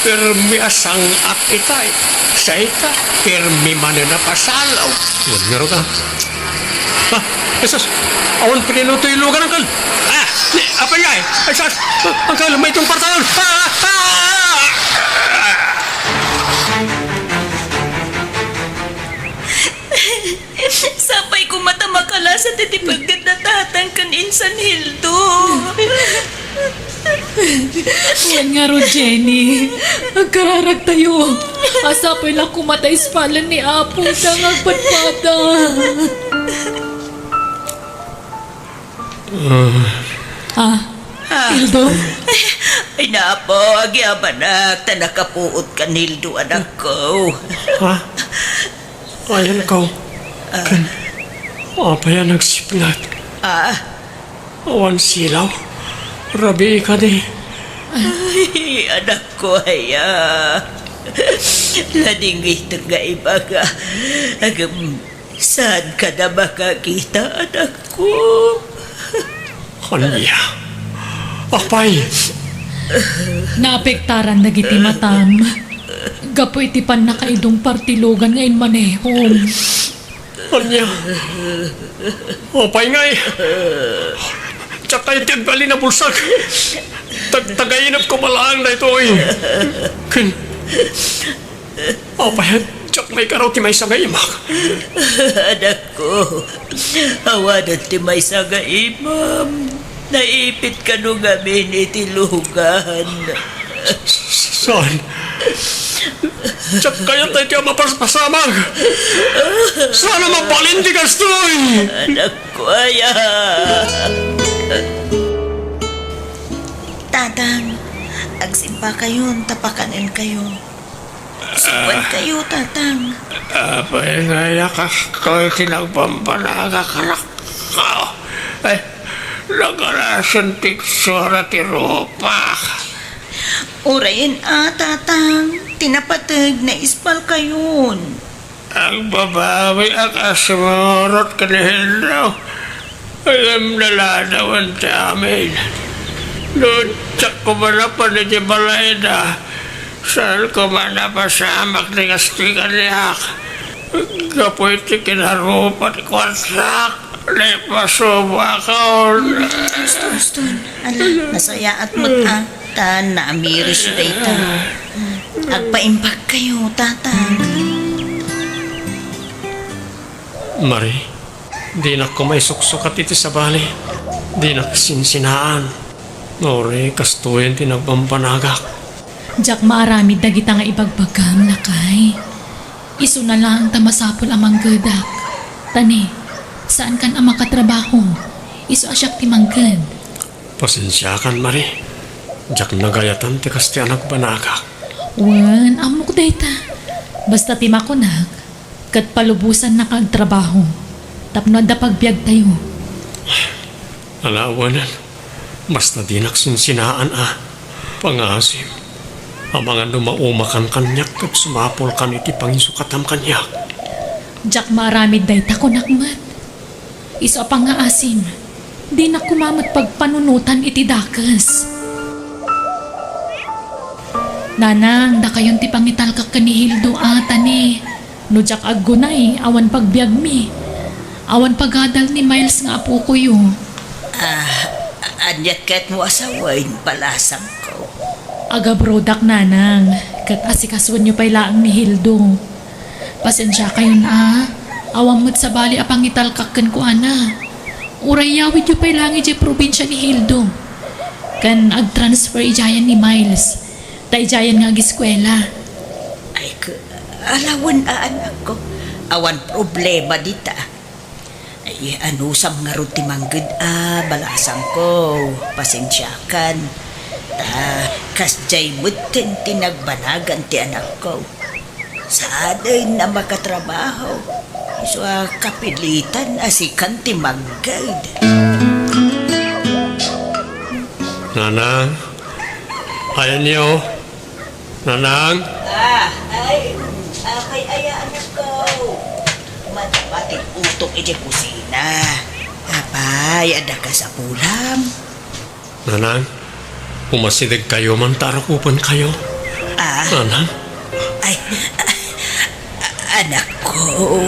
Permi a sang-at itay. Sayta, permi manen a pasalaw. Wen ngarud, ah. Ah, Jesus! Awan pininuto yung lugar, Uncle! Ah! Ni, apay nga, eh? Ay, sus! Ah, Uncle, may itong partayon! Ah! Ah! Sapay koma ta makalasat iti pagdetna tatang ken insan Hildo. Wen ngarud, Jenny. Agkararagtayo. A, sapay la koma ta ispalen ni Apo ta nga agpadpada. Ah. Ah. Hildo? Ay, napo, agyamanak, ta nakapuot kan Hildo, anakko. Ha? Ayan ko. Ah. Ken, apay a nagsipnget? Ah. Awan silaw. Rabii kadi. Ay, anakko aya. Ladingitek nga ibaga. Agem, saan ka na makakita, anakko? Ania? Apay? Naapektaran dagiti matam gapu iti pannakaidungpar ti lugan nga immanehom. Ania? Apay ngay? Diak kayat ti agbalin a bulsak. Tagtagainep ko laeng daytoy. Ken, apay, diak maikaraw ti maysa nga imak. Anakko, awanen ti maysa nga imam. Naipit kano ngamin iti lugan. Saan? Diak kayat daytoy a mapaspasamak. Saan a mabalin ti kastoy? Anakko aya. Tatang, agsimbakayon ta pakanenkayo. Subuan kayo, Tatang. Apay nga aya kastoy ti nagpampanagak, anakko? Ay, nagarasen ti itsura ti rupak. Urayen a, Tatang, ti napateg, naispal kayon. Agbabawi a kasumurot ken ni Hildo. Ngem naladawen ti amin. No diak koma napan iti balayda, saan koma napasamak ti kastoy kaniak. Gapu iti kinarupa ti kuartak, naipasubakon. Tuston, ala, nasayaat met a. Ta naamiris dayta. Agpaimbagkayo, Tatang. Mari, dinak koma isuksukat iti sabali. Dinak sinsinaan. Nguri, kastoyen ti nagbambanagak. Diak maaramid dagita nga ibagbagam, lakay. Isuna laeng ta masapul a manggedak. Ta ne, saankan a makatrabaho. Isu a siak ti mangged. Pasensiakan, Mari. Diak nagayatan ti kas ti a nagbanagak. Wen, ammok dayta. Basta ti makunak, ket palubosannak nga agtrabaho tapno adda pagbiagtayo. Ala, awanen. Basta dinak sinsinaan a pangasim. Amangan no maumakan kaniak ket sumapulkan iti pangisukatam kaniak. Diak maaramid dayta, kunak met. Isu a pangngaasim, dinak koma met pagpanunotan iti dakes. Nanang, dakayon ti pangitalkak ken ni Hildo a, ta ne, no diak aggunay, awan pagbiagmi. Awan pagadal ni Miles nga apokoyo. Ah, ania ket no asawen, balasangko? Agabrodak, Nanang, ket asikasuenyo pay laeng ni Hildo. Pasensiakayon a, awan met sabali a pangitalkak kenkuana. Uray yawidyo pay laeng idiay probinsia ni Hildo. Ken agtransfer idiayen ni Miles. Ta idiayen nga agiskuela. Ay, k-, alawen a anakko. Awan problema dita. Ay, anusam ngarud ti mangged a, balasangko, pasensiakan. Ta, kasdiay metten ti nagbanagan ti anakko. Saanen a makatrabaho. Isu a kapilitan a sikan ti mangged. Nanang, ayanyo. Nanang? Ah, ay, apay aya, anakko? Matapati utok iti kusina. Apay, adda kasapulam? Nanang, umasidegkayo man ta arakupenkayo. Ah. Nanang? Ay, anakko.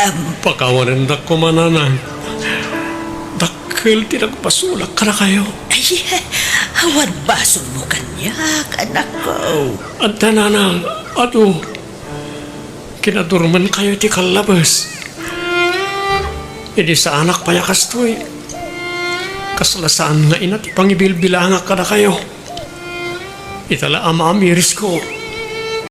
Am. Pakawanendak koma, Nanang. Dakkel ti nagbasolak kadakayo. Ay, awan basolmo kaniak, anakko. Adda, Nanang, adu. Kinadurmenkayo iti kallabes. Idi saanak pay a kastoy, kasla saan nga ina ti pangibilbilangak kadakayo. Ita la a maamirisko,